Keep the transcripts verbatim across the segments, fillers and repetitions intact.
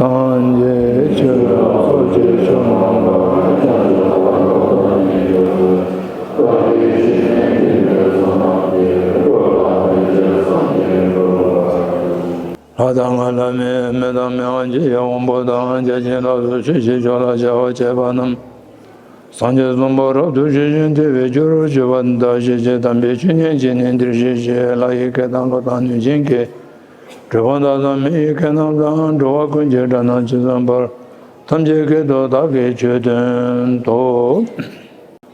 སངས་རྒྱས་ཆོས་ལ་ཚོགས་ཀྱི་མཆོག་རྣམས་ལ། ལྷ་དང་ལྷ་མིན་མི་དང་མི་དབང་ཆེ་ཡང་དབང་པོ་དང་། བརྒྱ་བྱིན་ལ་སོགས་ཆོས་ཀྱི་མཆོག་ལ་བྱ་བ་བྱེད་པ་རྣམས། སངས་རྒྱས་གསུམ་པོ་རབ་ཏུ་ཞི་ཞིང་བདེ་བའི་རྒྱུར་གྱུར་པ་འདི་དག་ཤེས་བྱའི་དམ་པའི་ཆོས་ཉིད་ཀྱིས་ནི་འདིར་གཤེགས་ཤིག། ལྷ་ཡི་སྐད་དང་ཀླུ་དང་གནོད་སྦྱིན་སྐད། གྲུལ་བུམ་དག་དང་མི་ཡི་སྐད་རྣམས་དང་། འགྲོ་བ་ཀུན་གྱི་སྒྲ་རྣམས་ཇི་ཙམ་པར། ཐམས་ཅད་སྐད་དུ་བདག་གིས་ཆོས་བསྟན་ཏོ།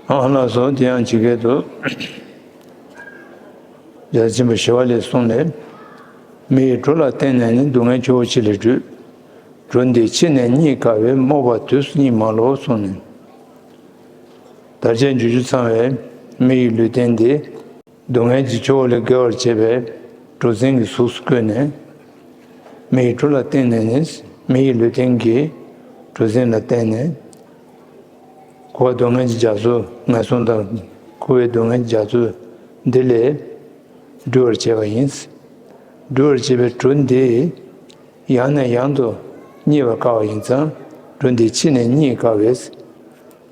ཨ་ལགས་སོ། དེ་ཡང་ཇི་སྐད་དུ། རྒྱལ་སྲས་ཆེན་པོ་ཞི་བ་ལྷས་གསུངས་ནས། མི་ཡི་གྲུ་ལ་བརྟེན་ནས་ནི། སྡུག་བསྔལ་ཆུ་བོ་ཆེ་ལས་སྒྲོལ། གྲུ་འདི་ཕྱི་ནས་རྙེད་དཀའ་བས། རྨོངས་པ་དུས་སུ་རྙེད་མ་ལོག་གསུངས་ནས། དར་ཆ་འཇུ་རྒྱུ་ཚང་བའི་མི་ཡི་ལུས་རྟེན་འདི། སྡུག་བསྔལ་གྱི་ཆུ་བོ་ལས་བརྒལ་བར་བྱེད་པའི་གྲུ་གཟིངས་ཀྱི་གཟུགས་སུ་བཀོད་ནས། མི་ཡི་གྲུ་ལ་བརྟེན་ནས་ནི། མི་ཡི་ལུས་རྟེན་གྱི་གྲུ་གཟིངས་ལ་བརྟེན་ནས། འཁོར་བ་སྡུག་བསྔལ་གྱི་རྒྱ་མཚོ་ངན་སོང་དང་འཁོར་བའི་སྡུག་བསྔལ་གྱི་རྒྱ་མཚོ་འདི་ལས་སྒྲོལ་བར་བྱེད་པ་ཡིན། སྒྲོལ་བར་བྱེད་པའི་གྲུ་འདི་ཡང་ནས་ཡང་དུ་རྙེད་པར་དཀའ་བ་ཡིན་ཙང་། གྲུ་འདི་ཕྱི་ནས་རྙེད་དཀའ་བས།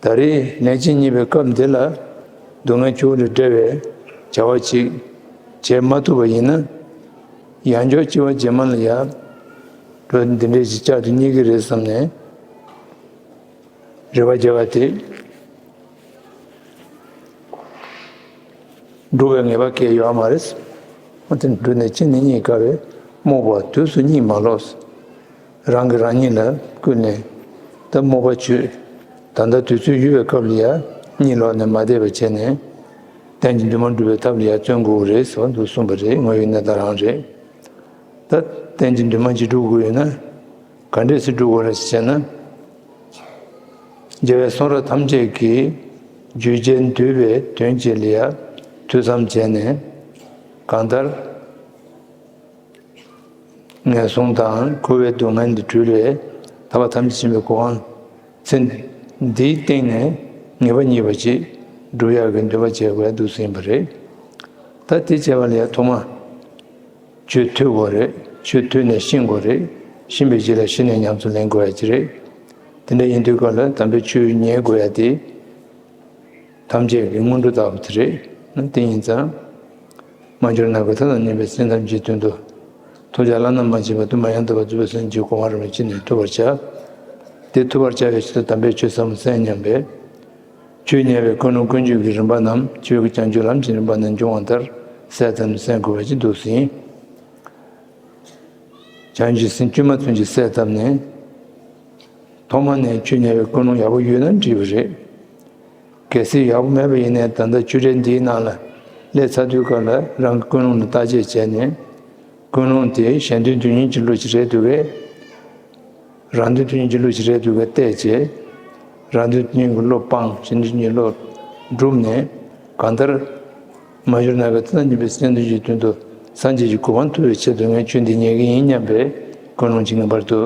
ད་རེས་ལན་གཅིག་རྙེད་པའི་སྐབས་འདི་ལ་སྡུག་བསྔལ་ཆུ་བོ་ལས་བསྒྲལ་བའི་བྱ་བ་ཅིག་བྱེད་མ་ཐུབ་པ་ཡིན་ན། ཡང་བསྐྱར་སྐྱེ་བ་རྗེས་མ་ལ་ཡང་གྲུ་འདི་འདྲའི་ཞིག་བསྐྱར་དུ་རྙེད་ཀྱི་རེད་བསམ་ནས། རེ་བ་རྒྱག་པ་དེ་འགྲུབ་པའི་ངེས་པ་གང་ཡང་ཡོད་མ་རེད། འོ་དེ་འགྲུབ་ནས་ཕྱི་ནས་རྙེད་དཀའ་བས། རྨོངས་པ་དུས་སུ་རྙེད་མ་ལོག། རང་གིས་རང་ཉིད་ལ་བསྐུལ་ནས། ད་རྨོངས་པ་ཆོས་ད་ལྟ་དུས་ཚོད་ཡོལ་བའི་སྐབས་ལ་ཡང་གཉིད་ལོག་ནས་མ་བསྡད་པ་བྱས་ནས། གཏན་གྱི་འདུན་མ་སྒྲུབ་པའི་ཐབས་ལ་ཡང་བརྩོན་དགོས་རེད་ཟེར་བ་འདུག་གསུངས་པ་རེད། དངོས་ཡོད་གནས་སྟངས་རང་རེད། ད་གཏན་གྱི་འདུན་མ་ཅིག་སྒྲུབ་དགོས་ཡོད་ན། ག་འདྲས་སེ་སྒྲུབ་དགོས་རེད་ཟེར་ན། རྒྱལ་བའི་གསུང་རབ་ཐམས་ཅད་ཀྱི་བརྗོད་བྱ་འདུས་པའི་དོན་གཅིག་ལ་ཡང་ཐོས་བསམ་བྱས་ནས། གང་ལྟར་ངན་སོང་དང་འཁོར་བའི་སྡུག་བསྔལ་འདི་གྲོལ་བའི་ཐར་པ་ཐམས་ཅད་མཁྱེན་པའི་གོ་འཕང་ཚེ་འདིའི་སྟེང་ནས་ངེས་པ་རྙེད་པ་ཅིག་སྒྲུབ་ཡག་གི་འདུན་པ་བྱེད་དགོས་འདུག་ཟེར་ཡིན་པ་རེད། ད་དེ་བྱས་པ་ལ་ཡང་ཐོག་མ། ཆོས་ཐོས་དགོས་རེད། ཆོས་ཐོས་ནས་ཤེས་དགོས་རེད། ཤེས་པའི་རྗེས་ལ་ཤེས་ནས་ཉམས་སུ་ལེན་དགོས་ཡ་ཅིག་རེད། དེ་འདྲ་ཡིན་དུས་སྐབས་ལ་དམ་པའི་ཆོས་ཉན་དགོས་ཡ་དེ། ཐམས་ཅད་ཀྱི་སྔོན་འགྲོ་ལྟ་བུ་དེ་རེད། དེ་ཡིན་ཙང་། མ་གྱུར་ནམ་མཁའི་མཐའ་དང་མཉམ་པའི་སེམས་ཐམས་ཅད་དོན་དུ། ཐོས་བྱ་བླ་ན་མ་མཆིས་པ་དུ་མ་ཡང་དག་པར་རྫོགས་པའི་སངས་རྒྱས་ཀྱི་གོ་འཕང་རིན་པོ་ཆེ་ནི་ཐོབ་པར་བྱ། དེ་ཐོབ་པར་བྱ་བའི་ཆེད་དུ་དམ་པའི་ཆོས་ཟབ་མོ་གསན་སྙམ་པས། ཆོས་ཉན་པའི་ཀུན་སློང་ཀུན་སྤྱོད་ཀྱི་རིམ་པ་རྣམས་ཆོས་ཀྱི་བྱང་ཆུབ་ལམ་གྱི་རིམ་པ་ནས་འབྱུང་བ་ལྟར་གསལ་ཙམ་གསན་དགོས་པ་ཅིག་འདུག་ཟིན། བྱང་ཆུབ་སེམས་བཅོས་མ་ཚུན་ཆད་གསལ་བཏབ་ནས། ཐོག་མ་ནས་ཆོས་ཉན་པའི་ཀུན་སློང་ཡག་པོ་ཡོད་ན་འགྲིག་པ་རེད། གལ་སྲིད་ཡག་པོ་མེད་པ་ཡིན་ནའི་ད་ལྟ་ཆོས་འབྲེལ་འདིའི་ནང་ལ་སླེབས་ཚར་དུས་སྐབས་ལ་རང་གི་ཀུན་སློང་ལ་བརྟག་དཔྱད་བྱས་ནས། ཀུན་སློང་དེ་གཞན་དོན་དོན་གཉེར་གྱི་བློ་ཞིག་རེད་འདུག་གས། རང་དོན་དོན་གཉེར་གྱི་བློ་ཞིག་རེད་འདུག་གས་བལྟས་བྱས། རང་དོན་དོན་གཉེར་གྱི་བློ་སྤངས། གཞན་དོན་དོན་གཉེར་བློ་བསྒྲུབས་ནས། གང་ལྟར་མ་གྱུར་ནམ་མཁའི་མཐའ་དང་མཉམ་པའི་སེམས་ཐམས་ཅད་ཀྱི་དོན་དུ་སངས་རྒྱས་ཀྱི་གོ་འཕང་ཐོབ་པའི་ཆེད་དུ་ངས་ཆོས་འདི་ཉན་གྱི་ཡིན་སྙམ་པའི་ཀུན་སློང་ཅིག་ངེས་པར་དུ་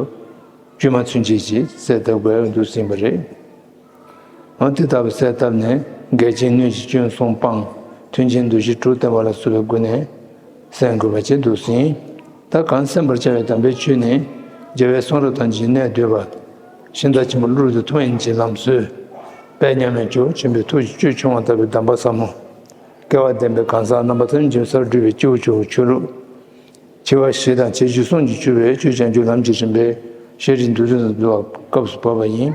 བཅོས་མ་ཚུན་ཆད་ཀྱིས་གསལ་བཏབ་དགོས་འདུག་ཟིན་པ་རེད། འོ་དེ་ལྟ་བུ་གསལ་བཏབ་ནས་འགལ་རྐྱེན་སྣོད་བཞི་སྐྱོན་གསུམ་སྤངས། མཐུན་རྐྱེན་འདུ་བྱེད་དྲུག་བསྟེན་པ་ལ་སོགས་པའི་སྒོ་ནས་གསན་དགོས་པ་བཅས་འདུག་ཟིན། ད་གང་གསན་པར་བྱ་བའི་དམ་པའི་ཆོས་ནི། རྒྱལ་བའི་གསུང་རབ་ཐམས་ཅད་ཀྱི་གནད་བསྡུས་པ། ཤིང་རྟ་ཆེན་པོ་གླུ་རུ་ཏི་ཐུབ་པ་ཡན་ཆད་ཀྱི་ལམ་སྲོལ། དཔལ་མཉམ་མེད་མཆོག་ཆེན་པོའི་ཐུགས་ཀྱི་བཅུད་ཕྱུང་བ་ལྟ་བུའི་གདམས་པ་ཟབ་མོ། སྐལ་བ་ལྡན་པའི་གང་ཟག་རྣམ་པ་ཐམས་ཅད་སར་བསྒྲུབས་པའི་སྐྱེས་བུ་མཆོག་གི་ཆོས་ལུགས། འཆི་བ་ཞི་དང་བྱེད་སྤྱོད་གསུམ་གྱིས་སྤྱོད་པའི་ཆོས་བྱང་ཆུབ་ལམ་གྱི་རིམ་པའི་ཤེས་རིག་འདུ་འཛི་དང་འདུལ་བ་སྐབས་སུ་བབ་པ་ཡིན།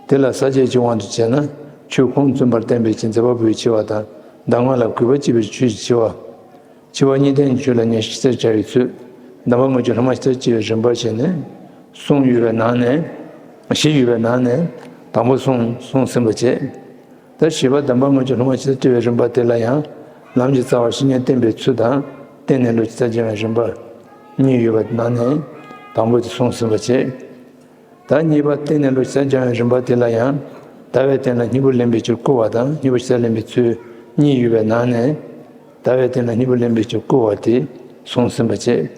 དེ་ལ་ས་བཅད་ཀྱི་དབང་དུ་བྱས་ན། ཆོས་ཁུངས་བཙུན་པར་བསྟན་པའི་ཕྱིར་མཛད་པ་པོའི་འཆི་བ་དང་། གདམས་ངག་ལ་གུས་པ་བསྐྱེད་པའི་ཕྱིར་ཆོས་ཀྱི་འཆི་བ། འཆི་བ་གཉིས་ལྡན་གྱི་ཆོས་ལ་ཉེར་ཞི་བརྩེར་བྱ་བའི་ཚུལ། གདམས་པ་དངོས་ཀྱི་སློབ་མ་ཞེས་བྱ་བའི་རིམ་པ་བྱས་ནས། གསུམ་ཡོད་པའི་ནང་ནས། བཞི་ཡོད་པའི་ནང་ནས། དང་པོ་གསུམ་གསུམ་ཟིན་པ་བྱས། ད་བཞི་པ་གདམས་པ་དངོས་ཀྱི་སློབ་མ་ཞེས་བྱ་བའི་རིམ་པ་དེ་ལ་ཡང་། ལམ་གྱི་རྩ་བར་བཤེས་གཉེན་བསྟེན་པའི་ཚུལ་དང་། བསྟེན་ནས་བློ་ཇི་ལྟར་སྦྱང་བའི་རིམ་པ། གཉིས་ཡོད་པའི་ནང་ནས། དང་པོ་དེ་གསུམ་ཟིན་པ་བྱས། ད་གཉིས་པ་བསྟེན་ནས་བློ་ཇི་ལྟར་སྦྱང་བའི་རིམ་པ་དེ་ལ་ཡང་། ཟླ་བའི་སྟེང་ལ་སྙིང་པོ་ལེན་པའི་ཕྱིར་བསྐུལ་བ་དང་། སྙིང་པོ་ཇི་ལྟར་ལེན་པའི་ཚུལ་གཉིས་ཡོད་པའི་ནང་ནས། ཟླ་བའི་སྟེང་ལ་སྙིང་པོ་ལེན་པའི་ཕྱིར་བསྐུལ་བ་དེ་གསུམ་ཟིན་པ་བྱས།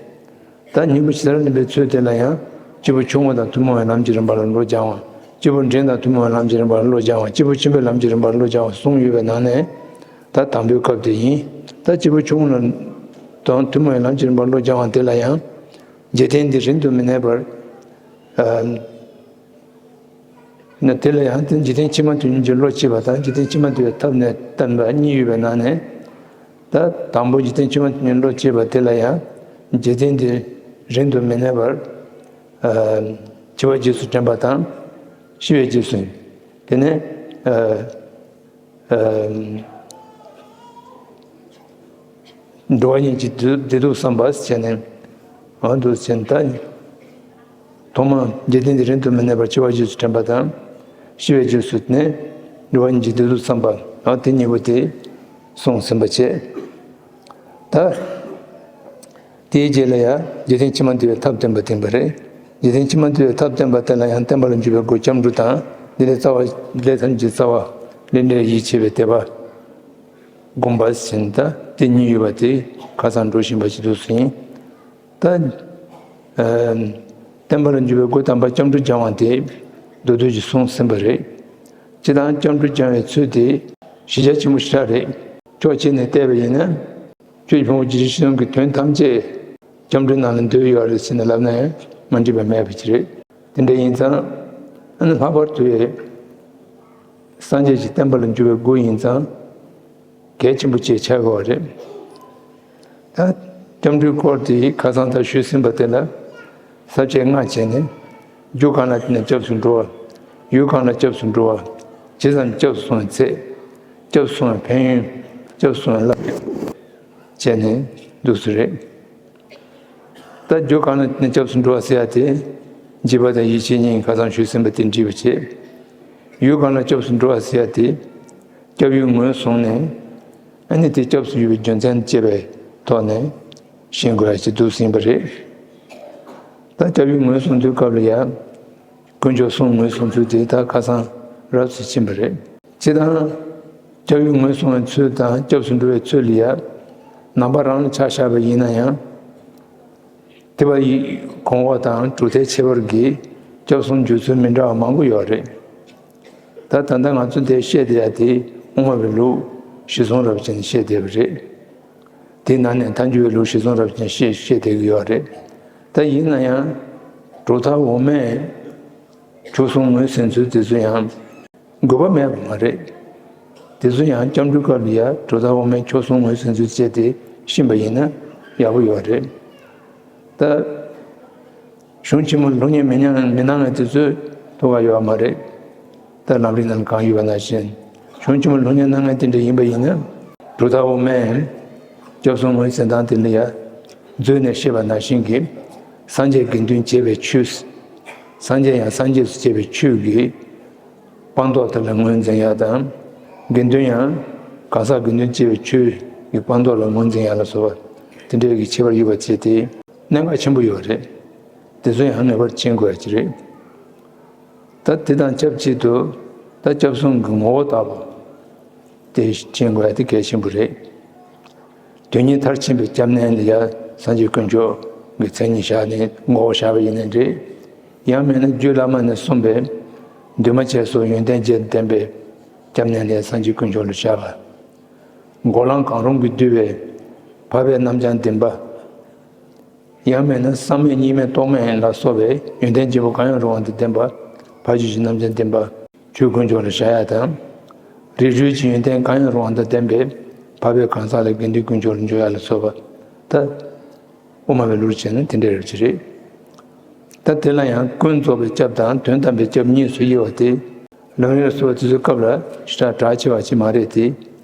ད་སྙིང་པོ་ཇི་ལྟར་ལེན་པའི་ཚུལ་དེ་ལ་ཡང་། སྐྱེས་བུ་ཆུང་ངུ་དང་ཐུན་མོང་བའི་ལམ་གྱི་རིམ་པ་ལ་བློ་སྦྱང་བ། སྐྱེས་བུ་འབྲིང་དང་ཐུན་མོང་བའི་ལམ་གྱི་རིམ་པ་ལ་བློ་སྦྱང་བ། སྐྱེས་བུ་ཆེན་པོའི་ལམ་གྱི་རིམ་པ་ལ་བློ་སྦྱང་བ་གསུམ་ཡོད་པའི་ནང་ནས། ད་དང་པོའི་སྐབས་དེ་ཡིན། ད་སྐྱེས་བུ་ཆུང་ངུ་དང་ཐུན་མོང་བའི་ལམ་གྱི་རིམ་པ་ལ་བློ་སྦྱང་བ་དེ་ལ་ཡང་། འཇིག་རྟེན་འདི་རིང་དུ་མི་གནས་པར། ཨ་ན་དེ་ལ་ཡང་དེ་འཇིག་རྟེན་ཕྱི་མ་དོན་གཉིས་ཀྱི་བློ་སྐྱེས་པ་དང་འཇིག་རྟེན་ཕྱི་མ་དོན་པའི་ཐབས་ནས་བསྟན་པ་གཉིས་ཡོད་པའི་ནང་ནས། ད་དང་པོ་འཇིག་རྟེན་ཕྱི་མ་དོན་གཉིས་བློ་སྐྱེས་པ་དེ་ལ་ཡང་འཇིག་རྟེན་འདི་རིང་དུ་མི་གནས་པར། ཨ་འཆི་བའི་རྗེས་སུ་དྲན་པ་དང་། ཤི་བའི་རྗེས་སུ། དེ་ནས་ཨ་ཨ་འགྲོ་བ་ཉིད་ཀྱི་བདེ་སྡུག་བསམ་པ་བྱས་ནས། འོ་འདུག་བྱས་ནས་ད། ཐོག་མར་འཇིག་རྟེན་འདི་རིང་དུ་མི་གནས་པར་འཆི་བའི་རྗེས་སུ་དྲན་པ་དང་། ཤི་བའི་རྗེས་སུ་ནི་འགྲོ་བ་ཉིད་ཀྱི་བདེ་སྡུག་བསམ་པ། འོ་དེ་གཉིས་པོ་དེ་གསུངས་ཟིན་པ་བྱས། ད། དེའི་རྗེས་ལ་ཡང་འཇིག་རྟེན་ཕྱི་མ་འདུལ་བའི་ཐབས་བསྟན་པ་བསྟན་པ་རེད། འཇིག་རྟེན་ཕྱི་མ་འདུལ་བའི་ཐབས་བསྟན་པ་དེ་ལ་ཡང་བསྟན་པ་ལ་འཇུག་པའི་སྒོ་སྐྱབས་འགྲོ་དང་། འདི་ལས་རྩ་བ་ལས་ཐམས་ཅད་རྩ་བ་ལས་འབྲས་ཡིད་ཆེས་པའི་དད་པ། སྒོམ་པ་ཟིན་ད་དེ་གཉིས་ཡོད་པ་དེ་ཁ་སང་འགྲོ་བཞིན་པ་ཞིག་འདུག་ཟིན། ད། ཨ་བསྟན་པ་ལ་འཇུག་པའི་སྒོ་དམ་པ་སྐྱབས་འགྲོ་སྦྱང་བ་དེ་མདོར་བསྡུས་ཀྱིས་གསུངས་ཟིན་པ་རེད། སྤྱིར་བཏང་སྐྱབས་འགྲོ་སྦྱང་བའི་ཚུལ་དེ་གཞི་རྒྱ་ཆེན་པོ་ཞེ་དྲག་རེད། ཕྱོགས་གཅིག་ནས་བལྟས་པ་ཡིན་ན། ཆོས་ཀྱི་ཕུང་པོ་རྒྱས་བཤད་ཆེན་གྱི་དོན་ཐམས་ཅད་སྐྱབས་འགྲོའི་ནང་ལ་འདུས་ཡོད་རེད་ཟེར་ནས་ལབ་ན་ཡང་མ་འགྲིག་པ་མེད་པ་ཅིག་རེད། དེ་འདྲ་ཡིན་ཙང་། ཨ་ནི་ལྷག་པར་དུ་སངས་རྒྱས་ཀྱི་བསྟན་པ་ལ་འཇུག་པའི་སྒོ་ཡིན་ཙང་། གལ་ཆེན་པོ་ཅིག་ཆགས་དགོས་པ་རེད། ད་སྐྱབས་འགྲོའི་སྐོར་དེ་ཁ་སང་ད་ཞུས་ཟིན་པ་དེ་ལ་ས་བཅད་ལྔ་བྱས་ནས། རྒྱུ་གང་ལ་བརྟེན་ནས་སྐྱབས་སུ་འགྲོ་བ། ཡུལ་གང་ལ་སྐྱབས་སུ་འགྲོ་བ། ཇི་ཙམ་སྐྱབས་སུ་སོང་བའི་ཚད། སྐྱབས་སུ་སོང་བའི་ཕན་ཡོན། སྐྱབས་སུ་སོང་བའི་བསླབ་བྱ། བྱས་ནས་འདུག་སེ་རེད། ད་རྒྱུ་གང་ལ་བརྟེན་ནས་སྐྱབས་སུ་འགྲོ་བ་ཟེར་ཡ་དེ། འཇིགས་པ་དང་ཡིད་ཆེས་གཉིས་ཁ་སང་ཞུས་ཟིན་པ་དེ་འགྲིག་པ་བྱེད། ཡུལ་གང་ལ་སྐྱབས་སུ་འགྲོ་བ་ཟེར་ཡ་དེ། སྐྱབས་ཡུལ་ངོས་བཟུང་ནས། ཨ་ནི་དེ་སྐྱབས་སུ་ཡོད་པའི་རྒྱུ་མཚན་བཅས་པའི་ཐོག་ནས་ཤེས་དགོས་ཡ་ཞིག་འདུག་ཟིན་པ་རེད། ད་སྐྱབས་ཡུལ་ངོས་བཟུང་དུས་སྐབས་ལ་ཡ། དཀོན་མཆོག་གསུམ་ངོས་བཟུང་ཚུལ་དེ་ད་ཁ་སང་རབ་ཏུ་ཕྱིན་པ་རེད། སྤྱིར་བཏང་། སྐྱབས་ཡུལ་ངོས་བཟུང་བའི་ཚུལ་དང་སྐྱབས་སུ་འགྲོ་བའི་ཚུལ་ལ་ཡ། ནང་པ་རང་ལ་ཆ་བཞག་པ་ཡིན་ན་ཡང་། ཐེག་པ་ཡི་གོང་འོག་དང་གྲུབ་མཐའི་ཁྱད་པར་གྱིས་སྐྱབས་གསུམ་འཇུག་ཚུལ་མི་འདྲ་བ་མང་པོ་ཡོད་རེད། ད་ད་ལྟ་ང་ཚོ་འདིར་བཤད་བསྡད་ཡ་དེ་དབུ་མ་པའི་ལུགས་གཞི་བཟུང་རབ་ཅན་བཤད་བསྡད་པ་རེད། དེའི་ནང་ནས་ཐལ་འགྱུར་བའི་ལུགས་གཞི་བཟུང་རབ་ཅན་བཤད་བཤད་བསྡད་ཀྱི་ཡོད་རེད། ད་ཡིན་ན་ཡང་། གྲུབ་མཐའ་འོག་མའི་ཕྱོགས་གསུམ་ངོས་ཟིན་ཚུལ་དེ་ཚོ་ཡང་དགོས་པ་མེད་པ་མ་རེད། དེ་ཚོ་ཡང་སྐྱབས་འགྲོའི་སྐབས་ལ་ཡ་གྲུབ་མཐའ་འོག་མའི་ཕྱོགས་གསུམ་ངོས་ཟིན་ཚུལ་བཅས་ཏེ་ཤེས་པ་ཡིན་ན་ཡག་པོ་ཡོད་རེད། ད། གཞུང་ཆེན་མོ་སློབ་གཉེར་མི་ཉན་མི་གནང་མཁན་དེ་ཚོས་ཐུགས་ཁག་ཡོད་པ་མ་རེད། ད་ལམ་རིམ་ནང་གང་ཡོད་པ་ནང་བཞིན། གཞུང་ཆེན་མོ་སློབ་གཉེར་གནང་མཁན་དེ་འདྲ་ཡིན་པ་ཡིན་ན། གྲུབ་མཐའ་འོག་མའི་སྐྱབས་གསུམ་ངོས་ཟིན་སྟངས་དེ་ལ་ཡ། མཛོད་ནས་བཤད་པ་ནང་བཞིན་གྱི། སངས་རྒྱས་དགེ་འདུན་བཅས་པའི་ཆོས། སངས་རྒྱས་ཡང་སངས་རྒྱས་སུ་བྱས་པའི་ཆོས་ཀྱི་སྤངས་རྟོགས་དེ་ལ་ངོས་འཛིན་ཡ་དང་། དགེ་འདུན་ཡང་གང་ཟག་དགེ་འདུན་བཅས་པའི་ཆོས་ཀྱི་སྤངས་རྟོགས་ལ་ངོས་འཛིན་ཡ་ལ་སོགས་པ་དེ་འདྲའི་གི་ཁྱད་པར་ཡོད་པ་བྱས་ཏེ་གནད་འགག་ཆེན་པོ་ཡོད་རེད། དེ་ཚོ་ཡང་ངེས་པར་མཁྱེན་དགོས་ཡ་ཅིག་རེད། ད་དེ་དང་ཆབས་ཅིག་ཏུ་ད་སྐྱབས་གསུམ་གྱི་ངོ་བོ་ལྟ་བུ་དེ་མཁྱེན་དགོས་ཡ་དེ་གལ་ཆེན་པོ་རེད། དོན་གཉིས་མཐར་ཕྱིན་པའི་སྐྱབས་གནས་ལ་ཡ་སངས་རྒྱས་དཀོན་མཆོག་གི་མཚན་ཉིད་བཞག་ནས་ངོ་བོ་བཞག་པ་ཡིན་ནའི་འདྲ། ཡང་མིན་ན་རྒྱུད་བླ་མ་ནས་གསུངས་པའི་འདུས་མ་བྱས་སོགས་ཡོན་ཏན་བརྒྱད་ལྡན་པའི་སྐྱབས་གནས་ལ་ཡ་སངས་རྒྱས་དཀོན་མཆོག་ལ་བཞག་པ། འགོག་ལམ་གང་རུང་གིས་བསྡུས་པའི་འཕགས་པའི་རྣམ་བྱང་ལྡན་པ། ཡང་མིན་ན་བསམ་མེད་གཉིས་མེད་རྟོག་མེད་ལ་སོགས་པའི་ཡོན་ཏན་ཆེན་པོ་གང་ཡང་རུང་བ་དང་ལྡན་པ། འཕགས་ཆོས་ཀྱི་རྣམ་བྱང་ལྡན་པ། ཆོས་དཀོན་མཆོག་ལ་བཞག་ཡ་དང་། རིགས་རུས་ཀྱི་ཡོན་ཏན་གང་ཡང་རུང་བ་དང་ལྡན་པའི་འཕགས་པའི་གང་ཟག་ལ་དགེ་འདུན་དཀོན་མཆོག་ལ་འཇུག་ཡ་ལ་སོགས་པ། ད། དབུ་མ་པའི་ལུགས་བྱས་ན་དེ་འདྲའི་རབ་ཅིག་རེད། ད་དེ་ལ་ཡང་ཀུན་རྫོབ་པའི་སྐྱབས་དང་དོན་དམ་པའི་སྐྱབས་གཉིས་སུ་དབྱེ་བ་སྟེ། ལམ་རིམ་སོགས་དེ་ཚོའི་སྐབས་ལ་ཞེ་དྲག་གྲགས་ཆེ་བ་ཅིག་མ་རེད་དེ།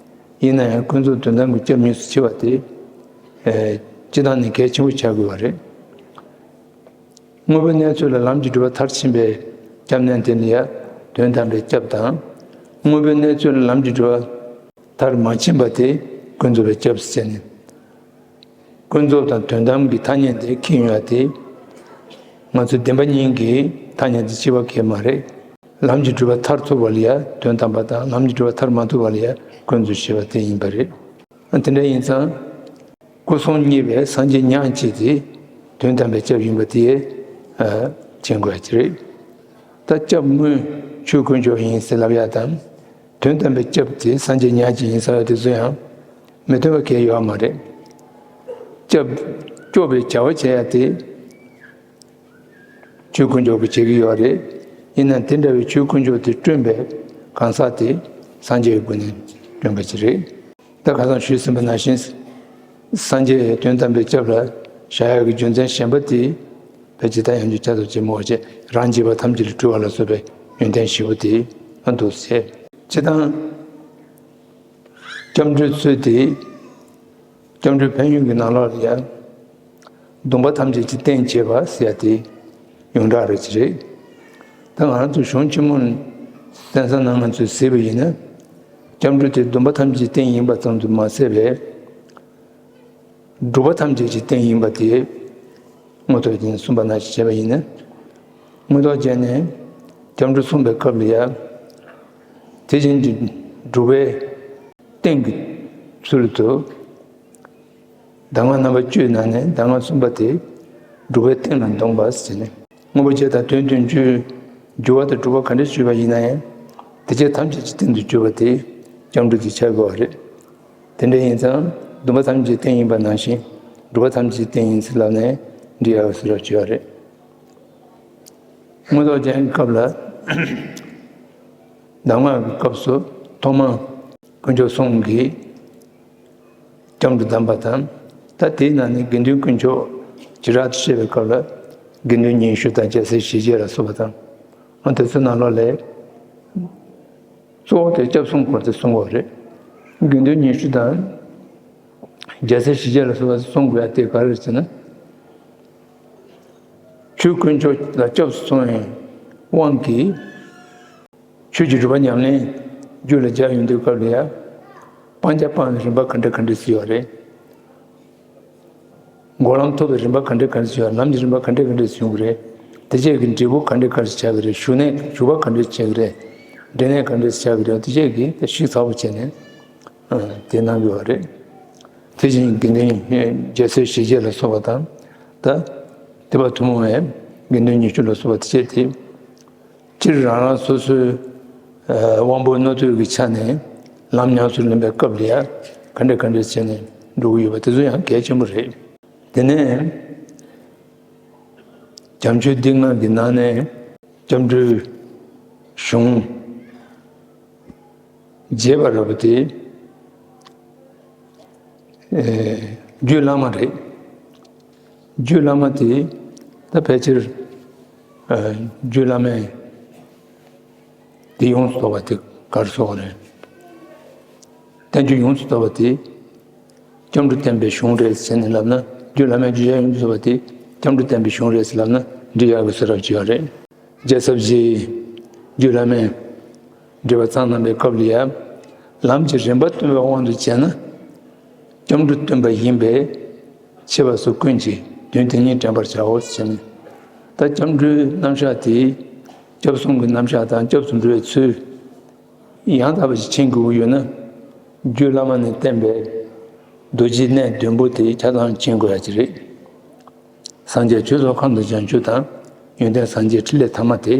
ཡིན་ན་ཡང་ཀུན་རྫོབ་དོན་དམ་གྱི་སྐྱབས་གཉིས་སུ་ཕྱེ་བ་དེ། ཨེ། སྤྱིར་བཏང་ནས་གལ་ཆེན་པོ་ཆགས་དགོས་པ་རེད། དངོས་པོའི་གནས་ཚུལ་ལ་ལམ་གྱིས་སྒྲུབ་པ་མཐར་ཕྱིན་པའི་སྐྱབས་གནས་དེ་ལ་ཡང་དོན་དམ་པའི་སྐྱབས་དང་། དངོས་པོའི་གནས་ཚུལ་ལ་ལམ་གྱིས་སྒྲུབ་པ་མཐར་མ་ཕྱིན་པ་དེ་ཀུན་རྫོབ་པའི་སྐྱབས་སུ་བྱས་ནས། ཀུན་རྫོབ་དང་དོན་དམ་གྱི་ཐ་སྙད་དེ་ཁྱེར་ཡོང་ཡ་དེ། ང་ཚོ་བདེན་པ་གཉིས་ཀྱི་ཐ་སྙད་དེ་གཅིག་པ་གང་ཡང་མ་རེད། ལམ་གྱིས་སྒྲུབ་པ་མཐར་ཐུག་པ་ལ་ཡ་དོན་དམ་པ་དང་ལམ་གྱིས་སྒྲུབ་པ་མཐར་མ་ཐུག་པ་ལ་ཡ་ཀུན་རྫོབ་ཞེས་པ་དེ་ཡིན་པ་རེད། དེ་འདྲ་ཡིན་ཙང་། སྐུ་གསུམ་བརྙེས་པའི་སངས་རྒྱས་མྱང་བྱས་ཏེ་དོན་དམ་པའི་སྐྱབས་ཡིན་པ་དེ་མཁྱེན་དགོས་ཀྱི་རེད། ད་སྐྱབས་དངོས་ཆོས་དཀོན་མཆོག་ཡིན་ཟེར་ལབ་ཡ་དང་། དོན་དམ་པའི་སྐྱབས་དེ་སངས་རྒྱས་མྱང་བྱས་ཡིན་ཟེར་བ་དེ་ཚོ་ཡང་མི་མཐུན་པ་གང་ཡང་ཡོད་མ་རེད། སྐྱབས་སྐྱོབ་པའི་བྱ་བ་བྱེད་ཡ་དེ། ཆོས་དཀོན་མཆོག་གིས་བྱེད་ཀྱི་ཡོད་རེད། ཡིན་ནའང་དེ་འདྲ་བའི་ཆོས་དཀོན་མཆོག་དེ་བསྐྲུན་པའི་གང་ཟག་དེ་སངས་རྒྱས་ཀྱི་སྒོ་ནས་བསྐྲུན་པ་ཅིག་རེད། ད་ཁ་སང་ཞུས་ཟིན་པ་ནང་བཞིན། སངས་རྒྱས་དོན་དམ་པའི་སྐྱབས་ལ་བཞག་ཡག་གི་རྒྱུ་མཚན་གཞན་པ་དེ། ཕལ་ཆེར་ད་ཡང་རྒྱུ་ཆ་ཚོ་ཅེས་མོ་བ་བྱས་རང་རྒྱུད་པ་ཐམས་ཅད་ལས་གྲོལ་བ་ལ་སོགས་པའི་ཡོན་ཏན་བཞི་པོ་དེ་ཨ་འདུག་ཟེར། སྤྱིར་བཏང་། སྐྱབས་འགྲོའི་ཚུལ་དེ། སྐྱབས་འགྲོའི་ཕན་ཡོན་གྱི་ནང་ལོགས་ལ་ཡང་། སྡོམ་པ་ཐམས་ཅད་ཀྱི་རྟེན་བྱེད་པ་ཟེར་ཡ་དེ་ཡོངས་གྲགས་རེད་ཅི་རེད། ད་ང་རང་ཚོ་གཞུང་ཆེན་མོ་གསན་ས་ནང་ང་ཚོས་གཟིགས་པ་ཡིན་ན། སྐྱབས་འགྲོ་དེ་སྡོམ་པ་ཐམས་ཅད་ཀྱི་རྟེན་ཡིན་པ་ཙམ་དུ་མ་ཟད་པས། སྒྲུབ་པ་ཐམས་ཅད་ཀྱི་རྟེན་ཡིན་པ་དེ་མངོན་རྟོགས་རྒྱན་གསུངས་པ་ནང་བཞིན་བྱས་པ་ཡིན་ན། མངོན་རྟོགས་རྒྱན་ནས་སྐྱབས་འགྲོ་གསུངས་པའི་སྐབས་ལ་ཡང་དེ་བཞིན་གྱི་སྒྲུབ་པའི་རྟེན་གྱི་ཚུལ་དུ། གདམས་ངག་རྣམ་པ་བཅུའི་ནང་ནས་གདམས་ངག་གསུམ་པ་དེ་སྒྲུབ་པའི་རྟེན་ལ་འདོམས་པ་ཟེར་ནས། དངོས་པོ་བརྒྱད་དང་དོན་བདུན་ཅུའི་སྦྱོར་བ་དང་སྒྲུབ་པ་ག་འདྲ་བྱས་པ་ཡིན་ན་ཡང་། དེ་བྱས་ཐམས་ཅད་ཀྱི་རྟེན་དུ་གྱུར་པ་དེ་སྐྱབས་འགྲོ་དེ་ཆགས་དགོས་པ་རེད། དེ་འདྲ་ཡིན་ཙང་སྡོམ་པ་ཐམས་ཅད་རྟེན་ཡིན་པ་ནང་བཞིན་སྒྲུབ་པ་ཐམས་ཅད་རྟེན་ཡིན་ཟེར་ལབ་ནས་འགྲིག་ཡག་གི་ཟེར་བ་བྱས་པ་རེད། མངོན་རྟོགས་རྒྱན་གྱི་སྐབས་ལ། གདམས་ངག་གི་སྐབས་སུ་ཐོག་མར་དཀོན་མཆོག་གསུམ་གྱི་སྐྱབས་འགྲོ་གདམས་པ་དང་། ད་དེའི་ནང་ནས་དགེ་འདུན་དཀོན་མཆོག་བྱེ་བྲག་ཏུ་བཤད་པའི་སྐབས་ལ་དགེ་འདུན་ཉི་ཤུ་དང་རྒྱལ་སྲས་ཞི་བྱེད་ལ་སོགས་པ་དང་། འོ་དེ་ཚོའི་ནང་ལོགས་ལས་གཙོ་བོ་དེ་སྐྱབས་གསུམ་སྐོར་དེ་གསུང་དགོས་རེད། དགེ་འདུན་ཉི་ཤུ་དང་རྒྱལ་སྲས་ཞི་བྱེད་ལ་སོགས་པ་གསུང་དགོས་ཡ་དེ་ག་རེ་རེད་ཟེར་ན། ཆོས་དཀོན་མཆོག་ལ་སྐྱབས་སུ་སོང་བའི་དབང་གིས། ཆོས་ཀྱི་སྒྲུབ་པ་ཉམས་ལེན་རྒྱུད་ལ་སྦྱར་ཡོང་དུས་སྐབས་ལ་ཡང་། སྤང་བྱ་སྤང་བའི་རིམ་པ་ག་འདྲ་ག་འདྲ་ཞིག་ཡོད་རེད། འགོག་ལམ་ཐོབ་པའི་རིམ་པ་ག་འདྲ་ག་འདྲ་ཞིག་ཡོད། ལམ་གྱི་རིམ་པ་ག་འདྲ་ག་འདྲ་ཞིག་ཡོང་གི་རེད། དེ་བཅས་ཀྱི་འབྲས་བུ་ག་འདྲ་ག་འདྲ་ཞིག་ཆགས་ཀྱི་རེད། ཞུགས་གནས་ཞུགས་པ་ག་འདྲ་ཞིག་ཆགས་ཀྱི་རེད། འབྲས་གནས་ག་འདྲ་ཞིག་ཆགས་ཀྱི་རེད། དེ་བཅས་ཀྱི་དེ་ཞིབ་ཚགས་པོ་བྱས་ནས་དེ་གནང་དགོས་པ་རེད། དེ་བཞིན་དགེ་འདུན་རྒྱལ་སྲས་ཞི་བྱེད་ལ་སོགས་པ་དང་། ད་ཐེག་པ་ཐུན་མོང་བའི་དགེ་འདུན་ཉི་ཤུ་ལ་སོགས་པ་དེ་བཅས་ཏེ། སྤྱིར་རང་རང་སོ་སོའི་དབང་པོ་རྣོ་རྟུལ་གྱི་ཆ་ནས་ལམ་ཉམས་སུ་ལེན་པའི་སྐབས་ལ་ཡང་ག་འདྲ་ག་འདྲ་བྱས་ནས་འགྲོ་གི་ཡོད་པ་དེ་ཚོ་ཡང་གལ་ཆེན་པོ་རེད། དེ་ནས་བྱམས་ཆོས་སྡིངས་ལྔ་གི་ནང་ནས་སྐྱབས་འགྲོའི་གཞུང་རྒྱས་པ་ར་བ་དེ། རྒྱུད་བླ་མ་རེད། རྒྱུད་བླ་མ་དེ་ད་ཕལ་ཆེར་རྒྱུད་བླ་མའི་དེ་ཡོངས་སུ་རྫོགས་པ་དེ་ག་རེ་ཟེར་དགོས་རེད། བསྟན་བཅོས་ཡོངས་སུ་རྫོགས་པ་དེ་སྐྱབས་འགྲོ་བསྟན་པའི་གཞུང་རེད་ཟེར་ནས་ལབ་ན། རྒྱུད་བླ་མའི་རྒྱུད་བཤད་ཡོངས་སུ་རྫོགས་པ་དེ་སྐྱབས་འགྲོ་བསྟན་པའི་གཞུང་རེད་ཟེར་ལབ་ན་འགྲིག་ཡག་གི་ཟེར་རབས་ཅིག་ཡོད་རེད། རྒྱལ་ཚབ་རྗེ་རྒྱུད་བླ་མའི་འགྲེལ་པ་ཚང་གནང་བའི་སྐབས་ལ་ཡང་། ལམ་གྱི་རིམ་པ་སྟོན་པའི་དབང་དུ་བྱས་ན། སྐྱབས་འགྲོ་སྟོན་པ་ཡིན་པས་ཕྱི་པ་སོགས་ཀུན་གྱིས་དོན་དེ་ཉིད་དྲན་པར་བྱའོ་ཟེར་ནས། ད་སྐྱབས་འགྲོའི་རྣམ་གཞག་དེ་སྐྱབས་གསུམ་གྱི་རྣམ་གཞག་དང་སྐྱབས་སུ་འགྲོ་བའི་ཚུལ་ཡང་དག་པ་ཞིག་མཁྱེན་དགོས་ཀྱི་ཡོད་ན། རྒྱུད་བླ་མ་ནས་བསྟན་པའི་རྡོ་རྗེའི་གནས་བདུན་པོ་དེ་ཆ་ཚང་མཁྱེན་དགོས་ཡ་ཅིག་རེད། སངས་རྒྱས་ཆོས་ཚོགས་ཁམས་དང་བྱང་ཆུབ་དང་། ཡོན་ཏན་སངས་རྒྱས་ཕྲིན་ལས་ཐ་མ་སྟེ།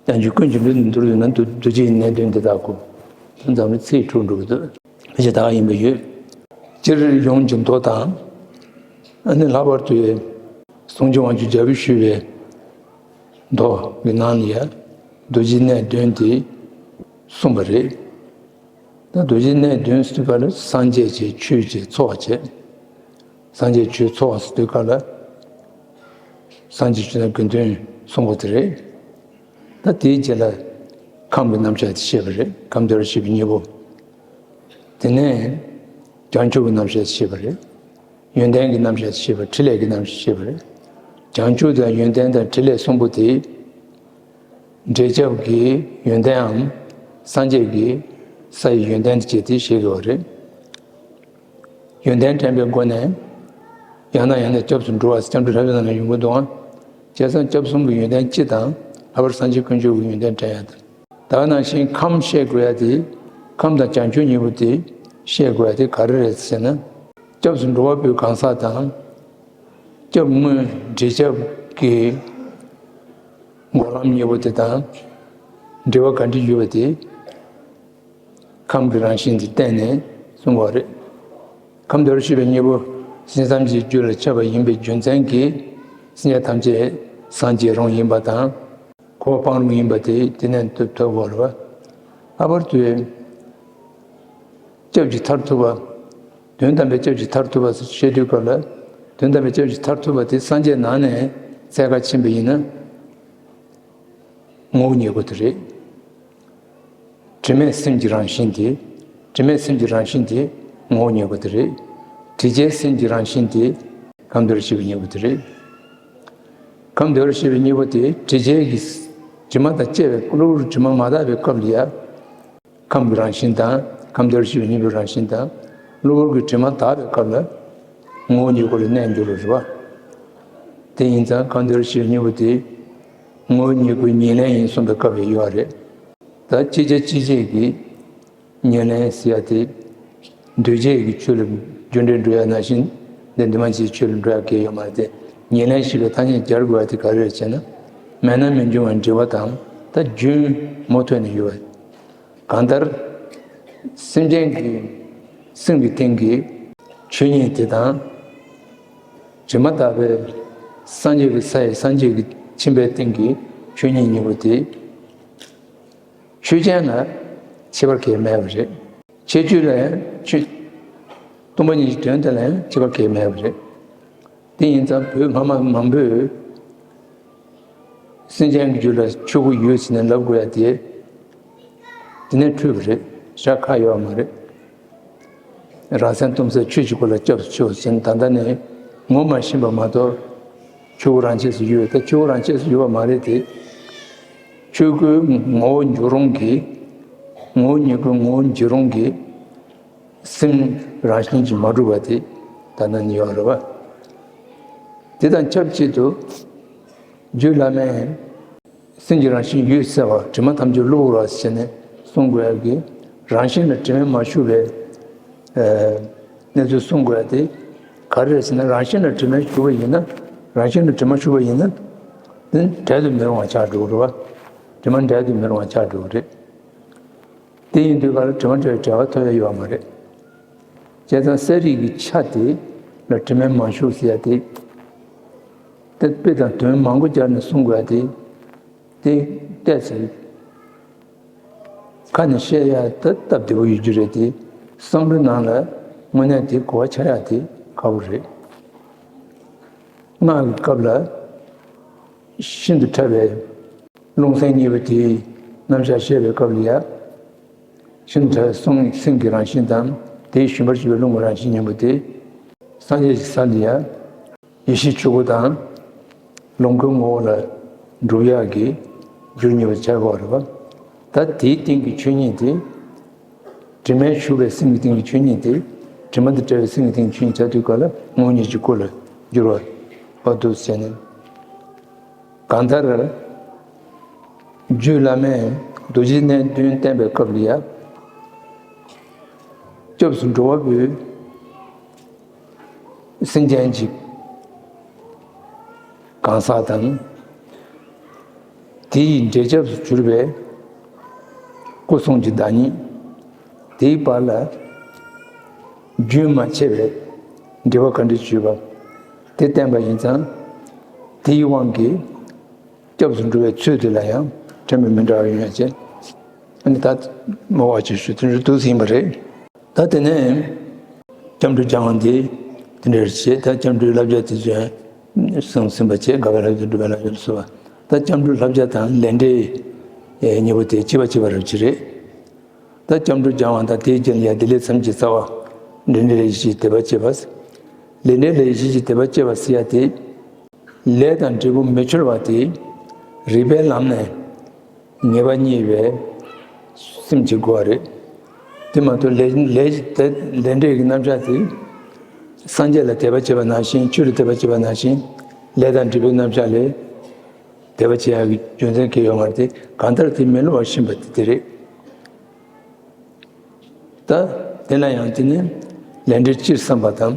ཡང་རྒྱུད་ཀུན་གྱི་ལུས་ནི་འདུལ་ཡོད་ན། རྡོ་རྗེ་ཡི་གནས་བདུན་འདི་དག་གོ། འཛམ་གླིང་ཚེ་ཡི་དྲུག་འགྲོ་གི་འདུག་ཕལ་ཆེར་ད་ག་ཡིན་པ་ཡོད། སྤྱིར་ཡོངས་ཀྱི་མདོ་དང་། ཨ་ནི་ལྷག་པར་དུ་ཡང་གསུང་རྒྱུན་དབང་ཕྱུག་རྒྱལ་པོས་ཞུས་པའི་མདོ་གི་ནང་ལ་ཡང་རྡོ་རྗེ་གནས་བདུན་དེ་གསུངས་པ་རེད། ད་རྡོ་རྗེ་གནས་བདུན་ཟེར་དུས་སྐབས་ལ་སངས་རྒྱས་བྱས། ཆོས་བྱས། ཚོགས་བྱས། སངས་རྒྱས་ཆོས་ཚོགས་ཟེར་དུས་སྐབས་ལ། སངས་རྒྱས་ཆོས་དང་དགེ་འདུན་གསུམ་པོ་དེ་རེད། ད་དེའི་རྗེས་ལ་ཁམས་ཀྱི་རྣམ་གཞག་དེ་བཤད་པ་རེད། ཁམས་བདེ་བར་གཤེགས་པའི་གཉེན་པོ། དེ་ནས་བྱང་ཆུབ་ཀྱི་རྣམ་གཞག་དེ་བཤད་པ་རེད། ཡོན་ཏན་གྱི་རྣམ་གཞག་དེ་བཤད་པ། ཕྲིན་ལས་ཀྱི་རྣམ་གཞག་དེ་བཤད་པ་རེད། བྱང་ཆུབ་དང་ཡོན་ཏན་དང་ཕྲིན་ལས་གསུམ་པོ་དེ། འབྲས་ཁྱབ་ཀྱི་ཡོན་ཏན་འམ། སངས་རྒྱས་ཀྱི་ས་ཡི་ཡོན་ཏན་དེ་བྱས་ཏེ་བཤད་དགོས་པ་རེད། ཡོན་ཏན་དྲན་པའི་སྒོ་ནས། ཡང་དང་ཡང་དུ་སྐྱབས་སུ་འགྲོ་བ་སྐྱབས་འགྲོ་ལྷ་བའི་ནང་ན་ཡོང་གི་འདུག་ཨང་། བྱས་ཙང་སྐྱབས་གསུམ་གྱི་ཡོན་ཏན་སྤྱི་དང་། ལྷག་པར་སངས་རྒྱས་དཀོན་མཆོག་གི་ཡོན་ཏན་དྲན་ཡ་དང་། ད་ག་ནང་བཞིན་ཁམས་བཤད་དགོས་ཡ་དེ། ཁམས་དང་བྱང་ཆུབ་གཉིས་པོ་དེ་བཤད་དགོས་ཡ་དེ་ག་རེ་རེད་ཟེར་ན། སྐྱབས་སུ་འགྲོ་བ་པོའི་གང་ཟག་དང་། སྐྱབས་དངོས་འབྲས་ཁྱབ་ཀྱི་འགོག་ལམ་གཉིས་པོ་དེ་དང་། འབྲེལ་བ་ག་འདྲ་ཡོད་པ་དེ། ཁམས་ཀྱི་རང་བཞིན་དེ་བསྟན་ནས་གསུངས་པ་རེད། ཁམས་བདེ་བར་གཤེགས་པའི་གཉེན་པོ་ཟིན་མཚམས་ཀྱི་རྒྱུད་ལ་ཁྱབ་པ་ཡིན་པའི་རྒྱུ་མཚན་གྱིས། སེམས་ཅན་ཐམས་ཅད་ སངས་རྒྱས་རང་ཡིན་པ་དང་། འཁོར་བ་སྤངས་རང་ཡིན་པ་དེ་དེ་ནས་ཐོབ་ཐོབ་དགོས་རེད་བ། ལྷག་པར་དུ་སྐྱབས་ཀྱི་མཐར་ཐུག་པ། དོན་དམ་པའི་སྐྱབས་ཀྱི་མཐར་ཐུག་པ་ཟེར་བཤད་དུས་སྐབས་ལ། དོན་དམ་པའི་སྐྱབས་ཀྱི་མཐར་ཐུག་པ་དེ་སངས་རྒྱས་ནང་ནས་འཚོལ་ག་ཕྱིན་པ་ཡིན་ན། ངོ་བོ་ཉིད་སྐུ་དེ་རེད། དྲི་མེད་སེམས་ཀྱི་རང་བཞིན་དེ། དྲི་མེད་སེམས་ཀྱི་རང་བཞིན་དེ་ངོ་བོ་ཉིད་སྐུ་དེ་རེད། དྲི་བཅས་སེམས་ཀྱི་རང་བཞིན་དེ་ཁམས་བདེ་བར་གཤེགས་པའི་སྙིང་པོ་དེ་རེད། ཁམས་བདེ་བར་གཤེགས་པའི་སྙིང་པོ་དེ་དྲི་བཅས་ཀྱི་དྲི་མ་དང་བཅས་པའི་གློ་བུར་དྲི་མ་མ་དག་པའི་སྐབས་ལ་ཡང་། ཁམས་ཀྱི་རང་བཞིན་དང་ཁམས་བདེ་བར་གཤེགས་པའི་སྙིང་པོའི་རང་བཞིན་དང་། གློ་བུར་གྱི་དྲི་མ་དག་པའི་སྐབས་ལ་ངོ་བོ་ཉིད་སྐུ་ལ་གནས་འགྱུར་བ་རེད་བ། དེ་ཡིན་ཙང་ཁམས་བདེ་བར་གཤེགས་པའི་སྙིང་པོ་དེ་ངོ་བོ་ཉིད་སྐུའི་ཉེར་ལེན་ཡིན་གསུངས་པའི་སྐབས་ཡང་ཡོད་རེད། ད་ཅི་བྱ་ཅི་བྱེད་ཀྱི་ཉེར་ལེན་ཟེར་ཡ་དེ། འདུས་བྱས་ཀྱི་ཆོས་ལ་རྒྱུ་འབྲས་འགྲོ་ཡ་ནང་བཞིན་འདི་འདུས་མ་བྱས་ཆོས་ལ་འགྲོ་ཡ་གང་ཡང་ཡོད་མ་རེད་དེ། ཉེར་ལེན་ཞེས་པའི་ཐ་སྙད་སྦྱར་དགོས་ཡ་དེ་ག་རེ་རེད་ཟེར་ན། མེད་ན་མི་འབྱུང་བར་འགྲེལ་བ་དང་ད་རྒྱུན་མུ་མཐུད་ནས་ཡོད་པ། གང་ལྟར། སེམས་ཅན་གྱི་སེམས་ཀྱི་སྟེང་གི་ཆོས་ཉིད་དེ་དང་། དྲི་མ་དག་པའི་སངས་རྒྱས་ཀྱི་ས་ཡི་སངས་རྒྱས་ཀྱི་ཁྱིམ་པའི་སྟེང་གི་ཆོས་ཉིད་གཉིས་པོ་དེ། ཆོས་ཅན་ལ་ཁྱད་པར་གང་ཡང་མེད་པ་རེད། ཁྱད་ཆོས་ལ་ཡང་ཆོས། སྟོང་པ་ཉིད་ཀྱི་དོན་དེ་ལ་ཡང་ཁྱད་པར་གང་ཡང་མེད་པ་རེད། དེ་ཡིན་ཙང་བོད་སྔ་མ་མང་པོས་སེམས་ཅན་གྱི་རྒྱུད་ལ་ཆོས་སྐུ་ཡོད་ཟེར་ནས་ལབ་དགོས་ཡ་དེ། དེ་ནས་འཁྲུལ་པ་རེད། ཞེ་དྲག་ཡོད་མ་རེད། རང་སེམས་སྟོང་གསལ་ཆོས་ཀྱི་སྐུ་ལ་སྐྱབས་སུ་མཆིའོ་ཟེར་ནས་ད་ལྟ་ནས་ངོ་མ་ཤེས་པ་མ་གཏོགས། ཆོས་སྐུ་རང་ཆས་སུ་ཡོད་ད་ཆོས་སྐུ་རང་ཆས་སུ་ཡོད་པ་མ་རེད་དེ། ཆོས་སྐུའི་ངོ་བོ་འགྱུར་རུང་གི། ངོ་བོ་ཉིད་སྐུའི་ངོ་བོ་འགྱུར་རུང་གི། སེམས་རང་བཞིན་གྱིས་མ་གྲུབ་པ་དེ་ད་ལྟ་ནས་ཡོད་རེད་བ། དེ་དང་ཆབས་ཅིག་ཏུ། རྒྱུད་བླ་མས། སེམས་ཀྱི་རང་བཞིན་ཡོད་གསལ་བ་དྲི་མ་ཐམས་ཅད་གློ་བུར་བ་ཟེར་ནས་གསུང་དགོས་ཡ་གི། རང་བཞིན་ལ་དྲི་མས་མ་ཞུགས་པའི་གནས་ཚུལ་གསུང་དགོས་ཡ་དེ་ག་རེ་རེད་ཟེར་ན། རང་བཞིན་ལ་དྲི་མས་ཞུགས་པ་ཡིན་ན། རང་བཞིན་ལ་དྲི་མ་ཞུགས་པ་ཡིན་ན། དེ་འབྲལ་དུ་མི་རུང་བ་ཆགས་འགྲོ་གི་རེད་བ། དྲི་མ་འབྲལ་དུ་མི་རུང་བ་ཆགས་འགྲོ་གི་རེད། དེ་ཡིན་དུས་ག་ལ་དྲི་མ་བྲལ་བའི་བྲལ་བ་ཐོབ་ཡ་ཡོད་མ་རེད། བྱས་ཙང་གསལ་རིག་གི་ཆ་དེ་ལ་དྲི་མས་མ་ཞུགས་ཟེར་ཡ་དེ། དེ་དཔེ་དང་དོན་མང་པོ་སྦྱར་ནས་གསུང་དགོས་ཡ་དེ། དེ་ཏོག་ཙམ་ཁ་ནས་བཤད་ཡ་ད་སྟབས་བདེ་པོ་ཡོད་རྒྱུ་རེད་དེ། བསམ་བློའི་ནང་ལ་དངོས་གནས་དེ་གོ་བ་ཆགས་ཡ་དེ་ཁག་པོ་རེད། སྔགས་ཀྱི་སྐབས་ལ། ཤིན་ཏུ་ཕྲ་བའི་རླུང་སེམས་གཉིས་པོ་དེའི་རྣམ་གཞག་བཤད་པའི་སྐབས་ལ་ཡང་། ཤིན་ཏུ་ཕྲ་བའི་གསུང་སེམས་ཀྱི་རང་བཞིན་དང་དེའི་ཞུན་པར་གྱུར་པའི་རླུང་གི་རང་བཞིན་གཉིས་པོ་དེ། སངས་རྒྱས་ཀྱི་ས་ལ་ཡང་ཡེ་ཤེས་ཆོས་སྐུ་དང་ལོངས་སྐུའི་ངོ་བོ་ལ་སྒྲུབ་ཡག་གི་རྒྱུ་གཉིས་པོ་ཆགས་ཀྱི་ཡོད་རེད་པ། ད་དེའི་སྟེང་གི་ཆོས་ཉིད་དེ། དྲི་མས་ཞུགས་པའི་སེམས་ཀྱི་སྟེང་གི་ཆོས་ཉིད་དེ། དྲི་མ་དང་བྲལ་བའི་སེམས་ཀྱི་སྟེང་གི་ཆོས་ཉིད་བྱ་དུས་ག་ལ་ངོ་བོ་ཉིད་ཀྱི་སྐུ་ལ་འགྱུར་བ་འོ་འདུག་ཟེར་ནས། གང་ལྟར། རྒྱུད་བླ་མས་རྡོ་རྗེ་གནས་བདུན་བསྟན་པའི་སྐབས་ལ་ཡང་། སྐྱབས་སུ་འགྲོ་བ་པོའི་སེམས་ཅན་གྱི་གང་ཟག་དང་། དེའི་འབྲས་སྐྱབས་སུ་གྱུར་པའི་སྐུ་གསུང་གི་བདག་ཉིད། དེའི་བར་ལ་རྒྱུན་མ་ཆད་པའི་འབྲེལ་བ་ག་འདྲ་ཞུས་པ་དེ་བསྟན་པ་ཡིན་ཙང་། དེའི་དབང་གིས་སྐྱབས་སུ་འགྲོ་བའི་ཚུལ་དེ་ལ་ཡང་ཕྲན་བུ་མི་འདྲ་བ་ཡོད་ཡ་ཅེས། ཨ་ནི་ད་མོ་བ་ཅིག་ཞུ་དོན་རེ་འདུག་ཟིན་པ་རེད། ད་དེ་ནས་སྐྱབས་འགྲོ་སྦྱང་བ་འདི་དེ་འདྲར་བྱེད། ད་སྐྱབས་འགྲོའི་བསླབ་བྱ་དེ་ཚོ་ཡང་གསུངས་ཟིན་པ་བྱེད། དགའ་བའི་བསླབ་བྱ་སྒྲུབ་པའི་བསླབ་བྱ་ལ་སོགས་པ། ད་སྐྱབས་འགྲོའི་བསླབ་བྱ་དང་ལས་འབྲས་གཉིས་པོ་དེ་གཅིག་པ་གཅིག་པ་རབ་ཅིག་རེད། ད་སྐྱབས་འགྲོ་སྦྱང་བ་དང་དེའི་རྒྱུན་ལ་ཡང་བདེ་ལེགས་མཚམས་ཀྱི་རྩ་བ་འབྲས་འདྲེན་ལས་བཞིའི་དད་པ་བསྐྱེད་པ། ལས་འབྲས་ལས་བཞིའི་དད་པ་བསྐྱེད་པ་ཟེར་ཡ་དེ། ལས་དང་འབྲས་བུ་མི་འཆོལ་བ་དེ་རིགས་པའི་ལམ་ནས་ངེས་པ་རྙེད་པའི་སེམས་ཀྱི་སྒོ་རེད། དེ་མ་གཏོགས་ལས་ལས་དེ་ལས་འབྲས་ཀྱི་རྣམ་གཞག་དེ། སངས་རྒྱས་ལ་དད་པ་བྱེད་པ་ནང་བཞིན་ཆོས་ལ་དད་པ་བྱེད་པ་ནང་བཞིན་ལས་དང་འབྲས་བུའི་རྣམ་གཞག་ལས་དད་པ་བྱེད་ཡག་གི་རྒྱུ་མཚན་གང་ཡང་ཡོད་མ་རེད་དེ། གང་ལྟར་དེ་མི་སླུ་བར་ཤེས་པ་དེ་དེ་རེད། ད་དེ་ལ་ཡང་དེ་ནི་ལས་འབྲས་སྤྱིར་བསམ་པ་དང་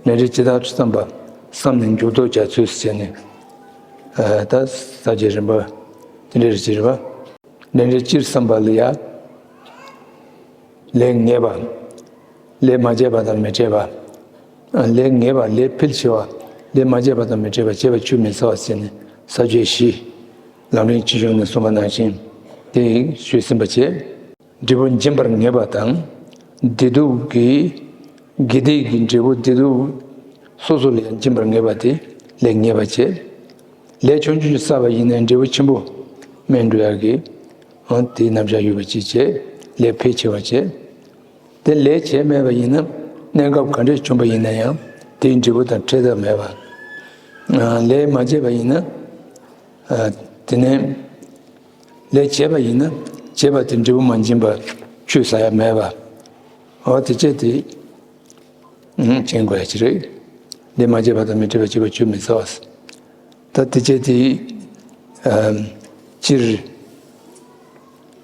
ལས་འབྲས་ཇི་ལྟར་བསམ་པ་བསམ་ནས་འགྱུར་ལྡོག་བྱ་ཚུལ་ཟེར་ནས། ཨ་ད་ས་བཅད་རིམ་པ་དེ་འདྲའི་རེ་ཅིག་རེད་པ། ལས་འབྲས་སྤྱིར་བསམ་པ་ལ་ཡ། ལས་ངེས་པ། ལས་མ་བྱས་པ་དང་མི་འཕྲད་པ། ལས་ངེས་པ་ལས་འཕེལ་ཆེ་བ། ལས་མ་བྱས་པ་དང་མི་འཕྲད་པ་བྱས་པ་ཆུད་མི་ཟ་བ་ཟེར་ནས། ས་བཅད་བཞི། ལམ་རིམ་ཆེ་ཆུང་ནས་གསུངས་པ་ནང་བཞིན་དེ་ཞུས་ཟིན་པ་བྱས། འབྲས་བུ་འབྱིན་པར་ངེས་པ་དང་། བདེ་སྡུག་གི་དགེ་སྡིག་གི་འབྲས་བུ་བདེ་སྡུག་སོ་སོ་ལ་ཡང་འབྱིན་པར་ངེས་པ་དེ་ལས་ངེས་པ་བྱས། ལས་ཆུང་ཆུང་ཞིག་བསགས་པ་ཡིན་ན་འབྲས་བུ་ཆེན་པོ་སྨིན་འགྲོ་ཡག་གི་ཨང་དེའི་རྣམ་གཞག་ཡོད་པ་ཅིག་བྱས། ལས་འཕེལ་ཆེ་བ་བྱས། དེ་ལས་བྱས་མེད་པ་ཡིན་ན། གནས་སྐབས་ག་འདྲས་བྱུང་པ་ཡིན་ན་ཡང་དེའི་འབྲས་བུ་དང་འཕྲད་ཐབས་མེད་པ། ལས་མ་བྱས་པ་ཡིན་ན། དེ་ནས་ལས་བྱས་པ་ཡིན་ན་བྱས་པ་དེ་འབྲས་བུ་མ་འབྱིན་པ་ཆུད་ཟ་ཡ་མེད་པ། འོ་དེ་བྱས་དེ་བྱེད་དགོས་ཡ་ཅིག་རེད། ལས་མ་བྱས་པ་དང་མི་འཕྲད་པ་བྱས་པ་ཆུད་མི་ཟ་བ། ད་དེ་བྱས་དེ་སྤྱིར་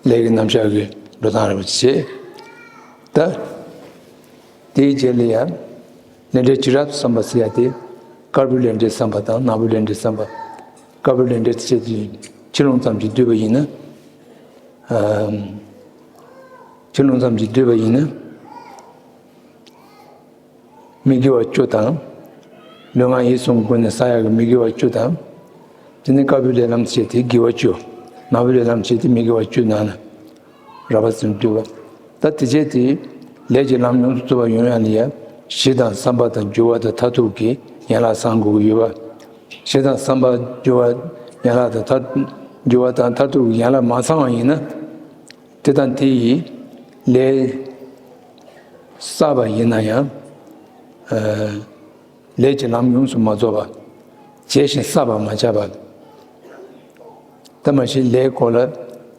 ལས་ཀྱི་རྣམ་གཞག་གི་འགྲོ་སྟངས་རེད་པ་བྱས། ད་དེའི་རྗེས་ལ་ཡང་ལས་འབྲས་བྱེ་བྲག་ཏུ་བསམ་པ་ཟེར་ཡ་དེ། དཀར་པོའི་ལས་འབྲས་བསམ་པ་དང་ནག་པོའི་ལས་འབྲས་བསམ་པ། དཀར་པོའི་ལས་འབྲས་དེ་བྱས་དེ་ཕྱི་ལོང་ཙམ་གྱིས་བསྡུས་པ་ཡིན་ན། ཕྱི་ལོང་ཙམ་གྱིས་བསྡུས་པ་ཡིན་ན། མི་དགེ་བ་བཅུ་དང་། ལུས་ངག་ཡིད་གསུམ་ཀུན་ནས་བསགས་ཡག་གི་མི་དགེ་བ་བཅུ་དང་། དེ་ནས་དཀར་པོའི་ལས་ལམ་བྱས་ཏེ་དགེ་བ་བཅུ། ནག་པོའི་ལས་ལམ་བྱས་ཏེ་མི་དགེ་བ་བཅུ་ནང་ན་རགས་པ་ཙམ་བསྡུས་པ། ད་དེ་བྱས་ཏེ་ལས་ཀྱི་ལམ་ཡོངས་སུ་རྫོགས་པ་ཡོང་ཡག་ལ་ཡ། གཞི་དང་བསམ་པ་དང་འགྱུར་བ་དང་མཐར་ཐུག་གི་ཡན་ལག་བསགས་དགོས་ཀྱི་ཡོད་པ། གཞི་དང་བསམ་པ་འགྱུར་བ་ཡན་ལག་དང་མཐར། འགྱུར་བ་དང་མཐར་ཐུག་གི་ཡན་ལག་མ་ཚང་བ་ཡིན་ན། དེ་དང་དེ་ཡི་ལས་བསགས་པ་ཡིན་ན་ཡང་། ལས་ཀྱི་ལམ་ཡོངས་སུ་མ་རྫོགས་པ། བྱས་ཤིང་བསགས་པ་མ་ཆགས་པ། ད་མ་གཞི་ལས་སྐོར་ལ་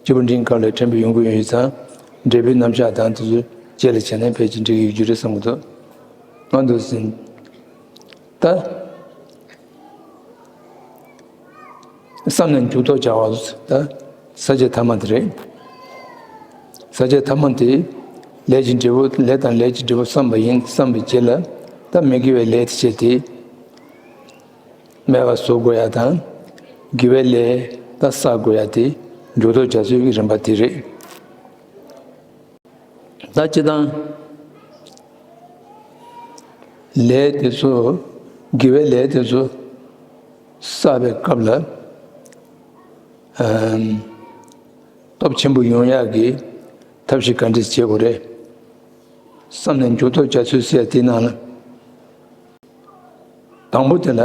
སྐྱེས་བུ་འབྲིང་སྐབས་ལས་ཕྲན་བུ་ཡོང་གི་ཡོད་ཙང་། འབྲས་བུའི་རྣམ་གཞག་དང་དེ་ཚོ་རྗེས་ལ་བྱས་ནས་ཕལ་ཆེར་འགྲིག་གི་ཡོད་རྒྱུ་རེད་བསམ་གྱི་འདུག་ང་འདུག་ཟིན། ད། བསམ་ནས་འཇུག་ལྡོག་བྱ་བ་ད་ས་བཅད་ཐ་མ་དེ་རེད། ས་བཅད་ཐ་མ་དེ་ལས་ཀྱི་འབྲས་བུ། ལས་དང་ལས་ཀྱི་འབྲས་བུ་བསམ་པ་ཡིན། བསམ་པའི་རྗེས་ལ་ད་མི་དགེ་བའི་ལས་དེ་བྱས་ཏེ་མེད་པ་བཟོ་དགོས་ཡ་དང་། དགེ་བའི་ལས་ད་བསགས་དགོས་ཡ་དེ་འཇུག་ལྡོག་བྱ་ཚུལ་གྱི་རིམ་པ་དེ་རེད། ད་སྤྱིར་བཏང་ལས་དེ་ཚོ། དགེ་བའི་ལས་དེ་ཚོ་བསགས་པའི་སྐབས་ལ་ཨམ། སྟོབས་ཆེན་པོ་ཡོང་ཡག་གི་ཐབས་ཤེས་ག་འདྲས་བྱེད་དགོས་རེད། བསམ་ནས་འཇུག་ལྡོག་བྱ་ཚུལ་ཟེར་ཡ་དེའི་ནང་ལ། དང་པོ་དེ་ལ།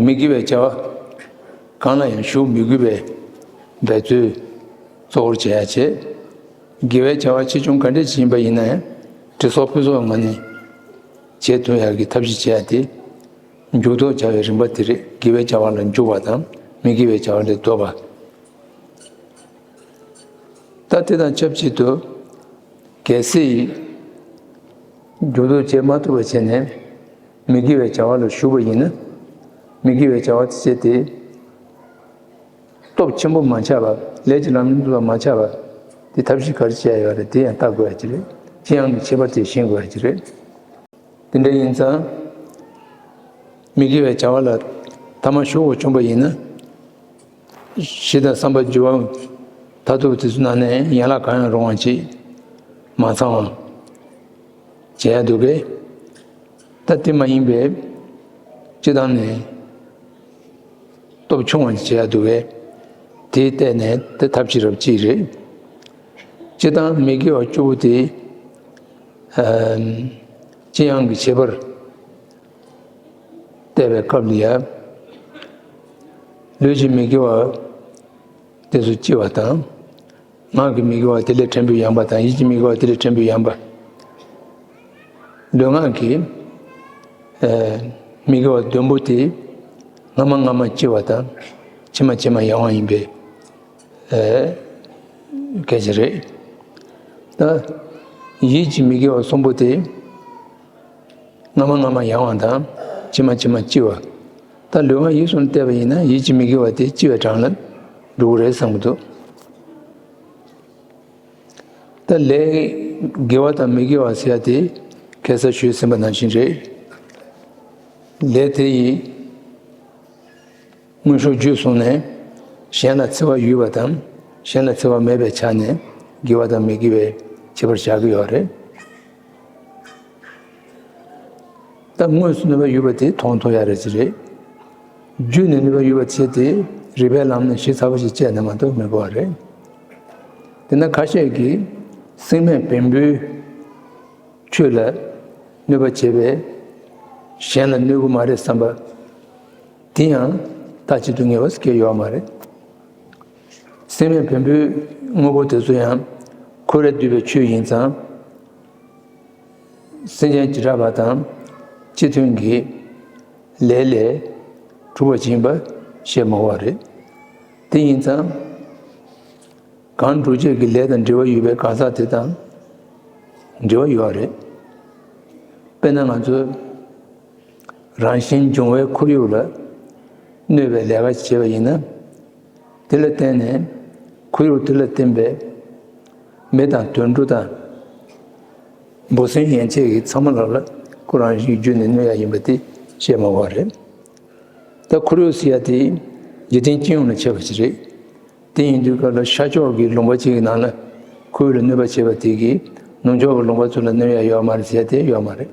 མི་དགེ་བའི་བྱ་བ་གང་ལ་ཡང་ཞུགས་མི་དགོས་པའི་འབད་རྩོལ་གཙོ་བོར་བྱེད་ཡ་བྱེད། དགེ་བའི་བྱ་བ་ཆེ་ཆུང་ག་འདྲ་ཞིག་ཡིན་པ་ཡིན་ན་ཡང་། དྲི་གསོག་ཕུན་ཚོགས་ངང་ནས་བྱེད་ཐུབ་ཡག་གི་ཐབས་ཤེས་བྱེད་ཡ་དེ། འཇུག་ལྡོག་བྱ་བའི་རིམ་པ་དེ་རེད། དགེ་བའི་བྱ་བ་ལ་འཇུག་པ་དང་མི་དགེ་བའི་བྱ་བ་ལས་ལྡོག་པ། ད་དེ་དང་ཆབས་ཅིག་ཏུ། གལ་སྲིད་འཇུག་ལྡོག་བྱེད་མ་ཐུབ་པ་བྱས་ནས་མི་དགེ་བའི་བྱ་བ་ལ་ཞུགས་པ་ཡིན་ན། མི་དགེ་བའི་བྱ་བ་དེ་བྱས་ཏེ་སྟོབས་ཆེན་པོ་མ་ཆགས་པ། ལས་ཀྱི་ལམ་རིམ་རྫོགས་པ་མ་ཆགས་པ་དེ་ཐབས་ཤེས་ག་རེ་བྱས་ཡོད་རེད། དེ་ཡང་བལྟ་དགོས་ཡ་ཅིག་རེད། ཅི་ཡང་གི་ཁྱད་པར་དེ་ཤེས་དགོས་ཡ་ཅིག་རེད། དེ་འདྲ་ཡིན་ཙང་། མི་དགེ་བའི་བྱ་བ་ལ་ཐ་མ་ཞུགས་པ་བྱུང་པ་ཡིན་ན། གཞི་དང་བསམ་པ་འགྱུར་བ་མཐར་ཐུག་དེ་ཚོ་ནང་ནས་ཡན་ལག་གང་ཡང་རུང་བ་ཅིག་མ་ཚང་བ་བྱེད་ཡ་འདུག་གས། ད་དེ་མ་ཡིན་པའི་སྤྱི་བཏང་ནས་སྟོབས་ཆུང་བ་ཅིག་བྱེད་ཡ་འདུག་གས། དེའི་ཐད་ནས་དེ་ཐབས་ཤེས་རབ་གཅིག་རེད། སྤྱི་བཏང་མི་དགེ་བ་བཅུ་པོ་དེ། ཨམ། ཅི་ཡང་གི་ཁྱད་པར་བལྟས་པའི་སྐབས་ལ་ཡ། ལུས་ཀྱི་མི་དགེ་བ་དེ་ཚོ་ལྕི་བ་དང་། ངག་གི་མི་དགེ་བ་དེ་ལས་ཕྲན་བུ་ཡངས་པ་དང་། ཡིད་ཀྱི་མི་དགེ་བ་དེ་ལས་ཕྲན་བུ་ཡངས་པ། ལུས་ངག་གི་ཨ་མི་དགེ་བ་བདུན་པོ་དེ་སྔ་མ་སྔ་མ་ལྕི་བ་དང་། ཕྱི་མ་ཕྱི་མ་ཡང་བ་ཡིན་པའི་ཨ་སྐད་ཆ་རེད། ད་ཡིད་ཀྱི་མི་དགེ་བ་གསུམ་པོ་དེ། སྔ་མ་སྔ་མ་ཡང་བ་དང་། ཕྱི་མ་ཕྱི་མ་ལྕི་བ། ད་ལུས་ངག་ཡིད་གསུམ་བལྟས་པ་ཡིན་ན་ཡིད་ཀྱི་མི་དགེ་བ་དེ་ལྕི་བའི་གྲངས་ལ་འགྲོ་གི་རེད་བསམ་གྱི་འདུག་ད་ལས་དགེ་བ་དང་མི་དགེ་བ་ཟེར་ཡ་དེ་ཁ་སང་ཞུས་ཟིན་པ་ནང་བཞིན་རེད། ལས་དེ་ཡི་དངོས་ཤུགས་བརྒྱུད་སོང་ནས་གཞན་ལ་འཚེ་བ་ཡོད་པ་དང་། གཞན་ལ་འཚེ་བ་མེད་པའི་ཆ་ནས་དགེ་བ་དང་མི་དགེ་བའི་ཁྱད་པར་བཞག་གི་ཡོད་རེད། ད་དངོས་སུ་ནུས་པ་ཡོད་པ་དེ་མཐོང་ཐུབ་ཡ་རེད་ཅི་རེད། རྒྱུད་ནས་ནུས་པ་ཡོད་པ་བྱས་ཏེ་རིགས་པའི་ལམ་ནས་ཞིབ་ཚགས་པོ་ཞིག་དཔྱད་ན་མ་གཏོགས་མི་དགོས་པ་རེད། དེ་ན་ཁ་ཤས་ཀྱིས་སེམས་མེད་བེམ་པོའི་ཆོས་ལ་གནོད་པ་བྱེད་པས་གཞན་ལ་གནོད་གི་མ་རེད་བསམ་པ་དེ་ཡང་ད་ཅི་སྡུག་བསྔལ་བ་སྐྱེ་ཡོད་མ་རེད། སེམས་མེད་བེམ་པོའི་དངོས་པོ་དེ་ཚོ་ཡང་འཁོར་བས་བསྡུས་པའི་ཆོས་ཡིན་ཙང་། སེམས་ཅན་བྱེ་བྲག་པ་དང་སྤྱི་མཐུན་གྱི་ལས་ལས་གྲུབ་པ་ཡིན་པ་བཤད་མ་དགོས་པ་རེད། དེ་ཡིན་ཙང་། གང་སྒྲུབ་བྱེད་ཀྱི་ལས་དང་འབྲེལ་བ་ཡོད་པའི་གང་ཟག་དེ་དང་འབྲེལ་བ་ཡོད་རེད། དཔེར་ན་ང་ཚོས་རང་བཞིན་འབྱུང་བའི་ཁོར་ཡུག་ལ་གནོད་པའི་ལས་ཀ་བྱེད་པ་ཡིན་ན། དེ་ལ་བརྟེན་ནས་ཁོར་ཡུག་དེ་ལ་བརྟེན་པའི་མི་དང་དུད་འགྲོ་དང་འབུ་སྲིན་ཡན་ཆད་ཀྱི་ཚང་མ་ལ་ལ་ཁོ་རང་བཞིན་རྒྱུད་ནས་གནོད་ཡ་ཡིན་པ་དེ་བཤད་མ་དགོས་པ་རེད། ད་ཁོར་ཡུག་ཟེར་ཡ་དེ་འཇིག་རྟེན་སྤྱི་ཡོངས་ལ་ཁྱབ་པ་ཞིག་རེད། དེ་ཡིན་དུས་སྐབས་ལ་ཤར་ཕྱོགས་ཀྱི་ལུང་པ་གཅིག་གི་ནང་ལ་ཁོར་ཡུག་ལ་གནོད་པ་བྱེད་པ་དེ་གིས་ནུབ་ཕྱོགས་ཀྱི་ལུང་པ་ཚོ་ལ་གནོད་ཡ་ཡོད་མ་རེད་ཟེར་ཡ་དེ་ཡོད་མ་རེད།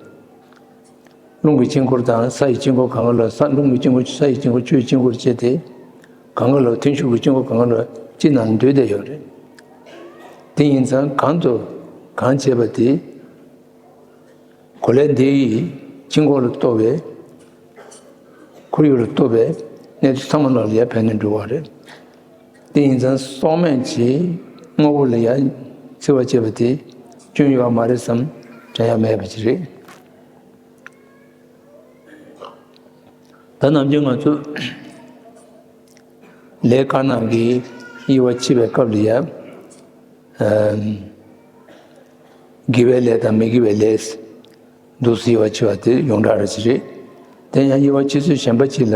རླུང་གི་དཀྱིལ་འཁོར་དང་ས་ཡི་དཀྱིལ་འཁོར་གང་ག་ལ་ས་རླུང་གི་དཀྱིལ་འཁོར་ས་ཡི་དཀྱིལ་འཁོར་ཆུ་ཡི་དཀྱིལ་འཁོར་བཅས་ཏེ་གང་ག་ལ་ཐུན་ཕྱུགས་ཀྱི་དཀྱིལ་འཁོར་གང་ག་ལ་གཅིག་ནང་འདུས་བསྡད་ཡོད་རེད། དེ་ཡིན་ཙང་གང་དུ་གང་བྱེད་པ་དེ། གོ་ལའི་འདི་ཡི་དཀྱིལ་འཁོར་ལ་གཏོགས་པའི་ཁོར་ཡུག་ལ་གཏོགས་པའི་གནས་ཚུལ་ཚང་མ་ལ་ཡང་ཕན་གནོད་འགྲོ་བ་རེད། དེ་ཡིན་ཙང་སྲོག་མེད་ཀྱི་དངོས་པོ་ལ་ཡང་འཚེ་བ་བྱེད་པ་དེ་སྐྱོན་ཡོད་པ་མ་རེད་བསམ་དྲན་ཡ་མེད་པ་ཅིག་རེད། ད་ནམ་རྒྱུན་ང་ཚོ་ལས་དཀར་ནག་གི་དབྱེ་བ་ཕྱེ་བའི་སྐབས་ལ་ཡང་། དགེ་བའི་ལས་དང་མི་དགེ་བའི་ལས། འདུག་སེ་དབྱེ་བ་ཕྱེ་བ་དེ་ཡོངས་གྲགས་རེ་ཞིག་རེད། དེ་ཡང་དབྱེ་བ་ཕྱེ་ཚུལ་གཞན་པ་གཅིག་ལ།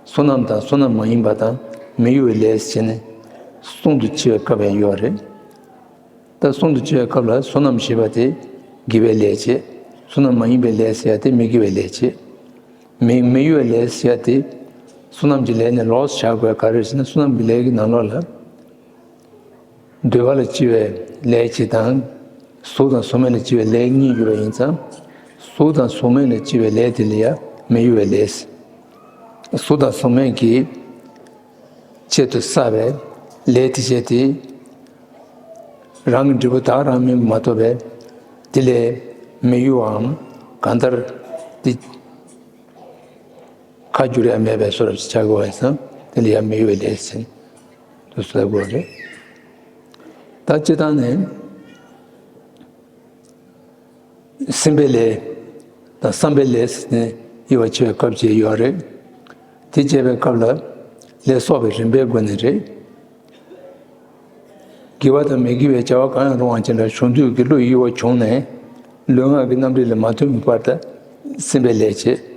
བསོད་ནམས་དང་བསོད་ནམས་མ་ཡིན་པ་དང་མི་དགེ་བའི་ལས་ཟེར་ནས་གསུམ་དུ་ཕྱེ་བའི་སྐབས་ཡང་ཡོད་རེད། ད་གསུམ་དུ་ཕྱེ་བའི་སྐབས་ལ་བསོད་ནམས་ཞེས་པ་དེ་དགེ་བའི་ལས་བྱེད། བསོད་ནམས་མ་ཡིན་པའི་ལས་ཟེར་ཡ་དེ་མི་དགེ་བའི་ལས་བྱེད། མི་མི་དགེ་བའི་ལས་ཟེར་ཡ་དེ་བསོད་ནམས་ཀྱི་ལས་ནས་ལོགས་སུ་བྱ་དགོས་པ་ག་རེ་ཟེར་ན་བསོད་ནམས་ཀྱི་ལས་ཀྱི་ནང་ལོགས་ལ། འདོད་པ་ལ་ལྕི་བའི་ལས་གཅིག་དང་། གཟུགས་དང་གཟུགས་མེད་ལ་ལྕི་བའི་ལས་གཉིས་ཡོད་པ་ཡིན་ཙང་། གཟུགས་དང་གཟུགས་མེད་ལ་ལྕི་བའི་ལས་དེ་ལ་ཡང་མི་དགེ་བའི་ལས། གཟུགས་དང་གཟུགས་མེད་ཀྱི་ཆེད་དུ་བསགས་པའི་ལས་དེ་བྱས་ཏེ། རང་གི་འབྲས་བུ་དག་རང་མིན་པ་མ་ཐོབ་པས་དེ་ལས་མི་དགེ་བའམ་གང་ལྟར་དེ། ཁ་བསྒྱུར་ཡ་མེད་པའི་བཟོ་འདྲ་ཞིག་ཆགས་ཀྱི་ཡོད་པ་ཡིན་ཙང་དེ་ལ་ཡང་མི་དགེ་བའི་ལས་ཟེར་དུ་ཟེར་དགོས་རེད། ད་སྤྱིར་བཏང་ནས་སེམས་པའི་ལས་དང་བསམ་པའི་ལས་ཟེར་ནས་དབྱེ་བ་ཕྱེ་བའི་སྐབས་ཅིག་ཡོད་རེད། དེ་དཔྱད་པའི་སྐབས་ལ་ལས་གསོག་པའི་རིམ་པའི་སྒོ་ནས་རེད། དགེ་བ་དང་མི་དགེ་བའི་བྱ་བ་གང་ཡང་རུང་བ་ཅན་ལ་གཞོམ་འདུས་ཀྱི་བློ་ཡི་དབྱེ་བ་བྱུང་ནས་ལུས་ངག་གི་རྣམ་རིག་ལས་མ་ཐོན་པའི་བར་དུ་སེམས་པའི་ལས་བྱེད།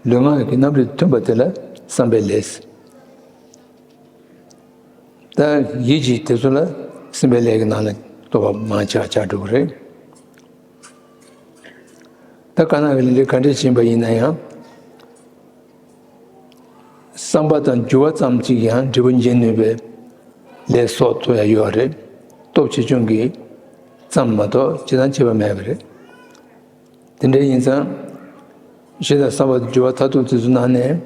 ལུས་ངག་གི་རྣམ་རིག་ཐོན་པ་དེ་ལ་བསམ་པའི་ལས། ད་ཡིད་ཀྱི་དེ་ཚོ་ལ་སེམས་པའི་ལས་ཀྱི་ནང་ལ་གཏོགས་པ་མང་ཆེ་བ་ཆགས་འགྲོ་གི་རེད། ད་དཀར་ནག་གི་ལས་འབྲས་ག་འདྲས་ཕྱིན་པ་ཡིན་ན་ཡང་། བསམ་པ་དང་འགྱུར་བ་ཙམ་གཅིག་ཡང་འབྲས་བུ་འབྱིན་ནུས་པའི་ལས་གསོག་ཐུབ་ཡ་ཡོད་རེད། སྟོབས་ཆེ་ཆུང་གི་ཙམ་མ་གཏོགས་ཇི་ལྟར་བྱེད་པ་མེད་པ་རེད། དེ་འདྲ་ཡིན་ཙང་། གཞི་དང་བསམ་པ་དང་འགྱུར་བ་མཐར་ཐུག་དེ་ཚོ་ནང་ནས།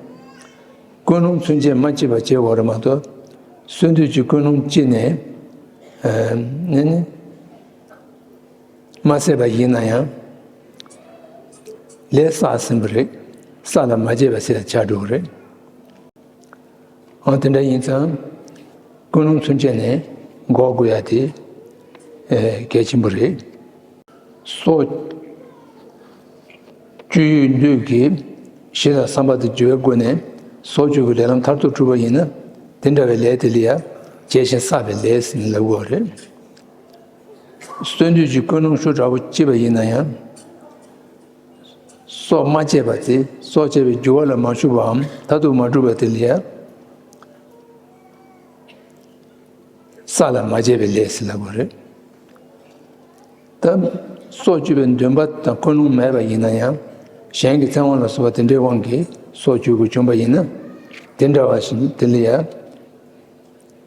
ཀུན་སློང་ཚུན་ཆད་མ་སྐྱེས་པ་བྱེད་དགོས་རེད་མ་གཏོགས། གསོན་དུས་ཀྱི་ཀུན་སློང་སྐྱེས་ནས། ཨ་ནི་ནི། མ་བསད་པ་ཡིན་ན་ཡང་། ལས་བསགས་ཟིན་པ་རེད། བསགས་ལ་མ་བྱས་པ་ཟེར་ཆགས་འགྲོ་གི་རེད། འོ་དེ་འདྲ་ཡིན་ཙང་། ཀུན་སློང་ཚུན་ཆད་ནས་འགོག་དགོས་ཡ་དེ། ཨེ་གལ་ཆེན་པོ་རེད། སྲོག་གཅོད་ཡུལ་ལུས་ཀྱི་གཞི་དང་བསམ་པ་དང་འགྱུར་བའི་སྒོ་ནས་སྲོག་གཅོད་ཀྱི་ལས་ལམ་མཐར་ཐུག་གྲུབ་པ་ཡིན་ན། དེ་འདྲ་བའི་ལས་དེ་ལ་ཡང་བྱས་ཤིང་བསགས་པའི་ལས་ཟེར་ནས་ལབ་དགོས་པ་རེད། གསོན་དུས་ཀྱི་ཀུན་སློང་ཤུགས་དྲག་པོ་སྐྱེས་པ་ཡིན་ན་ཡང་། སྲོག་མ་བཅད་པ་དེ་སྲོག་བཅད་པའི་རྒྱུ་བ་ལ་མ་ཞུགས་པའམ་མཐར་ཐུག་མ་གྲུབ་པ་དེ་ལ་ཡང་། བསགས་ལ་མ་བྱས་པའི་ལས་ཟེར་ལབ་དགོས་རེད། ད་སྲོག་གཅོད་པའི་འདུན་པ་དང་ཀུན་སློང་མེད་པ་ཡིན་ན་ཡང་གཞན་གྱི་བཙན་དབང་ལ་སོགས་པ་དེ་འདྲའི་དབང་གིས་སྲོག་གཅོད་དགོས་བྱུང་བ་ཡིན་ན་དེ་འདྲ་བ་ཞིག་དེ་ལ་ཡང་།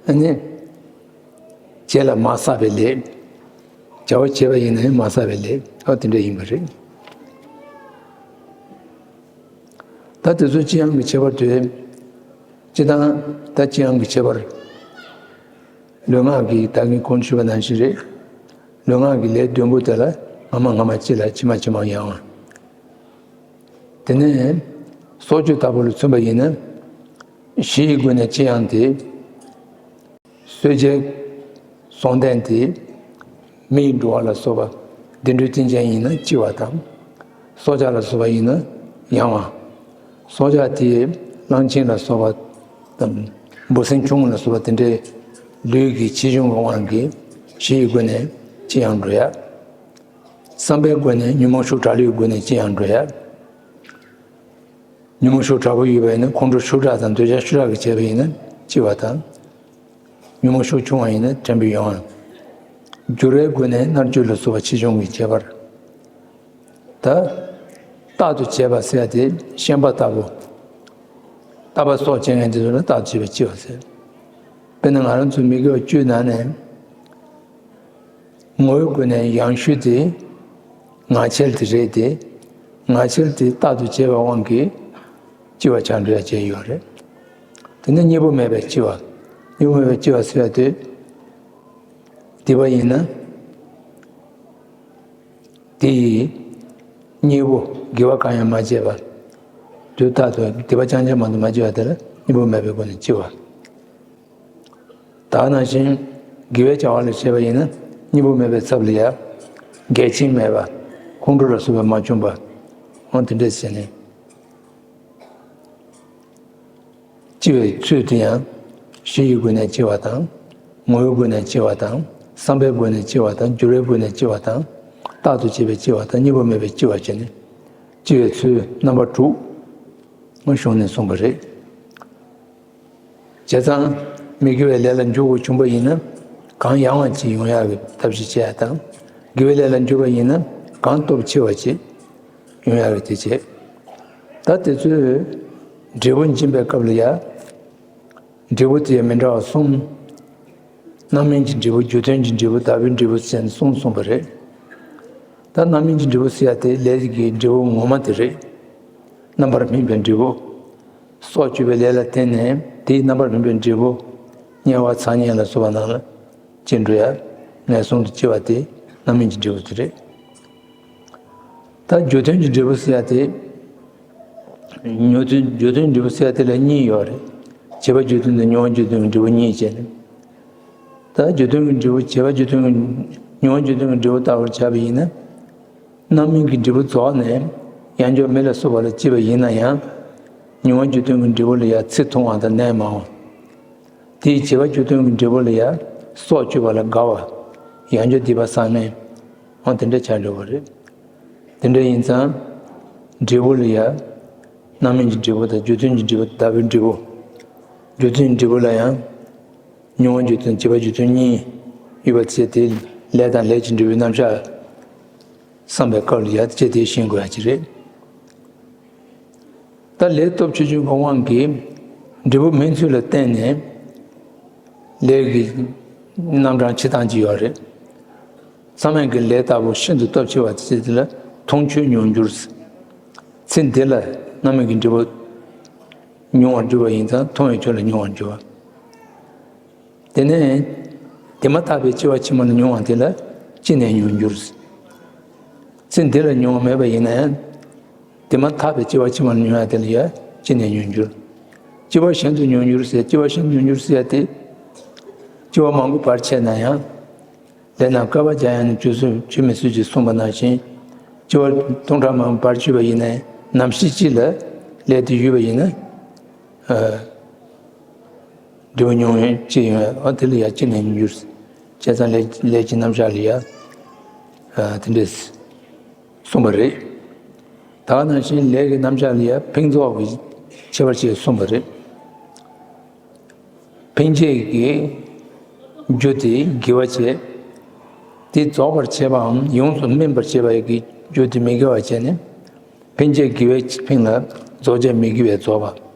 ཨ་ནི། བྱས་ལ་མ་བསགས་པའི་ལས། བྱ་བ་བྱས་པ་ཡིན་ན་ཡང་མ་བསགས་པའི་ལས་ཨ་དེ་འདྲ་ཡིན་པ་རེད། ད་དེ་ཚོ་ཅི་ཡང་གི་ཁྱད་པར་དུ། སྤྱི་བཏང་ད་ཅི་ཡང་གི་ཁྱད་པར། ལུས་ངག་གི་ད་གིན་གོང་ཞུས་པ་ནང་བཞིན་རེད། ལུས་ངག་གི་ལས་བདུན་པོ་དེ་ལ་སྔ་མ་སྔ་མ་གཅིག་ལ་ཕྱི་མ་ཕྱི་མ་ཡང་བ། དེ་ནས་སྲོག་གཅོད་ལྟ་བུ་ལ་མཚོན་པ་ཡིན་ན། བཞི་ཡི་སྒོ་ནས་ཅི་ཡང་དེ། གསོད་བྱེད་སྲོག་ལྡན་དེ། མི་ཡི་འགྲོ་བ་ལ་སོགས་པ་བདེ་འགྲོའི་རྟེན་ཅན་ཡིན་ན་ལྕི་བ་དང་། སྲོག་ཆགས་ལ་སོགས་པ་ཡིན་ན་ཡང་བ། སྲོག་ཆགས་དེ་གླང་ཆེན་ལ་སོགས་པ་དང་། འབུ་སྲིན་ཁྱུང་ལ་སོགས་པ་དེ་འདྲའི་ལུས་ཀྱི་ཆེ་ཆུང་གི་དབང་གིས་བཞི་ཡི་སྒོ་ནས་ཅི་ཡང་འགྲོ་ཡ། བསམ་པའི་སྒོ་ནས་ཉོན་མོངས་ཤུགས་དྲག་ལུས་ཀྱི་སྒོ་ནས་ཅི་ཡང་འགྲོ་ཡ། ཉོན་མོངས་ཤུགས་དྲག་པོ་ཡོད་པ་ཡིན་ན་ཁོང་ཁྲོ་ཤུགས་དྲག་དང་འདོད་ཆགས་ཤུགས་དྲག་གིས་བྱས་པ་ཡིན་ན་ལྕི་བ་དང་། ཉོན་མོངས་ཤུགས་ཆུང་བ་ཡིན་ན་དྲན་པའི་ཡོང་བ། འགྱུར་བའི་སྒོ་ནས་མནར་གཅོད་ལ་སོགས་པ་ཆེ་ཆུང་གི་ཁྱད་པར། ད། རྟག་ཏུ་བྱེད་པ་ཟེར་ཡ་དེ་ཤན་པ་ལྟ་བུ། རྟ་པ་སྲོག་བཅད་མཁན་དེ་ཚོ་ལ་རྟག་ཏུ་བྱེད་པ་ལྕི་བ་ཟེར། དཔེར་ན་ང་རང་ཚོ་མི་དགེ་བ་བཅུའི་ནང་ནས། ངོ་བོའི་སྒོ་ནས་ཡང་ཤུལ་དེ་ངག་འཁྱལ་དེ་རེད་དེ། ངག་འཁྱལ་དེ་རྟག་ཏུ་བྱེད་པའི་དབང་གིས་ལྕི་བ་ཆགས་འགྲོ་ཡ་བྱས་ཡོད་རེད། དེ་ནས་གཉིས་པོ་མེད་པའི་ལྕི་བ། གཉིས་པོ་མེད་པའི་ལྕི་བ་ཟེར་ཡ་དེ། སྡིག་པ་ཡིན་ན། དེ་ཡི་གཉིས་པོ་དགེ་བ་གང་ཡང་མ་བྱས་པ། དུས་རྟག་ཏུ་སྡིག་པ་རྐྱང་རྐྱང་མ་གཏོགས་མ་བྱས་པ་དེ་ལ་གཉིས་པོ་མེད་པའི་སྒོ་ནས་ལྕི་བ། ད་ནང་བཞིན་དགེ་བའི་བྱ་བ་ལ་བྱས་པ་ཡིན་ན་གཉིས་པོ་མེད་པའི་ཚབ་ལ་ཡ། འགལ་རྐྱེན་མེད་པ། ཁོང་ཁྲོ་ལ་སོགས་པ་མ་བྱུང་བ། འོ་དེ་འདྲས་བྱས་ནས། ལྕི་བའི་ཚུལ་དེ་ཡང་། བཞི་ཡི་སྒོ་ནས་ལྕི་བ་དང་། ངོ་བོའི་སྒོ་ནས་ལྕི་བ་དང་། བསམ་པའི་སྒོ་ནས་ལྕི་བ་དང་། འགྱུར་བའི་སྒོ་ནས་ལྕི་བ་དང་། རྟག་ཏུ་བྱེད་པའི་ལྕི་བ་དང་། གཉིས་པོ་མེད་པའི་ལྕི་བ་བྱས་ནས། ལྕི་བའི་ཚུལ་རྣམ་པ་དྲུག་གཞུང་ནས་གསུངས་པ་རེད། བྱས་ཙང་། མི་དགེ་བའི་ལས་ལ་འཇུག་དགོས་བྱུང་བ་ཡིན་ན། གང་ཡང་བ་ཅིག་ཡོང་ཡག་གི་ཐབས་ཤེས་བྱེད་ཡ་དང་། དགེ་བའི་ལས་ལ་འཇུག་པ་ཡིན་ན། གང་སྟོབས་ཆེ་བ་ཅིག་ཡོང་ཡག་གི་དེ་བྱེད། ད་དེ་ཚོའི་འབྲས་བུ་འབྱིན་པའི་སྐབས་ལ་ཡ། འབྲས་བུ་དེ་མི་འདྲ་བ་གསུམ། རྣམ་སྨིན་གྱི་འབྲས་བུ། རྒྱུ་མཐུན་གྱི་འབྲས་བུ། ལྡ་བའི་འབྲས་བུ་ཟེར་ནས་གསུམ་གསུངས་པ་རེད། ད་རྣམ་སྨིན་གྱི་འབྲས་བུ་ཟེར་ཡ་དེ་ལས་ཀྱི་འབྲས་བུ་ངོ་མ་དེ་རེད། རྣམ་པར་སྨིན་པའི་འབྲས་བུ། སྲོག་གཅོད་པའི་ལས་ལ་བརྟེན་ནས་དེའི་རྣམ་པར་སྨིན་པའི་འབྲས་བུ། དམྱལ་བ་ཚ་དམྱལ་ལ་སོགས་པ་རྣམས་ལ་སྐྱེ་འགྲོ་ཡ། ངན་སོང་དུ་སྐྱེ་བ་དེ་རྣམ་སྨིན་གྱི་འབྲས་བུ་དེ་རེད། ད་རྒྱུ་མཐུན་གྱི་འབྲས་བུ་ཟེར་ཡ་དེ། རྒྱུ་མཐུན་རྒྱུ་མཐུན་འབྲས་བུ་ཟེར་ཡ་དེ་ལ་གཉིས་ཡོད་རེད། བྱེད་པ་རྒྱུ་མཐུན་དང་མྱོང་བ་རྒྱུ་མཐུན་གྱི་འབྲས་བུ་གཉིས་བྱས་ནས། ད་རྒྱུ་མཐུན་གྱི་འབྲས་བུ། བྱེད་པ་རྒྱུ་མཐུན་གྱི་མྱོང་བ་རྒྱུ་མཐུན་གྱི་འབྲས་བུ་ལྟ་བུར་བྱས་པ་ཡིན་ན། རྣམ་སྨིན་གྱི་འབྲས་བུ་རྫོགས་ནས་ཡང་བསྐྱར་མི་ལ་སོགས་པ་ལ་སྐྱེས་པ་ཡིན་ན་ཡང་། མྱོང་བ་རྒྱུ་མཐུན་གྱི་འབྲས་བུ་ལ་ཡང་ཚེ་ཐུང་བ་དང་ནད་མང་བ། དེའི་བྱེད་པ་རྒྱུ་མཐུན་གྱི་འབྲས་བུ་ལ་ཡང་སྲོག་གཅོད་པ་ལ་དགའ་བ། ཡང་བསྐྱར་སྡིག་པ་བསགས་མཁན། འོ་དེ་འདྲ་ཆགས་འགྲོ་བ་རེད། དེ་འདྲ་ཡིན་ཙང་། འབྲས་བུ་ལ་ཡང་། རྣམ་སྨིན་གྱི་འབྲས་བུ་དང་རྒྱུ་མཐུན་གྱི་འབྲས་བུ། ལྡ་བའི་འབྲས་བུ། རྒྱུ་མཐུན་འབྲས་བུ་ལ་ཡང་། མྱོང་བ་རྒྱུ་མཐུན། བྱེད་པ་རྒྱུ་མཐུན་གཉིས་ཡོད་པ་བྱས་ཏེ། ལས་དང་ལས་ཀྱི་འབྲས་བུའི་རྣམ་གཞག་བསམ་པའི་སྐབས་ལ་ཡང་དེ་བྱས་ཏེ་ཤེས་དགོས་ཡ་ཅིག་རེད། ད་ལས་སྟོབས་ཆེ་ཆུང་གི་དབང་གིས་འབྲས་བུ་སྨིན་ཚུལ་ལ་བརྟེན་ནས་ལས་ཀྱི་རྣམ་གྲངས་ཕྱེ་སྟངས་ཅིག་ཡོད་རེད། ཚང་མས་ཀྱི་ལས་ལྟ་བུ་ཤིན་ཏུ་སྟོབས་ཆེ་བ་ཅིག་དེ་ལ་མཐོང་ཆོས་མྱོང་འགྱུར། ཚེ་འདི་ལ་རྣམ་སྨིན་གྱི་འབྲས་བུ་མྱོང་བར་འགྱུར་བ་ཡིན་ཙང་མཐོང་བའི་ཆོས་ལ་མྱོང་བར་འགྱུར་བ། དེ་ནས་དེ་མ་ཐག་པའི་སྐྱེ་བ་ཕྱི་མ་ལ་མྱོང་བ་དེ་ལ་སྐྱེས་ནས་མྱོང་འགྱུར། ཚེ་འདི་ལ་མྱོང་བ་མེད་པ་ཡིན་ན་ཡང་། དེ་མ་ཐག་པའི་སྐྱེ་བ་ཕྱི་མ་ལ་མྱོང་ཡ་དེ་ལ་ཡ་སྐྱེས་ནས་མྱོང་འགྱུར། སྐྱེ་བ་གཞན་དུ་མྱོང་འགྱུར་ཟེར། སྐྱེ་བ་གཞན་དུ་མྱོང་འགྱུར་ཟེར་ཡ་དེ། སྐྱེ་བ་མང་པོ་བར་ཆད་ན་ཡང་། ལས་རྣམས་བསྐལ་པ་བརྒྱ་ཡང་ནི་བཅུ་གསུམ་ཆོས་མི་སྲིད་ཅེས་གསུངས་པ་ནང་བཞིན། སྐྱེ་བ་སྟོང་ཕྲག་མང་པོ་བར་གཅོད་པ་ཡིན་ནའི་ནམ་ཞིག་ཅིག་ལ་ལས་དེ་ཡོད་པ་ཡིན་ན། ཨ། འབྲས་བུ་མྱོང་ཡང་ཅི་ཡོང་ཡང་། ཨ། དེ་ལ་ཡང་ཅི་ནས་མྱོང་འགྱུར། བྱས་ཙང་ལས་ལས་ཀྱི་རྣམ་གཞག་ལ་ཡང་། ཨ། དེ་འདྲས་གསུངས་པ་རེད། ད་ནང་བཞིན་ལས་ཀྱི་རྣམ་གཞག་ལ་ཡང་ཕུན་ཚོགས་ཀྱི་ཁྱད་པར་ཅིག་གསུངས་པ་རེད། ཕན་བྱེད་ཀྱི་རྒྱུ་དེ་དགེ་བ་བྱས། དེ་རྫོགས་པར་བྱེད་པའམ་ཡོངས་སུ་སྨིན་པར་བྱེད་པའི་རྒྱུ་དེ་མི་དགེ་བ་བྱས་ནས། ཕན་བྱེད་དགེ་བའི་ཕན་ལ་རྫོགས་བྱེད་མི་དགེ་བས་རྫོགས་པ།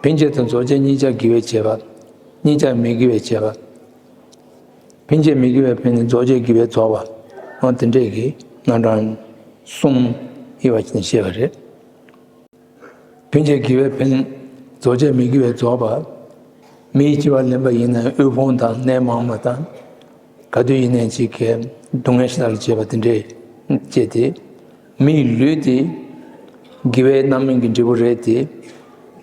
ཕན་བྱེད་དང་རྫོགས་བྱེད་གཉིས་ཆར་དགེ་བས་བྱས་པ། གཉིས་ཆར་མི་དགེ་བས་བྱས་པ། ཕན་བྱེད་མི་དགེ་བའི་ཕན་ནི་རྫོགས་བྱེད་དགེ་བས་རྫོགས་པ། འོ་དེ་འདྲས་ཀྱི་རྣམ་གྲངས་གསུམ་དབྱེ་བ་ཕྱེ་ནས་བཤད་པ་རེད། ཕན་བྱེད་དགེ་བའི་ཕན། རྫོགས་བྱེད་མི་དགེ་བའི་རྫོགས་པ། མི་ཡི་སྐྱེ་བ་ལེན་པ་ཡིན་ན་དབུལ་ཕོངས་དང་གནས་མང་བ་དང་། ག་དུས་ཡིན་ནའི་གཅིག་གིས་སྡུག་བསྔལ་ཤ་སྟག་ལ་བྱེད་པ་དེ་འདྲས་བྱས་ཏེ། མི་ཡི་ལུས་དེ་དགེ་བའི་རྣམ་སྨིན་གྱི་འབྲས་བུ་རེད་དེ།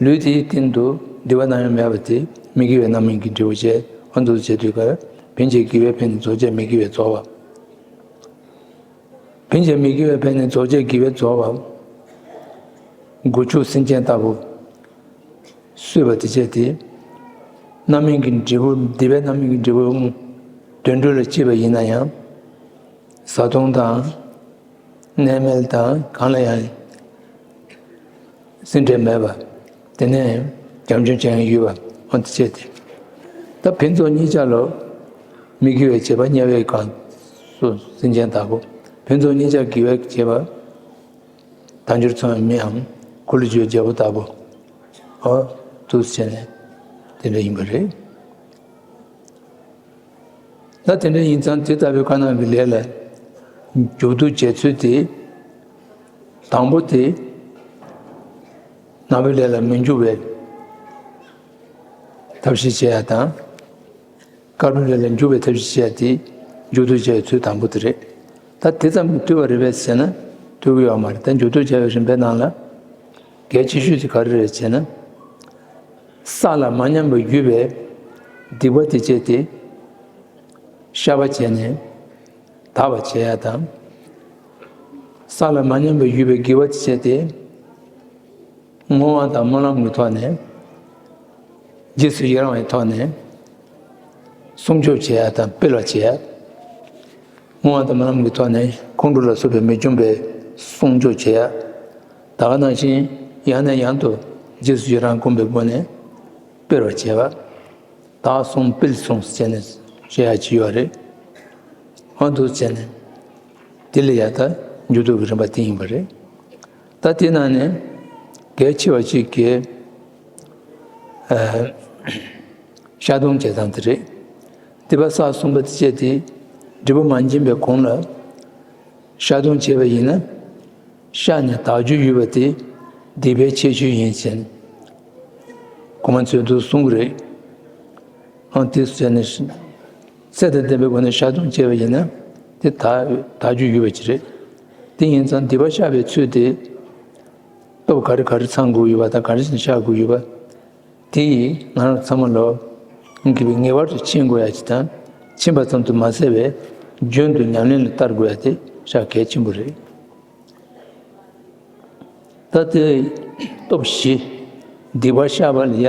ལུས་དེའི་སྟེང་དུ་སྡིག་པ་རྣམ་གཡེང་མེད་པ་དེ་མི་དགེ་བའི་རྣམ་སྨིན་གྱི་འབྲས་བུ་བྱས། ཨ་འདུག་བྱེད་དུས་ཀར་ཕན་བྱེད་དགེ་བའི་ཕན་ནི་རྫོགས་བྱེད་མི་དགེ་བའི་རྫོགས་པ། ཕན་བྱེད་མི་དགེ་བའི་ཕན་ནི་རྫོགས་བྱེད་དགེ་བའི་རྫོགས་པ། སྒོ་ཕྱུགས་སེམས་ཅན་ལྟ་བུ། གསོས་པ་དེ་བྱས་ཏེ། རྣམ་སྨིན་གྱི་འབྲས་བུ་སྡིག་པའི་རྣམ་སྨིན་གྱི་འབྲས་བུ་དུད་འགྲོ་ལ་སྐྱེས་པ་ཡིན་ན་ཡང་། བཟའ་བཏུང་དང་། གནས་མལ་དང་གང་ལ་ཡང་སེམས་ཁྲལ་མེད་པ། དེ་ནས་བྱམས་སྐྱོང་བྱེད་མཁན་ཡོད་པ་འོ་དེ་བྱས་ཏེ། ད་ཕན་ཚུན་གཉིས་ཆ་ལ་མི་དགེ་བའི་བྱེད་པ་དམྱལ་བའི་གང་སོ་སེམས་ཅན་ལྟ་བུ། ཕན་ཚུན་གཉིས་ཆ་དགེ་བའི་བྱེད་པ། དལ་འབྱོར་ཚང་བའི་མིའམ་འཁོར་ལོས་སྒྱུར་བའི་རྒྱལ་པོ་ལྟ་བུ། འོ་འདུག་བྱས་ནས་དེ་འདྲ་ཡིན་པ་རེད། ད་དེ་འདྲ་ཡིན་ཙང་དེ་ལྟ་བུའི་བཀའ་གནང་གི་ལས་ལ་འཇུག་ལྡོག་བྱེད་ཚུལ་དེ། དང་པོ་དེ། ནག་པོའི་ལས་ལ་མི་འཇུག་པའི་ཐབས་ཤེས་བྱེད་ཡ་དང་། དཀར་པོའི་ལས་ལ་འཇུག་པའི་ཐབས་ཤེས་བྱེད་ཡ་དེ་འཇུག་ལྡོག་བྱེད་ཡའི་ཚུལ་དང་པོ་དེ་རེད། ད་དེ་ཙམ་གྱིས་ཐུབ་པ་རེད་པས་ཟེར་ན་ཐུབ་ཀྱི་ཡོད་མ་རེད། ད་འཇུག་ལྡོག་བྱ་བའི་རིམ་པའི་ནང་ལ་གལ་ཆེ་ཤོས་དེ་ག་རེ་རེད་ཟེར་ན། ས་ལ་མ་ཉམས་པར་གྱུར་པའི་སྡིག་པ་དེ་བྱས་ཏེ། བཤགས་པ་བྱས་ནས་དག་པ་བྱེད་ཡ་དང་། ས་ལ་མ་ཉམས་པར་གྱུར་པའི་དགེ་བ་དེ་བྱས་ཏེ། བསྔོ་བ་དང་སྨོན་ལམ་གྱི་ཐོག་ནས། རྗེས་སུ་ཡི་རང་བའི་ཐོག་ནས། སྲུང་སྐྱོབ་བྱེད་ཡ་དང་སྤེལ་བ་བྱེད་ཡ། བསྔོ་བ་དང་སྨོན་ལམ་གྱི་ཐོག་ནས་ཁོང་ཁྲོ་ལ་སོགས་པའི་མི་འབྱུང་བའི་སྲུང་སྐྱོབ་བྱེད་ཡ། ད་ག་ནང་བཞིན་ཡང་ནས་ཡང་དུ་རྗེས་སུ་ཡི་རང་སྒོམ་པའི་སྒོ་ནས་སྤེལ་བར་བྱེད་པ། བདག་སྲུང་སྤེལ་སྲུང་ཟེར་ནས་བཤད་ཡ་ཅིག་ཡོད་རེད། འོ་འདུག་བྱས་ནས་དེ་ལ་ཡ་ད་འཇུག་ལྡོག་གི་རིམ་པ་དེ་ཡིན་པ་རེད། ད་དེ་ནང་ནས་གལ་ཆེ་བ་ཅིག་གི་ཨ། བཤགས་སྡོམ་བྱེད་སྟངས་དེ་རེད། སྡིག་པ་བསགས་སོང་བ་དེ་བྱས་ཏེ་འབྲས་བུ་མ་འབྱིན་པའི་གོང་ལ་བཤགས་སྡོམ་བྱས་པ་ཡིན་ན། བཤགས་ནས་དག་རྒྱུ་ཡོད་པ་དེ་སྡིག་པའི་ཁྱད་ཆོས་ཡིན་ཟེར་ནས་གོང་མ་ཚོས་འདུག་གསུང་གི་རེད། ཨང་དེ་བྱས་ནས་ཚད་དང་ལྡན་པའི་སྒོ་ནས་བཤགས་སྡོམ་བྱས་པ་ཡིན་ན་དེ་དག་དག་རྒྱུ་ཡོད་པ་ཅིག་རེད། དེ་ཡིན་ཙང་སྡིག་པ་བཤགས་པའི་ཚུལ་དེ་སྟོབས་ག་རེ་ག་རེ་ཚང་དགོས་ཡོད་པ་དང་ག་རེ་བྱས་ནས་བཤགས་དགོས་ཡོད་པ། དེ་ཡིས་ང་རང་ཚང་མ་ལོ་ངེས་པའི་ངེས་པར་དུ་མཁྱེན་དགོས་ཡ་ཅིག་དང་མཁྱེན་པ་ཙམ་དུ་མ་ཟད་པའི་རྒྱུན་དུ་ཉམས་ལེན་ལ་བསྟར་དགོས་ཡ་དེ་ཤག་གལ་ཆེན་པོ་རེད། ད་དེ་སྟོབས་བཞི། སྡིག་པ་བཤགས་པ་ལ་ཡ་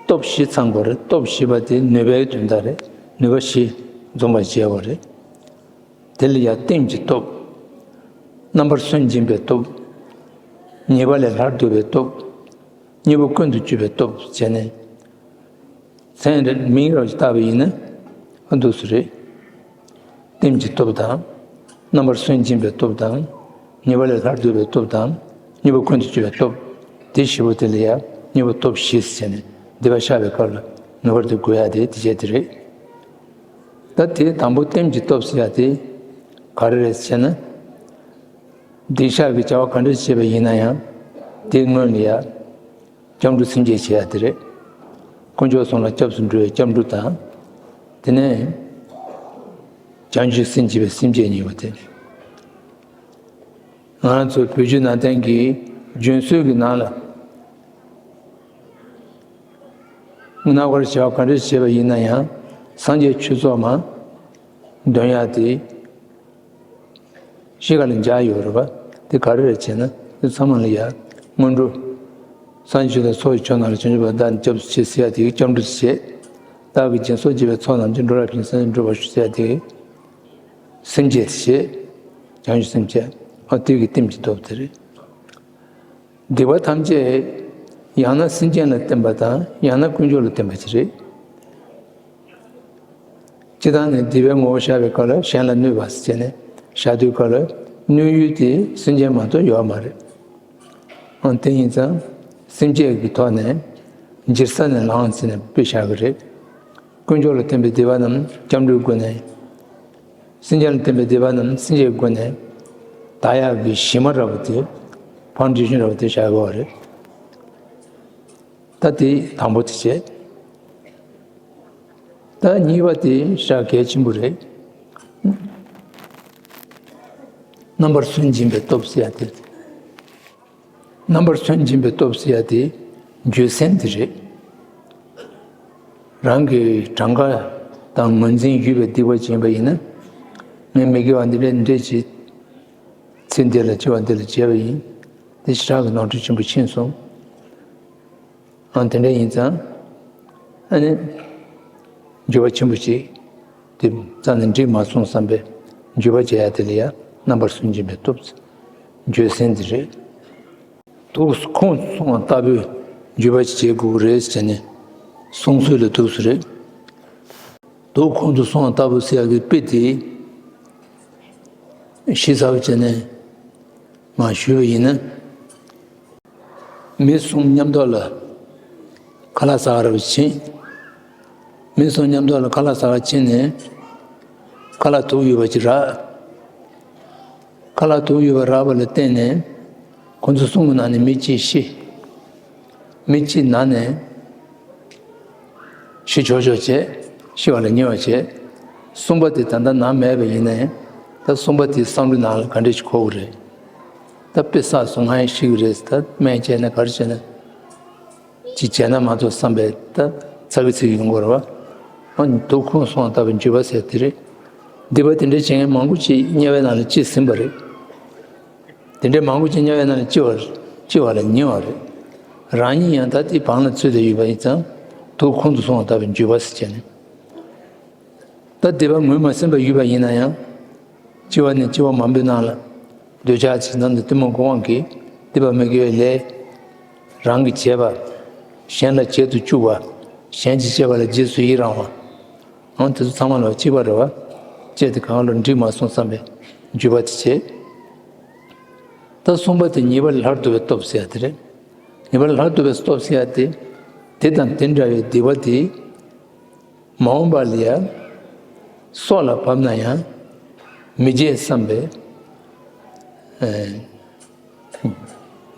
སྟོབས་བཞི་ཚང་དགོས་རེད། སྟོབས་བཞི་པ་དེ་ནུས་པའི་དོན་དག་རེད། ནུས་པ་བཞི་འཛོམས་པར་བྱས་པ་རེད། དེ་ལ་ཡང་ལྟེམ་གྱི་སྟོབས། རྣམ་པར་སུན་འབྱིན་པའི་སྟོབས། ཉེས་པ་ལས་སླར་འདུལ་བའི་སྟོབས། གཉིས་པོ་ཀུན་ཏུ་སྤྱོད་པའི་སྟོབས་བྱས་ནས། མཚན་རེ་མིང་རེ་བཏགས་པ་ཡིན་ན་ཨ་འདུག་སུ་རེད། ལྟེམ་གྱི་སྟོབས་དང་། རྣམ་པར་སུན་འབྱིན་པའི་སྟོབས་དང་། ཉེས་པ་ལས་སླར་འདུལ་བའི་སྟོབས་དང་། གཉིས་པོ་ཀུན་ཏུ་སྤྱོད་པའི་སྟོབས། དེ་བཞི་པོ་དེ་ལ་ཡང་གཉིས་པོ་སྟོབས་བཞི་ཟེར་ནས་སྡིག་པ་བཤགས་པའི་སྐབས་ལ་ངེས་པར་དུ་དགོས་ཡ་དེ་དེ་བྱས་དེ་རེད། ད་དེ་དང་པོ་ལྟེམ་གྱི་སྟོབས་ཟེར་ཡ་དེ་ག་རེ་རེད་ཟེར་ན། སྡིག་བཤགས་ཀྱི་བྱ་བ་ག་འདྲ་བྱས་པ་ཡིན་ན་ཡང་དེའི་སྔོན་ལ་ཡ་སྐྱབས་འགྲོ་སེམས་བསྐྱེད་བྱེད་ཡ་དེ་རེད། དཀོན་མཆོག་གསུམ་ལ་སྐྱབས་སུ་འགྲོ་བའི་སྐྱབས་འགྲོ་དང་། དེ་ནས་བྱང་ཆུབ་སེམས་བསྐྱེད་པའི་སེམས་བསྐྱེད་གཉིས་པ་དེ། ང་རང་ཚོ་བོད་བརྒྱུད་ནང་བསྟན་གྱི་རྒྱུན་སྲོལ་གྱི་ནང་ལ། རྣམ་དཀར་བྱ་བ་ག་འདྲ་བྱས་པ་ཡིན་ན་ཡང་སངས་རྒྱས་ཆོས་ཚོགས་མ་འདོན་ཡག་དེ་གཞི་ག་ལ་འཇགས་ཡོད་རེད་པ། དེ་ག་རེ་རེད་བྱས་ན་དེ་ཚང་མ་ལ་ཡ་སྔོན་འགྲོ། སངས་རྒྱས་ཆོས་དང་ཚོགས་ཀྱི་མཆོག་རྣམས་ལ་བྱང་ཆུབ་བདག་ནི་སྐྱབས་སུ་མཆི་ཟེར་ཡ་དེ་གི་སྐྱབས་འགྲོ་བྱེད། བདག་གིས་སྦྱིན་སོགས་བགྱིས་པའི་ཚོགས་རྣམས་ཀྱིས། འགྲོ་རབ་ཞིང་སེམས་ཅན་སྒྲོལ་བར་ཤོག་ཟེར་ཡ་དེ་གི་སེམས་བསྐྱེད་བྱེད། བྱང་ཆུབ་སེམས་བསྐྱེད། ཨ་དེ་གི་ལྟེམ་གྱི་སྟོབས་དེ་རེད། སྡིག་པ་ཐམས་ཅད་ཡང་ན་སེམས་ཅན་ལ་བརྟེན་པ་དང་ཡང་ན་དཀོན་མཆོག་ལ་བརྟེན་པ་ཅིག་རེད། སྤྱིར་བཏང་ནས་སྡིག་པའི་ངོ་བོ་བཤགས་པའི་སྐབས་ལ་གཞན་ལ་གནོད་པ་ཟེར་ནས་བཤགས་དུས་སྐབས་ལ་གནོད་ཡུལ་དེ་སེམས་ཅན་མ་གཏོགས་ཡོད་མ་རེད། ཨང་དེ་ཡིན་ཙང་སེམས་བསྐྱེད་ཀྱི་ཐོག་ནས་འཇིགས་ས་ནས་ལངས་ཟེར་ནས་དཔེ་བཞག་གི་རེད། དཀོན་མཆོག་ལ་བརྟེན་པའི་སྡིག་པ་རྣམས་སྐྱབས་འགྲོའི་སྒོ་ནས། སེམས་ཅན་ལ་བརྟེན་པའི་སྡིག་པ་རྣམས་སེམས་བསྐྱེད་སྒོ་ནས་དག་ཡག་གི་གཞི་མ་འདྲ་པོ་དེ་ ཕའུན་ཌེ་ཤན་ར་བ་དེ་བཞག་དགོས་པ་རེད། ད་དེ་དང་པོ་དེ་བྱས། ད་གཉིས་པ་དེ་ཞེ་དྲག་གལ་ཆེན་པོ་རེད། རྣམ་པར་སུན་འབྱིན་པའི་སྟོབས་ཟེར་ཡ་དེ། རྣམ་པར་སུན་འབྱིན་པའི་སྟོབས་ཟེར་ཡ་དེ་འགྱོད་སེམས་དེ་རེད། རང་གི་གྲངས་ཀ་དང་ངོས་འཛིན་ཡོད་པའི་སྡིག་པ་བྱས་པ་ཡིན་ན། ངས་མི་དགེ་བ་འདི་འདྲ་འདི་འདྲ་བྱས། ཚེ་འདི་ལ་སྐྱེ་བ་འདི་ལ་བྱས་པ་ཡིན། དེ་ཞེ་དྲག་གི་ནོར་འཁྲུལ་ཆེན་པོ་ཕྱིན་སོང་། ཨང་། དེ་འདྲ་ཡིན་ཙང་། ཨ་ནི། འགྱོད་པ་ཆེན་པོ་ཞིག་དེ་རྩ་ནས་འགྲིག་མ་སོང་བསམ་པའི་འགྱོད་པ་བྱེད་ཡ་དེ་ལ་ཡ་རྣམ་པར་སུན་འབྱིན་པའི་སྟོབས། འགྱོད་སེམས་དེ་རེད། དུག་ཁོང་དུ་སོང་བ་ལྟ་བུའི་འགྱོད་པ་ཞིག་བྱེད་དགོས་རེད་ཟེར་ནས་གསུང་སྲོལ་ལ་འདུག་སེ་རེད། དུག་ཁོང་དུ་སོང་བ་ལྟ་བུ་ཟེར་ཡ་གི་དཔེ་དེ་ཞིབ་ཚགས་པོ་བྱས་ནས་མར་ཞུས་པ་ཡིན་ན། མི་གསུམ་མཉམ་དུ་ལ་ཁ་ལག་ཟ་ག་ར་བ་ཕྱིན། མི་གསུམ་མཉམ་དུ་ལ་ཁ་ལག་ཟ་ག་ཕྱིན་ནས། ཁ་ལག་དུག་ཡོད་པ་ཅིག་རག་ཁ་ལག་དུག་ཡོད་པ་རག་པ་ལ་བརྟེན་ནས། ཁོ་ཚོ་གསུམ་གྱི་ནང་ནས་མི་གཅིག་ཤི། མི་གཅིག་ན་ནས། ཤི་ཆོག་ཆོག་བྱས། ཤི་བ་ལ་ཉེ་བ་བྱས། གསུམ་པ་དེ་ད་ལྟ་ན་མེད་པ་ཡིན་ནའི། ད་གསུམ་པ་དེའི་བསམ་བློའི་ནང་ལ་ག་འདྲ་ཞིག་འཁོར་གི་རེད། ད་དཔེ་བསགས་སོང་། ང་ཡང་ཤི་གི་རེད། ད་སྨན་བྱས་ན་ག་རེ་བྱས་ན། ཅིག་བྱས་ན་མ་གཏོགས་བསམ་པའི་ད་ཚ་གི་ཚིག་ཡོང་གི་རེད་བ། ཨ་ནི་དུག་ཁོང་སོང་ལྟ་བུའི་འགྱོད་པ་ཟེར་དེ་རེད། སྡིག་པ་དེ་འདྲ་བྱེད་མཁན་མང་པོ་ཅིག་དམྱལ་བའི་ནང་ལ་སྐྱེས་ཟིན་པ་རེད། དེ་འདྲའི་མང་པོ་ཅིག་དམྱལ་བའི་ནང་ལ་སྐྱེ་བ་སྐྱེ་བ་ལ་ཉེ་བ་རེད། རང་ཉིད་ཡང་ད་ལྟའི་བང་ལ་ཚུད་དེ་ཡོད་པ་ཡིན་ཙང་། དུག་ཁོང་དུ་སོང་བ་ལྟ་བུའི་འགྱོད་པ་ཟེར་བྱས་ནས། ད་སྡིག་པ་ངོས་མ་ཟིན་པ་ཡོད་པ་ཡིན་ན་ཡང་། སྐྱེ་བ་ནས་སྐྱེ་བ་མང་པོའི་ནང་ལ་འདོད་ཆགས་ཅིག་ནང་དུ་གཏི་མུག་གི་དབང་གིས་སྡིག་པ་མི་དགེ་བའི་ལས། རང་གིས་བྱས་པ། གཞན་ལ་བྱེད་དུ་བཅུག་པ། གཞན་གྱིས་བྱས་པ་ལ་རྗེས་སུ་ཡི་རང་བ། འོ་དེ་ཚོ་ཚང་མ་ལ་གཅིག་པ་རེད་བ། བྱས་ཏེ་གང་ལ་འགྲིག་མ་སོང་བསམ་པའི་འགྱོད་པ་དེ་བྱས། ད་གསུམ་པ་དེ་ཉེས་པ་ལས་སླར་ལྡོག་པའི་སྟོབས་ཟེར་ཡ་དེ་རེད། ཉེས་པ་ལས་སླར་ལྡོག་པའི་སྟོབས་ཟེར་ཡ་དེ། དེ་དང་དེ་འདྲ་བའི་སྡིག་པ་དེ། མ་འོངས་པ་ལ་ཡང་སྲོག་ལ་བབས་ན་ཡང་མི་བྱེད་བསམ་པའི་ཨེ་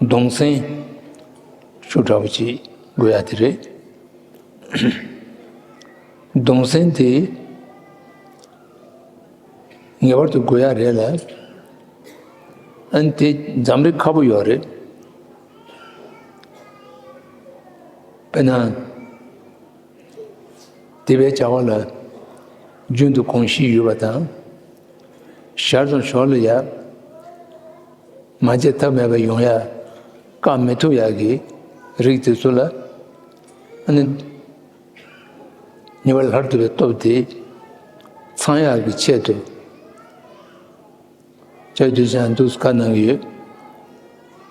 གདུང་སེམས་ཤུགས་དྲག་པོ་ཅིག་དགོས་ཡ་དེ་རེད། གདུང་སེམས་དེ་ངེས་པར་དུ་དགོས་ཡ་རེད་ལ། ཨ་ནི་དེ་འཛམ་གླིང་ཁག་པོ་ཡོད་རེད། དཔེར་ན། སྡིག་པའི་བྱ་བ་ལ་རྒྱུན་དུ་གོམས་གཤིས་ཡོད་པ་དང་། ཞར་དང་ཞོར་ལ་ཡང་མ་བྱས་ཐབས་མེད་པ་ཡོང་ཡ། བཀག་མི་ཐུབ་ཡ་གི་རིགས་དེ་ཚོ་ལ། ཨ་ནི་ཉེས་པ་ལས་སླར་ལྡོག་པའི་སྟོབས་དེ་ཚང་ཡ་གི་ཆེད་དུ། ཅིག་དུས་ཙམ་འདུག་སེ་བཀའ་གནང་གི་ཡོད།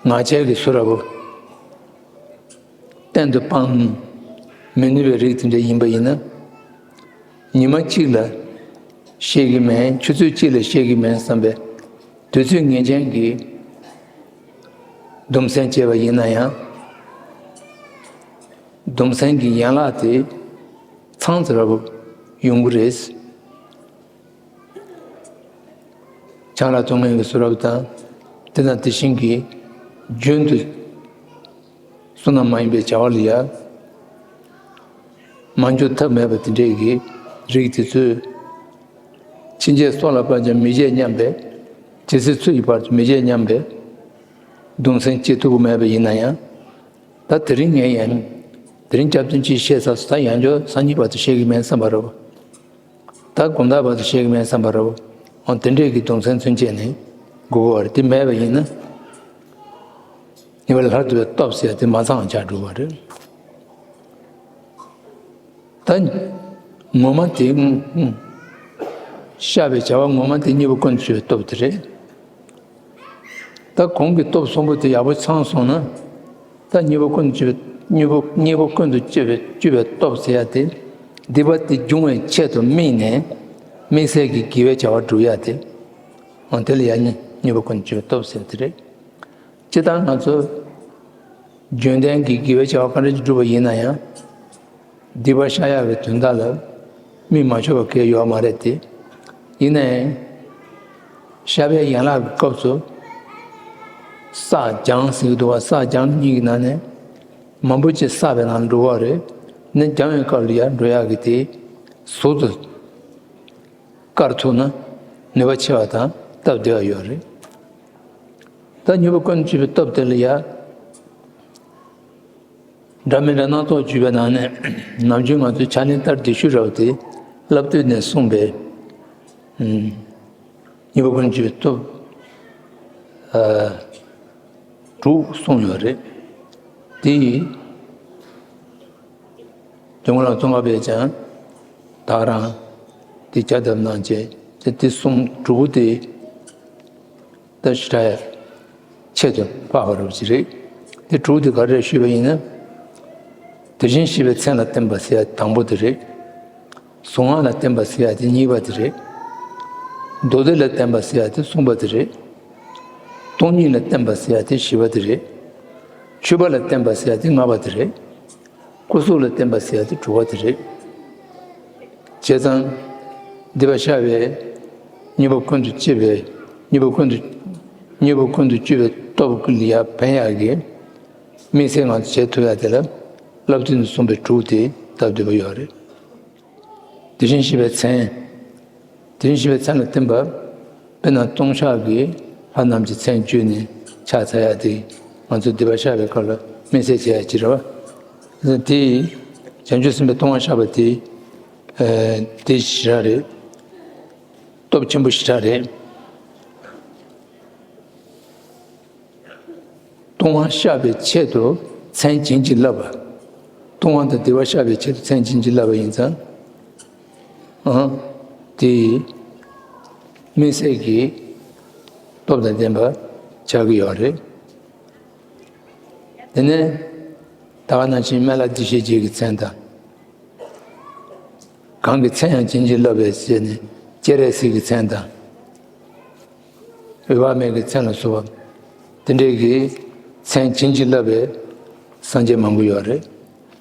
ངག་འཁྱལ་གྱི་ཚུལ་ར་བོ། གཏན་དུ་སྤང་མི་ནུས་པའི་རིགས་དེ་འདྲ་ཡིན་པ་ཡིན་ན། ཉི་མ་གཅིག་ལ་ཤེས་ཀྱི་མེད། ཆུ་ཚོད་གཅིག་ལ་ཤེས་ཀྱི་མེད་བསམ་པའི་དུས་ཚོད་ངེས་ཅན་གྱི་སྡུག་སྲན་བྱས་པ་ཡིན་ན་ཡང་། སྡུག་སྲན་གྱི་ཡན་ལག་དེ་ཚང་ཙམ་ར་བོ་ཡོང་གི་རེད། ཆང་རག་འཐུང་མཁན་གྱི་ཚུལ་ར་བོ་དང་། དེ་དང་དེ་བཞིན་གྱི་རྒྱུན་དུ་བསོད་ནམས་མ་ཡིན་པའི་བྱ་བ་ལ་ཡ་མ་འཇུག་ཐབས་མེད་པ་དེ་འདྲའི་གི་རིགས་དེ་ཚོས། ཕྱིན་ཆད་སྲོག་ལ་བབས་ཀྱང་མི་བྱེད་སྙམ་པའི། ཇི་སྲིད་ཚེ་ཡི་བར་དུ་མི་བྱེད་སྙམ་པའི་གདུང་སེམས་སྐྱེ་ཐུབ་ཀྱི་མེད་པ་ཡིན་ན་ཡང་། ད་དེ་རིང་ངས་ཡང་དེ་རིང་སྐྱབས་ཐུན་གཅིག་བཤད་ཚར་སོང་། ད་ཡང་བསྐྱར་སང་ཉིན་བར་དུ་བཤད་ཀྱི་མེད་བསམ་པ་རེད་བ། ད་དགོང་དག་བར་དུ་བཤད་ཀྱི་མེད་བསམ་པ་རེད་བ། འོ་དེ་འདྲས་ཀྱི་གདུང་སེམས་ཚུན་ཆད་ནས་དགོས་པ་རེད། དེ་མེད་པ་ཡིན་ན། ཉེས་པ་ལས་སླར་ལྡོག་པའི་སྟོབས་ཟེར་ཡ་དེ་མ་ཚང་བ་ཆགས་འགྲོ་བ་རེད། ད་ངོ་མ་དེ་བཤགས་པའི་བྱ་བ་ངོ་མ་དེ་གཉིས་པོ་ཀུན་ཏུ་སྤྱོད་པའི་སྟོབས་དེ་རེད། ད་གོང་གི་སྟོབས་གསུམ་པོ་དེ་ཡག་པོ་ཚང་སོང་ན། ད་གཉིས་པོ་ཀུན་ཏུ་སྤྱོད་པའི་གཉིས་པོ་གཉིས་པོ་ཀུན་ཏུ་སྤྱོད་པའི་སྤྱོད་པའི་སྟོབས་ཟེར་ཡ་དེ། སྡིག་པ་དེ་སྦྱོང་བའི་ཆེད་དུ་དམིགས་ནས། དམིགས་བསལ་གྱི་དགེ་བའི་བྱ་བ་སྒྲུབ་ཡ་དེ། འོ་དེ་ལ་ཡ་གཉིས་གཉིས་པོ་ཀུན་ཏུ་སྤྱོད་པའི་སྟོབས་ཟེར་དེ་རེད། སྤྱིར་བཏང་ང་ཚོ་རྒྱུན་ལྡན་གྱི་དགེ་བའི་བྱ་བ་ག་འདྲ་ཞིག་བསྒྲུབས་པ་ཡིན་ན་ཡང་། སྡིག་པ་བཤགས་ཡག་གི་དོན་དག་ལ་དམིགས་མ་ཆོག་པ་གང་ཡང་ཡོད་མ་རེད་དེ། ཡིན་ནའི་བཤགས་པའི་ཡན་ལག་གི་སྐབས་སུ་ བསགས་སྦྱང་ཟེར་གྱི་འདུག་བ། བསགས་སྦྱང་གཉིས་ཀྱི་ནང་ནས་མང་པོ་ཅིག་བསགས་པའི་ནང་འགྲོ་བ་རེད། ནི་སྦྱང་བའི་སྐབས་ལ་ཡར་འགྲོ་ཡག་གི་དེ་ཟུར་དུ་བཀར་ཐུབ་ན་ནུས་པ་ཆེ་བ་དང་སྟབས་བདེ་བ་ཡོད་རེད། ད་མྱུར་བ་ཀུན་ཏུ་སྤྱོད་པའི་སྟོབས་དེ་ལ་ཡ། འདྲ་མི་འདྲ་སྣ་ཚོགས་བརྗོད་པའི་ནང་ནས་ནམ་རྒྱུན་ང་ཚོའི་ཕྱག་ལེན་ལྟར་དེ་ཤུ་རབ་དེ་བསླབ་བཏུས་ནས་གསུངས་པའི་མྱུར་བ་ཀུན་སྤྱོད་པའི་སྟོབས་དྲུག་གསུངས་ཡོད་རེད། དེ་ཡིས་དོན་ལ་བཙོང་བ་བས་ཀྱང་བདག་རང་དེ་བྱ་ཐབས་གནང་བྱས་ཀྱི་དེ་གསུམ་དྲུག་པོ་དེ། ད་ཞེ་དྲག་ཆེད་དུ་འཕགས་པ་རུ་ཅི་རེད། དེ་དྲུག་དེ་ག་རེ་ཞུས་པ་ཡིན་ན། དེ་བཞིན་གཤེགས་པའི་མཚན་ལ་བརྟེན་པ་ཟེར་ཡ་དང་པོ་དེ་རེད། གཟུངས་སྔགས་ལ་བརྟེན་པ་ཟེར་ཡ་དེ་གཉིས་པ་དེ་རེད། མདོ་སྡེ་ལ་བརྟེན་པ་ཟེར་ཡ་དེ་གསུམ་པ་དེ་རེད། སྟོང་ཉིད་ལ་བརྟེན་པ་ཟེར་ཡ་དེ་བཞི་པ་དེ་རེད། མཆོད་པ་ལ་བརྟེན་པ་ཟེར་ཡ་དེ་ལྔ་པ་དེ་རེད། སྐུ་གཟུགས་ལ་བརྟེན་པ་ཟེར་ཡ་དེ་དྲུག་པ་དེ་རེད། བྱས་ཙང་། འདི་པ་ཤར་བའི་མྱུར་བ་ཀུན་ཏུ་སྤྱོད་པའི་མྱུར་བ་ཀུན་ཏུ་མྱུར་བ་ཀུན་ཏུ་སྤྱོད་པའི་སྟོབས་ལ་ཡར་ཕན་ཡག་གི་དམིགས་བསལ་ང་ཚོ་བྱེད་ཐུབ་ཡག་དེ་ལ་བསླབ་བཏུས་ནས་གསུངས་པའི་དྲུག་དེ་སྟབས་བདེ་པོ་ཡོད་རེད། དེ་བཞིན་གཤེགས་པའི་མཚན། དེ་བཞིན་གཤེགས་པའི་མཚན་ལ་བརྟེན་པ། དཔེར་ན་ལྟུང་བཤགས་ཀྱི་ལྷ་རྣམས་ཀྱི་མཚན་བརྗོད་ནས་ཕྱག་འཚལ་ཡག་དེ་ང་ཚོ་འདི་པ་ཤར་བའི་སྐབས་ལ་དམིགས་བསལ་བྱེད་ཡག་ཅིག་རེད་བ། དེ་བྱང་ཆུབ་སེམས་དཔའི་ལྟུང་བ་བཤགས་པ་དེ། ཨ། དེ་ཞེ་དྲག་རེད། སྟོབས་ཆེན་པོ་ཞེ་དྲག་རེད། ལྟུང་བ་བཤགས་པའི་ཆེད་དུ་མཚན་བྱིན་གྱིས་བརླབས་པ། ལྟུང་བ་དང་སྡིག་པ་བཤགས་པའི་ཆེད་དུ་མཚན་བྱིན་གྱིས་བརླབས་པ་ཡིན་ཙང་། ཨང་། དེ་དམིགས་བསལ་གྱི་སྟོབས་དང་ལྡན་པ་ཆགས་ཀྱི་ཡོད་རེད། དེ་ནས་ད་ག་ནང་བཞིན་སྨན་བླ་འདུས་བྱས་རྗེ་གི་མཚན་དང་། གང་གི་མཚན་ཡང་བྱིན་གྱིས་བརླབས་པའི་ཞེས་ནས་སྤྱན་རས་གཟིགས་ཀྱི་མཚན་དང་། འོད་དཔག་མེད་ཀྱི་མཚན་ལ་སོགས་པ། དེ་འདྲའི་གི་མཚན་བྱིན་གྱིས་བརླབས་པའི་སངས་རྒྱས་མང་པོ་ཡོད་རེད།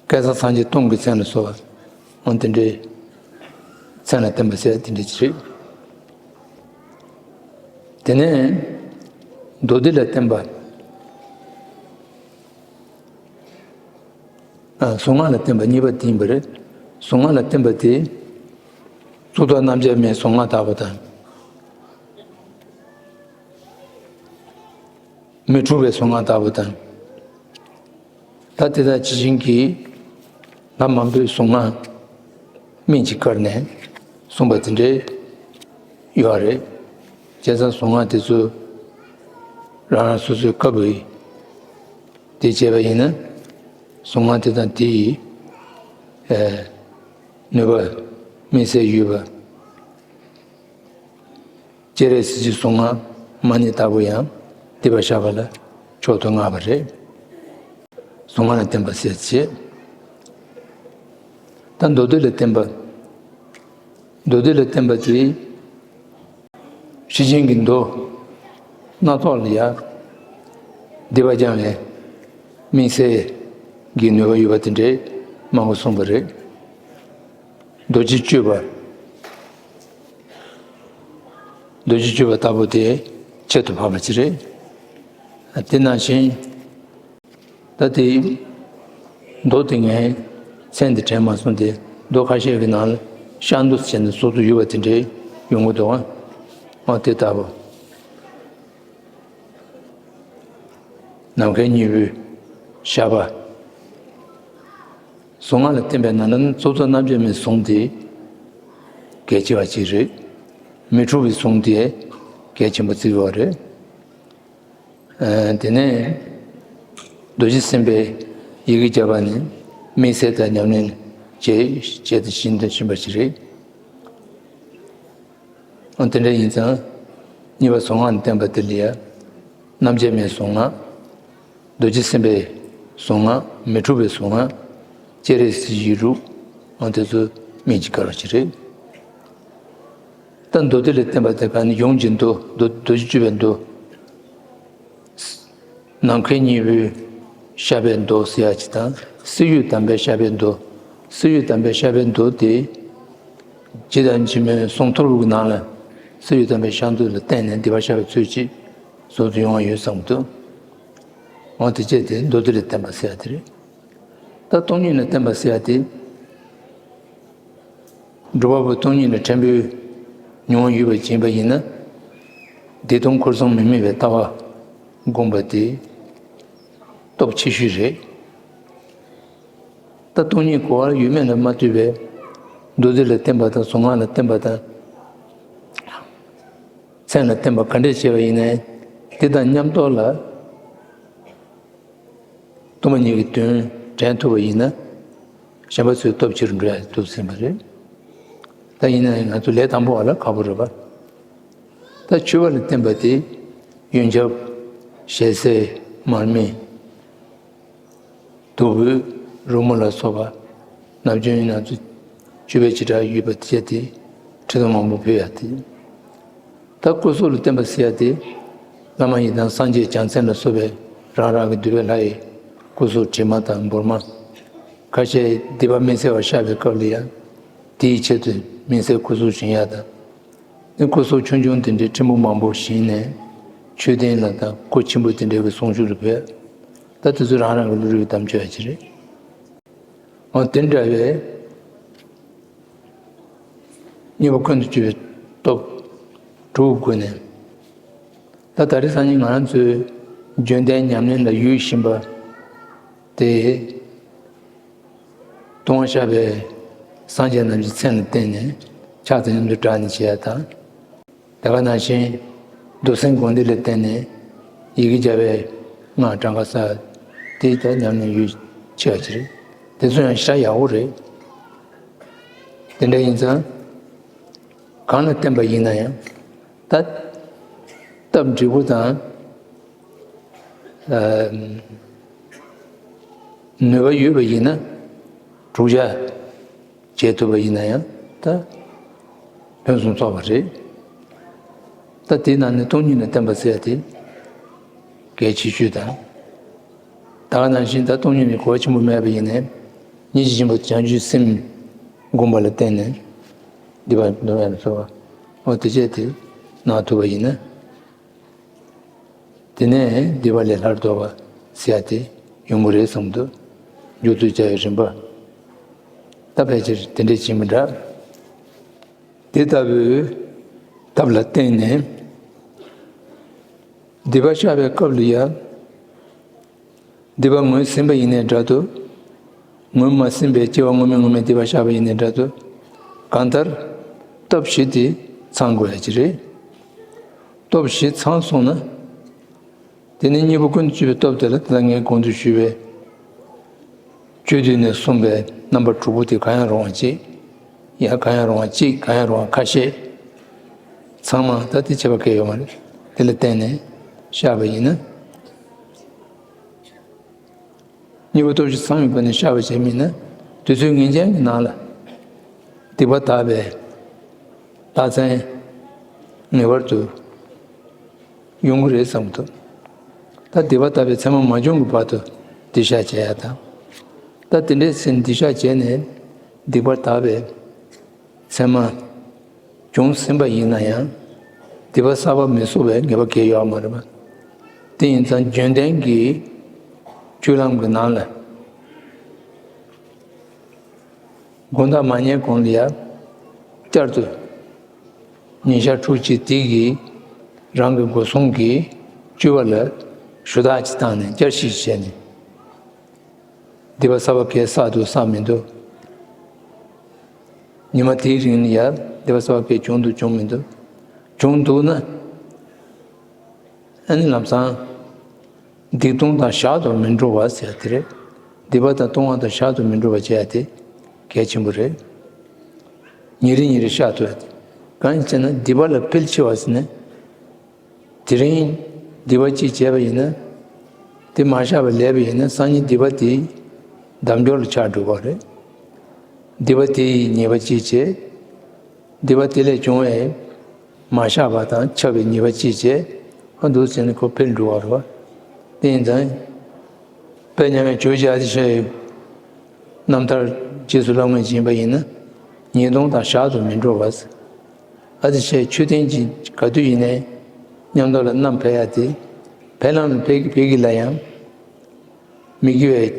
བསྐལ་བཟང་སངས་རྒྱས་སྟོང་གི་མཚན་ལ་སོགས་པ། འོ་དེ་འདྲའི་མཚན་ལ་བརྟེན་པ་ཟེར་དེ་འདྲ་ཅིག་རེད། དེ་ནས་མདོ་སྡེ་ལ་བརྟེན་པ། ཨ། གཟུངས་སྔགས་ལ་བརྟེན་པ་གཉིས་པ་དེ་ཡིན་པ་རེད། གཟུངས་སྔགས་ལ་བརྟེན་པ་དེ། གཙུག་ཏོར་རྣམ་རྒྱལ་མའི་གཟུངས་སྔགས་ལྟ་བུ་དང་། མི་འཁྲུགས་པའི་གཟུངས་སྔགས་ལྟ་བུ་དང་། ད་དེ་དང་ཇི་བཞིན་གྱི་ལྷ་མང་པོའི་གཟུངས་སྔགས་སྨན་གྱིས་བཀར་ནས་གསུངས་པ་དེ་འདྲའི་ཡོད་རེད། བྱས་ཙང་གཟུངས་སྔགས་དེ་ཚོ་རང་རང་སོ་སོའི་སྐབས་ཀྱི་དེ་བྱས་པ་ཡིན་ན། གཟུངས་སྔགས་དེ་དང་དེ་ཡི་ཨེ་ནུས་པ་དམིགས་བསལ་ཡོད་པ། སྤྱན་རས་གཟིགས་ཀྱི་གཟུངས་སྔགས་མ་ཎི་ལྟ་བུ་ཡང་འདི་པར་བཞག་པ་ལ་མཆོག་ཏུ་བསྔགས་པ་རེད། གཟུངས་སྔགས་ལ་བརྟེན་པ་ཟེར་བྱས། ད་མདོ་སྡེ་ལ་བརྟེན་པ། མདོ་སྡེ་ལ་བརྟེན་པ་དེ། ཤེར་ཕྱིན་གྱི་མདོ་སྣ་ཚོགས་ལ་ཡང་སྡིག་པ་སྦྱང་བའི་དམིགས་བསལ་གྱི་ནུས་པ་ཡོད་པ་དེ་འདྲའི་མང་པོ་གསུངས་པ་རེད། རྡོ་རྗེ་གཅོད་པ། རྡོ་རྗེ་གཅོད་པ་ལྟ་བུ་དེ་ཁྱད་དུ་འཕགས་པ་ཅིག་རེད། དེ་ནང་བཞིན་ད་དེ་མདོ་དེ་ངས་མཚན་དེ་དྲན་མ་སོང་སྟེ། མདོ་ཁ་ཤས་ཀྱི་ནང་ལ་ཤར་མདོ་ཟེར་ནས་སོ་སོ་ཡོད་པ་དེ་འདྲའི་ཡོང་གི་འདུག་ཨ། འོ་དེ་ལྟ་བུ། ནམ་མཁའི་སྙིང་པོའི་ཤར་པ། གཟུངས་སྔགས་ལ་བརྟེན་པའི་ནང་ན་གཙུག་ཏོར་རྣམ་རྒྱལ་མའི་གཟུངས་དེ་གལ་ཆེ་བ་ཅིག་རེད། མི་འཁྲུགས་པའི་གཟུངས་དེ་གལ་ཆེན་པོ་བརྩི་དགོས་པ་རེད། ཨ། དེ་ནས་རྡོ་རྗེ་སེམས་དཔའི་ཡི་གེ་བརྒྱ་པ་ནི་དམིགས་བསལ་དང་ཉམས་ལེན་བྱེད་བྱེད་དུ་བྱིན་དུ་བྱིན་པ་ཞིག་རེད། ཨ། དེ་འདྲ་ཡིན་ཙང་གཉིས་པ་གཟུངས་སྔགས་ནས་བསྟན་པ་དེ་ལ་ཡང་རྣམ་རྒྱལ་མའི་གཟུངས་སྔགས། རྡོ་རྗེ་སེམས་དཔའི་གཟུངས་སྔགས། མི་འཁྲུགས་པའི་གཟུངས་སྔགས། སྤྱན་རས་གཟིགས་ཀྱི་ཡིག་དྲུག། ཨ། དེ་ཚོ་སྨན་གྱིས་བཀར་བ་ཞིག་རེད། ད་མདོ་སྡེ་ལ་བསྟན་པ་དེ་ག་ནི་ཡུམ་གྱི་མདོ། མདོ་རྡོ་རྗེ་གཅོད་པའི་མདོ། ནམ་མཁའི་སྙིང་པོའི་ཤར་པའི་མདོ་ཟེར་ཡག་ཅིག་དང་། གསེར་འོད་དམ་པའི་ཤར་པའི་མདོ། གསེར་འོད་དམ་པའི་ཤར་པའི་མདོ་དེ། རྗེ་དང་རྗེ་མོའི་གསུང་ཐོར་བུ་གི་ནང་ལ་གསེར་འོད་དམ་པའི་ཤར་མདོ་ལ་བརྟེན་ནས་སྡིག་པ་བཤགས་པའི་ཚུལ་གྱིས་ཟུར་དུ་ཡོང་བ་ཡོད་བསམ་གྱི་འདུག། འོ་དེ་བྱས་ཏེ་མདོ་སྡེ་ལ་བརྟེན་པ་ཟེར་ཡ་དེ་རེད། ད་སྟོང་ཉིད་ལ་བརྟེན་པ་ཟེར་ཡ་དེ། སྒྲུབ་པ་པོ་སྟོང་ཉིད་ལ་ཕྲན་བུའི་མྱོང་བ་ཡོད་པ་ཡིན་པ་ཡིན་ན། བདེ་སྟོང་འཁོར་གསུམ་མི་དམིགས་པའི་ལྟ་བ་བསྒོམ་པ་དེ་སྟོབས་ཆེ་ཤོས་རེད། ད་སྟོང་ཉིད་གོ་བ་ཡོད་མེད་ལ་མ་ལྟོས་པའི་མདོ་སྡེ་ལ་བརྟེན་པ་དང་གཟུངས་སྔགས་ལ་བརྟེན་པ་དང་། མཚན་ལ་བརྟེན་པ་ག་འདྲས་བྱས་པ་ཡིན་ནའི་དེ་དང་མཉམ་ཐོག་ལ། སྟོང་པ་ཉིད་ཀྱི་དོན་དྲན་ཐུབ་པ་ཡིན་ན། གཞན་པ་ཚོའི་སྟོབས་ཆེ་རུ་འགྲོ་ཡ་ཐུབ་ཟིན་པ་རེད། ད་ཡིན་ན་ཡང་ང་ཚོ་ལས་དང་པོ་བ་ལ་ཁག་པོ་རེད་པ། ད་མཆོད་པ་ལ་བརྟེན་པ་དེ་ཡོན་ཆབ། ཞལ་ཟས། མར་མེ། བདུག་སྤོས། རོལ་མོ་ལ་སོགས་པ་ནམ་རྒྱུན་ཡིན་ན་ཚོ་མཆོད་པའི་བྱེ་བྲག་ཡོད་པ་དེ་བྱས་ཏེ་ཁྲི་ཚོ་མང་པོ་ཕུལ་ཡ་དེ། ད་སྐུ་གཟུགས་ལ་བརྟེན་པ་ཟེར་ཡ་དེ། བླ་མ་ཡི་དམ་སངས་རྒྱས་བྱང་སེམས་ལ་སོགས་པའི་རང་རང་གི་འདུས་པའི་ལྷ་ཡི་སྐུ་གཟུགས་དྲི་མ་དང་འབུར་མ། ཁ་ཤས་སྡིག་པ་མི་སེལ་བ་བཤགས་པའི་སྐབས་ལ་ཡང་དེའི་ཆེད་དུ་མི་སེར་སྐུ་གཟུགས་བཞེངས་ཡ་དང་། ནི་སྐུ་གཟུགས་ཆུང་ཆུང་དེ་འདྲའི་ཕྲན་བུ་མང་པོ་བཞེངས་ནས་མཆོད་རྟེན་ལ་དང་སྐུ་ཆེན་པོ་དེ་འདྲའི་གི་གསུང་ཆོས་ལ་ཕུལ། ད་དེ་ཚོ་རང་རང་གི་བློ་རིག་གི་དམ་བཅའ་ཡ་ཅིག་རེད། འོ་དེ་འདྲ་བའི་གཉིས་པོ་ཀུན་ཏུ་སྤྱོད་པའི་སྟོབས་དྲུག་སྒོ་ནས། ད་ད་རེས་སང་ཉིན་ང་རང་ཚོའི་བརྗོད་ལྡན་ཉམས་ལེན་ལ་ཡུལ་བཞིན་པ་དེ། ལྟུང་བ་བཤགས་པའི་སངས་རྒྱས་རྣམས་ཀྱི་མཚན་ལ་བརྟེན་ནས་ཕྱག་དང་མཉམ་དུ་སྦྲགས་ནས་བྱེད་ཡ་དང་། དེ་ག་ནང་བཞིན་མདོ་སེམས་དགོངས་འདུས་ལ་བརྟེན་ནས་ཡི་གེ་བརྒྱ་པའི་སྔགས་གྲངས་ཀ་ས་དེ་ལྟར་ཉམས་ལེན་ཡུལ་ཆེ་བ་ཅིག་རེད། དེ་ཚོ་ཡང་ཤ་ཡག་པོ་རེད། དེ་འདྲ་ཡིན་ཙང་གང་ལ་བརྟེན་པ་ཡིན་ན་ཡང་ད་སྟབས་འགྲིག་པོ་དང་ནུས་པ་ཡོད་པ་ཡིན་ན་དྲུག་བརྒྱ། བྱེད་ཐུབ་པ་ཡིན་ན་ཡང་ད་ཕུན་སུམ་ཚོགས་པ་རེད། ད་དེའི་ནང་ནས་སྟོང་ཉིད་ལ་བརྟེན་པ་ཟེར་ཡ་དེ་གལ་ཆེ་ཤོས་དང་། ད་ག་ནང་བཞིན་ད་སྟོང་ཉིད་ནི་གོ་བ་ཆེན་པོ་མེད་པ་ཡིན་ནའི་སྙིང་རྗེ་ཆེན་པོ་བྱང་ཆུབ་སེམས་བསྒོམ་པ་ལ་བརྟེན་ནས་སྡིག་པ་འདོམས་ཡ་ལ་སོགས་པ་འོ་དེ་བྱས་ཏེ་གནང་ཐུབ་པ་ཡིན་ན། དེ་ནས་སྡིག་པ་ལས་སླར་ལྡོག་པ་ཟེར་ཡ་དེ་ཡོང་གི་རེད་བསམ་འདུག་འཇུག་ཚུལ་བྱ་བའི་རིམ་པ། ད་ཕལ་ཆེར་དེ་འདྲས་བྱེད་མི་འདྲ། དེ་ལྟ་བུའི་ཐབས་ལ་བརྟེན་ནས་སྡིག་པ་བཤགས་པའི་སྐབས་ལ་ཡང་། སྡིག་པ་ངོས་ཟིན་པ་ཡིན་ནའི་འདྲ་འདུག་ངོས་མ་ཟིན་པའི་སྐྱེ་བ་སྔོན་མའི་སྔོན་མའི་སྡིག་པ་བཤགས་པ་ཡིན་ནའི་འདྲ་འདུག་གང་ལྟར་སྟོབས་བཞི་དེ་ཚང་དགོས་ཡ་ཅིག་རེད། སྟོབས་བཞི་ཚང་སོང་ན། དེ་ནི་གཉིས་པོ་ཀུན་ཏུ་སྤྱོད་པའི་སྟོབས་དེ་ལ་དེ་ལ་ངས་གོང་དུ་ཞུས་པའི་སྤྱོད་བསྡུས་ནས་གསུངས་པའི་རྣམ་པ་དྲུག་པོ་དེ་གང་ཡང་རུང་བ་གཅིག་ཡང་གང་ཡང་རུང་བ་གཅིག་གང་ཡང་རུང་བ་ཁ་ཤས། ཚང་མ་ད་དེ་བྱེད་པ་གལ་ཡོད་མ་རེད། དེ་ལ་བརྟེན་ནས་བཤགས་པ་ཡིན་ན། གཉིས་པོ་སྟོབས་བཞི་ཚང་བའི་སྒོ་ནས་བཤགས་པ་བྱས་མིན་ན་དུས་ཚོད་ངེས་ཅན་གྱི་ནང་ལ་སྡིག་པ་དག་པའི་རྟགས་མཚན་ངེས་པར་དུ་ཡོང་གི་རེད་བསམ་གྱི་འདུག་ད་སྡིག་པ་དག་པའི་མཚན་མ་མ་བྱུང་གི་བར་དུ་སྡིག་བཤགས་བྱེད་ཡ་དང་། ད་དེ་འདྲའི་ཚེ་སྡིག་བཤགས་བྱས་ནས་སྡིག་པ་དག་པའི་མཚན་མ་བྱུང་ཟིན་པ་ཡིན་ན་ཡང་སྡིག་པ་གསར་པ་མི་གསོག་པའི་ངེས་པ་གལ་ཡོད་མ་རེད་པ། དེ་ཡིན་ཙང་བརྗོད་ལྡན་གྱི་སྤྱོད་ལམ་གྱི་ནང་ལ། དགོང་དག་མ་ཉལ་གོང་ལ་ཡང་བསྐྱར་དུ་ཉིན་ཞག་ཕྲུགས་གཅིག་དེ་གི་རང་གི་སྒོ་སྲུང་གི་སྤྱོད་པ་ལ་ཞུ་དག་ཅིག་བཏང་ནས་བསྐྱར་ཞིབ་བྱས་ནས། སྡིག་པ་གསར་པ་གས་བསགས་འདུག་བསགས་མི་འདུག་ཉི་མ་དེའི་རིང་ལ་ཡང་སྡིག་པ་གསར་པ་གས་བྱུང་འདུག་བྱུང་མི་འདུག་བྱུང་འདུག་ན། ཨ་ནི་ལམ་སང་། སྡིག་ལྟུང་དང་ཞག་ཏུ་མི་འགྲོ་བ་ཟེར་ཡ་དེ་རེད། སྡིག་པ་དང་ལྟུང་བ་དང་ཞག་ཏུ་མི་འགྲོ་བ་བྱེད་ཡ་དེ་གལ་ཆེན་པོ་རེད། ཉིན་རེ་ཉིན་རེ་བཤགས་ཐུབ་ཡ་དེ། གང་ཡིན་ཟེར་ན་སྡིག་པ་ལ་འཕེལ་ཆེ་བ་ཟེར་ན། དེ་རིང་སྡིག་པ་གཅིག་བྱས་པ་ཡིན་ན། དེ་མ་བཤགས་པར་ལས་པ་ཡིན་ན་སང་ཉིན་སྡིག་པ་དེ་འདམ་སྐྱོར་ལ་ཆགས་འགྲོ་གི་རེད། སྡིག་པ་དེ་ཡི་ཉེས་པ་གཅིག་བྱས། སྡིག་པ་དེ་ལས་བྱུང་བའི་མ་བཤགས་པ་དང་ཆགས་པའི་ཉེས་པ་གཅིག་བྱས། ཨ་འདུག་ཟེར་ནས་ཁོ་འཕེལ་འགྲོ་བ་རེད་བ། དེ་ཡིན་ཙང་། དཔེ་མཉམ་མེད་ཇོ་བོ་རྗེ་ཨ་ཏི་ཤའི་རྣམ་ཐར་རྗེས་སུ་ལྷབ་མཁན་ཅིག་ཡིན་པ་ཡིན་ན། ཉིས་སྟོང་དང་ཞག་ཏུ་མི་འགྲོ་བ། ཨ་ཏི་ཤའི་མཆོད་རྟེན་གྱི་ག་དུས་ཡིན་ནའི་མཉམ་དུ་ལ་བསྣམས་ཕེབས་ཡ་དེ། ཕེབས་ལམ་ལ་ཕེབས་ཀྱི་ཕེབས་ཀྱི་ལ་ཡང་ མི་དགེ་བའི་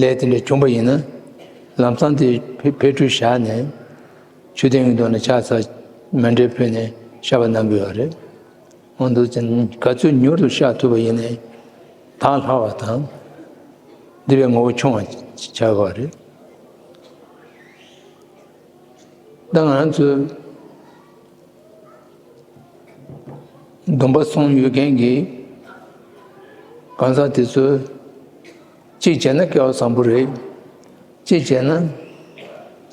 ལས་དེ་འདྲ་བྱུང་བ་ཡིན་ན། ལམ་སང་དེ་འཕེལ་འཕེལ་འགྲིབ་བཞག་ནས། མཆོད་རྟེན་གྱི་མདུན་ལ་ཕྱག་འཚལ། མཎྜལ་ཕུལ་ནས་བཤགས་པ་གནང་གི་ཡོད་རེད། འོ་འདུག་ཅིང་ག་ཚོད་མྱུར་དུ་བཤགས་ཐུབ་པ་ཡིན་ནའི་དག་ལྷག་པ་དང་། སྡིག་པའི་ངོ་བོ་ཆུང་བ་ཆགས་ཀྱི་ཡོད་རེད། ད་ང་ཚོས་སྡོམ་པ་སྲུང་ཡོད་མཁན་གྱི་གང་ཟག་དེ་ཚོས་གཅིག་བྱས་ན་སྐལ་བ་བཟང་པོ་རེད། གཅིག་བྱས་ན་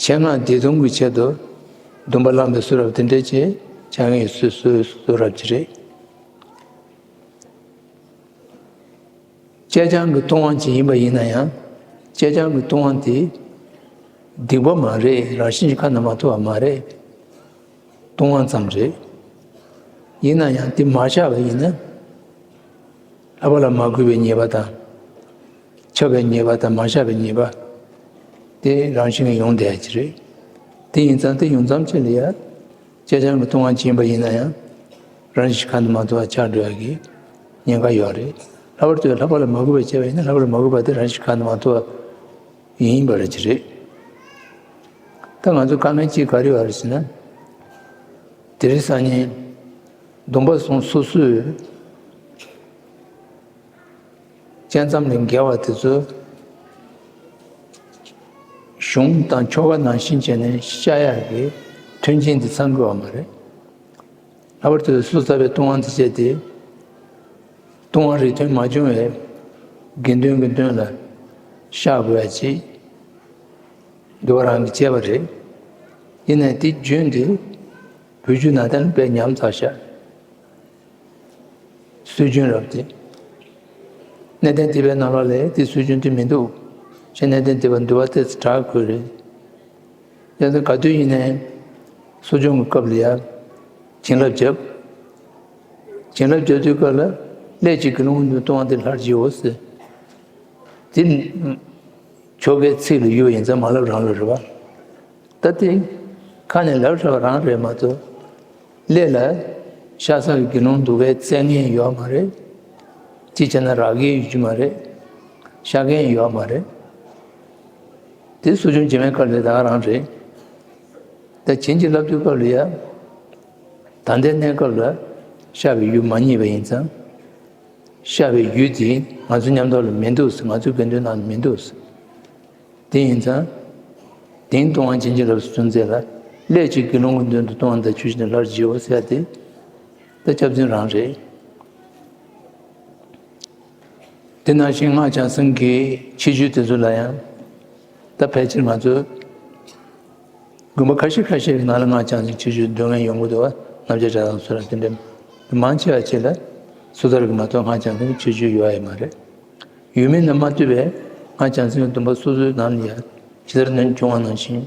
ཆེད་མངགས་བདེ་སྡུག་གི་ཆེད་དུ་སྡོམ་པ་བླངས་པའི་གསུང་རབ་དེ་འདྲ་ཅིག་བྱ་མཁན་སུ་སུ་གསུང་རབ་ཅིག་རེད། སྤྱིར་བཏང་གི་ལྟུང་བ་ཅིག་ཡིན་པ་ཡིན་ན་ཡང་། སྤྱིར་བཏང་གི་ལྟུང་བ་དེ་སྡིག་པ་མ་རེད། རང་བཞིན་གྱིས་ཁ་ན་མ་ཐོ་བ་མ་རེད། ལྟུང་བ་ཙམ་རེད། ཡིན་ན་ཡང་དེ་མ་བཤགས་པ་ཡིན་ན། ལྷག་པ་ལ་མ་གུས་པའི་ཉེས་པ་དང་། འཆབ་པའི་ཉེས་པ་དང་མ་བཤགས་པའི་ཉེས་པ། དེ་རང་བཞིན་གྱིས་ཡོང་བསྡད་ཡ་ཅིག་རེད། དེ་ཡིན་ཙང་དེ་ཡོང་མཚམས་ཅིག་ལ་ཡ། སྤྱིར་བཏང་གི་ལྟུང་བ་ཅིག་ཡིན་པ་ཡིན་ན་ཡང་། རང་བཞིན་ཁ་ན་མ་ཐོ་བ་ཆགས་འགྲོ་ཡ་གི་ཉེན་ཁ་ཡོད་རེད། ལྷག་པར་དུ་ལྷག་པ་ལ་མ་གུས་པ་བྱས་པ་ཡིན་ན། ལྷག་པ་ལ་མ་གུས་པ་དེ་རང་བཞིན་ཁ་ན་མ་ཐོ་བ་ཡིན་པ་རེད་ཅིག་རེད། ད་ང་ཚོ་དཀའ་ངལ་གཅིག་ག་རེ་ཡོད་རེད་ཟེར་ན། དེ་རིང་སང་ཉིན་སྡོམ་པ་སྲུང་སོ་སོའི་བཅད་མཚམས་ལས་འགལ་བ་དེ་ཚོ་གཞུང་དང་ཆོ་ག་ནང་བཞིན་བྱས་ནས་བཤགས་ཡག་གི་མཐུན་རྐྱེན་དེ་ཚང་དགོས་པ་མ་རེད། ལྷག་པར་དུ་སོ་ཐར་པའི་ལྟུང་བ་འདི་བྱས་ཏེ། ལྟུང་བ་རིགས་མཐུན་མ་བྱུང་བའི་དགེ་འདུན་གྱི་མདུན་ལ་བཤགས་དགོས་ཡ་ཅིག་འདུལ་བ་རང་གིས་བྱས་པ་རེད། ཡིན་ནའི་དེ་རྒྱུན་དེ་བོད་བརྒྱུད་ནང་བསྟན་ལ་དཔེ་ཉམས་ཚར་ཤག་སྲོལ་རྒྱུན་རབ་སྟེ། གནས་བརྟན་སྡེ་པའི་ནང་ལོགས་ལ་དེ་སྲོལ་རྒྱུན་དེ་མི་འདུག་ཅེས་གནས་བརྟན་སྡེ་པ་འདུལ་བ་ཏོག་ཙམ་དྲག་དགོས་རེད། ཡང་ན་ག་དུས་ཡིན་ནའི་གསོ་སྦྱོང་གི་སྐབས་ལ་ཡ་བྱིན་རླབས་བརྒྱབ། བྱིན་རླབས་བརྒྱབ་དུས་སྐབས་ལ་སླད་ཀྱིས་དགེ་སློང་གི་མདུན་ལྟུང་བ་འདི་སླར་བགྱིའོ་ཟེར། དེ་ཆོ་གའི་ཚིག་ལ་ཡུལ་བ་ཡིན་ཙང་མ་ལབ་རང་ལབ་རེད་པ། ད་དེ་ཁ་ནས་ལབ་བཞག་པ་རང་རེད་མ་གཏོགས། སླད་ལ་ཤ་ཚ་གི་དགེ་སློང་འདུལ་བའི་བཙན་ངན་ཡོད་མ་རེད། གཅིག་བྱས་ན་རག་གི་ཡོད་རྒྱུ་མ་རེད། ཤ་མཁན་ཡོད་མ་རེད། དེ་གསོ་སྦྱོང་བྱེད་མའི་སྐབས་ལ་ད་ག་རང་རེད། ད་བྱིན་གྱིས་བརླབས་དུས་སྐབས་ལ་ཡ། ད་ལྟའི་གནས་སྐབས་ལ་བཤགས་པའི་ཡུལ་མ་རྙེད་པ་ཡིན་ཙང་། བཤགས་པའི་ཡུལ་དེ་ང་ཚོ་མཉམ་དུ་ལ་མི་འདུག་ཟེར། ང་ཚོའི་དགེ་འདུན་ནང་ལ་མི་འདུག་ཟེར། དེ་ཡིན་ཙང་། དེང་ལྟུང་བ་བྱིན་གྱིས་བརླབས་སུ་བྱུང་ཚེ་ལ། སླད་ཀྱིས་དགེ་སློང་གི་མདུན་དུ་ལྟུང་བ་དང་ཆོས་བཞིན་དུ་སླར་བགྱིའོ་ཟེར་ཏེ། ད་སྐྱབས་འཛིན་རང་རེད། དེ་ནང་བཞིན་སྔགས་བྱང་སེམས་ཀྱི་ཁྱད་ཆོས་དེ་ཚོ་ལ་ཡང་། ད་ཕལ་ཆེར་ང་ཚོ་དགོན་པ་ཁ་ཤས་ཁ་ཤས་ཀྱི་ནང་ལ་སྔགས་བྱང་སེམས་ཁྱད་ཆོས་འདོན་མཁན་ཡོང་གི་འདུག་བ། རྣམ་བཅད་གྲྭ་དང་སོགས་ལ་དེ་འདྲ་མང་ཆེ་བ་ཅིག་ལ་སོ་ཐར་གྱི་མ་གཏོགས་སྔགས་བྱང་སེམས་ཁྱད་ཆོས་ཡོད་ཡ་མ་རེད། ཡོད་མིན་ལ་མ་ལྟོས་པའི་སྔགས་བྱང་སེམས་ཀྱི་སྡོམ་པ་སོ་སོའི་ནང་ལ་ཡ་ཇི་ལྟར་ནན་བྱུང་བ་ནང་བཞིན་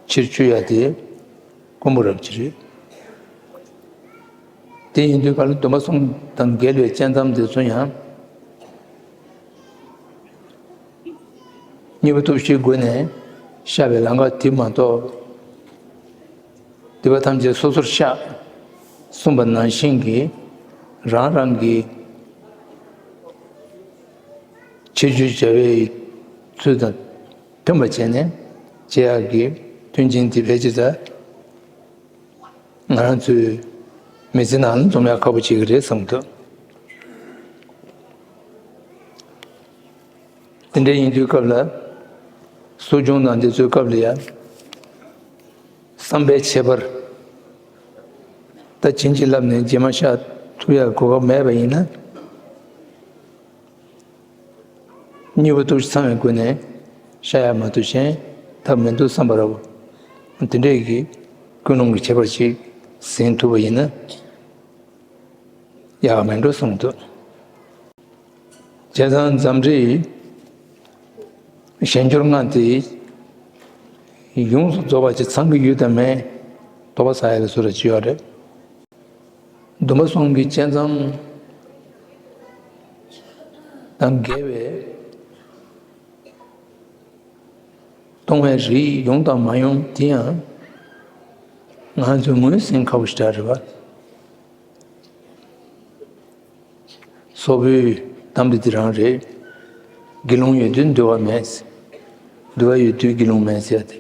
ཕྱིར་བཅོས་ཡ་དེ་དཀོན་པོ་རབ་ཅིག་རེད། དེ་ཡིན་དུས་ག་ལ་སྡོམ་པ་སྲུང་དང་འགལ་བའི་བཅད་མཚམས་དེ་ཚོ་ཡང་། གཉིས་པ་སྟོབས་བཞིའི་སྒོ་ནས་བཤགས་པའི་ལམ་ཁ་དེ་མ་གཏོགས། སྡིག་པ་ཐམས་ཅད་སོ་སོར་བཤགས། གསུངས་པ་ནང་བཞིན་གྱི་རང་རང་གི་ཁྱད་ཆོས་བྱ་བའི་ཚུལ་དང་མཐུན་པ་བྱས་ནས་བྱེད་ཡག་གི་མཐུན་རྐྱེན་དེ་ཕལ་ཆེར་ད། ང་རང་ཚོའི་མི་ཚེ་ནང་ལ་འཛོམས་ཡག་ཁག་པོ་ཅིག་རེད་བསམ་གྱི་འདུག་དེ་འདྲ་ཡིན་དུས་སྐབས་ལ། གསོ་སྦྱོང་དང་འདི་ཚོའི་སྐབས་ལ་ཡང་། བསམ་པའི་ཁྱད་པར། ད་བྱིན་གྱིས་བརླབས་ནས་རྗེས་མ་བཤགས་ཐུབ་ཡག་གོ་སྐབས་མེད་པ་ཡིན་ན། གཉིས་པ་སྟོབས་བཞི་ཚང་བའི་སྒོ་ནས་བཤགས་ཡག་མ་གཏོགས་གཞན་ཐབས་མི་འདུག་བསམ་པ་རེད། དེ་འདྲས་ཀྱི་ཀུན་སློང་གི་ཁྱད་པར་ཅིག་ཟིན་ཐུབ་པ་ཡིན་ན་ཡག་མེད་འགྲོ་གསུངས་འདུག་བྱས་ཙང་འཛམ་གླིང་གཞན་འགྱུར་ལྔ་དེ་ཡོངས་སུ་རྫོགས་པ་ཅིག་ཚང་གི་ཡོད་དམ་མེད་དོགས་པ་ཟ་ཡག་གི་བཟོ་འདྲ་ཅིག་ཡོད་རེད། སྡོམ་པ་གསུམ་གྱི་བཅད་མཚམས་དང་འགལ་བའི་ལྟུང་བའི་རིགས་ཡོང་དང་མ་ཡོང་དེ་ཡང་ང་ཚོས་ངོས་ཟིན་ཁག་པོ་ཞིག་རེད་པ། སོག་པོའི་ གཏམ་དེ་དེ་རང་རེད། དགེ་སློང་ཡོད་དུས་འདུལ་བ་མེད། འདུལ་བ་ཡོད་དུས་དགེ་སློང་མེད་ཟེར་ཡ་དེ།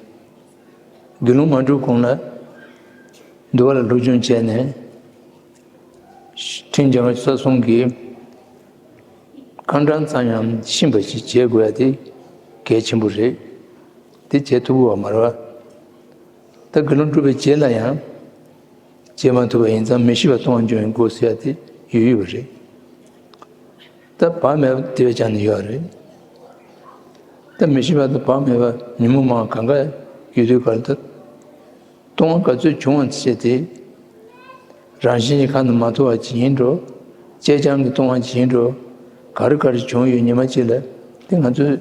དགེ་སློང་མ་གྲུབ་གོང་ལ་འདུལ་བ་ལ་སློབ་སྦྱོང་བྱས་ནས། ཁྲིམས་འཇམ་དབྱངས་ས་གསུམ་གྱི་ཁ་འདྲ་ཙམ་ཡང་ཤེས་པ་ཞིག་བྱེད་དགོས་ཡ་དེ་གལ་ཆེན་པོ་རེད། དེ་བྱེད་ཐུབ་དགོས་པ་མ་རེད་བ། ད་དགེ་སློང་གྲུབ་པའི་རྗེས་ལ་ཡང་བྱེད་མ་ཐུབ་པ་ཡིན་ཙང་མི་ཤེས་པ་ལྟུང་བ་འབྱུང་བའི་སྒོ་ཟེར་ཡ་དེ་ཡོད་ཡོད་པ་རེད། ད་བག་མེད་པ་དེ་བས་ཀྱང་ནི་ཡོད་རེད། ད་མི་ཤེས་པ་དང་བག་མེད་པ་ཉོན་མོངས་མ་གང་ག་ཡོད་དུས་ག་ལ་ད། ལྟུང་བ་ག་ཚོད་བྱུང་བ་བྱས་ཏེ། རང་བཞིན་གྱི་ཁ་ན་མ་ཐོ་བ་ཅིག་ཡིན་འགྲོ། བཅད་རྐྱང་གི་ལྟུང་བ་ཅིག་ཡིན་འགྲོ། ག་རེ་ག་རེ་བྱུང་ཡོད་ཉི་མ་གཅིག་ལ་དེ་ང་ཚོས་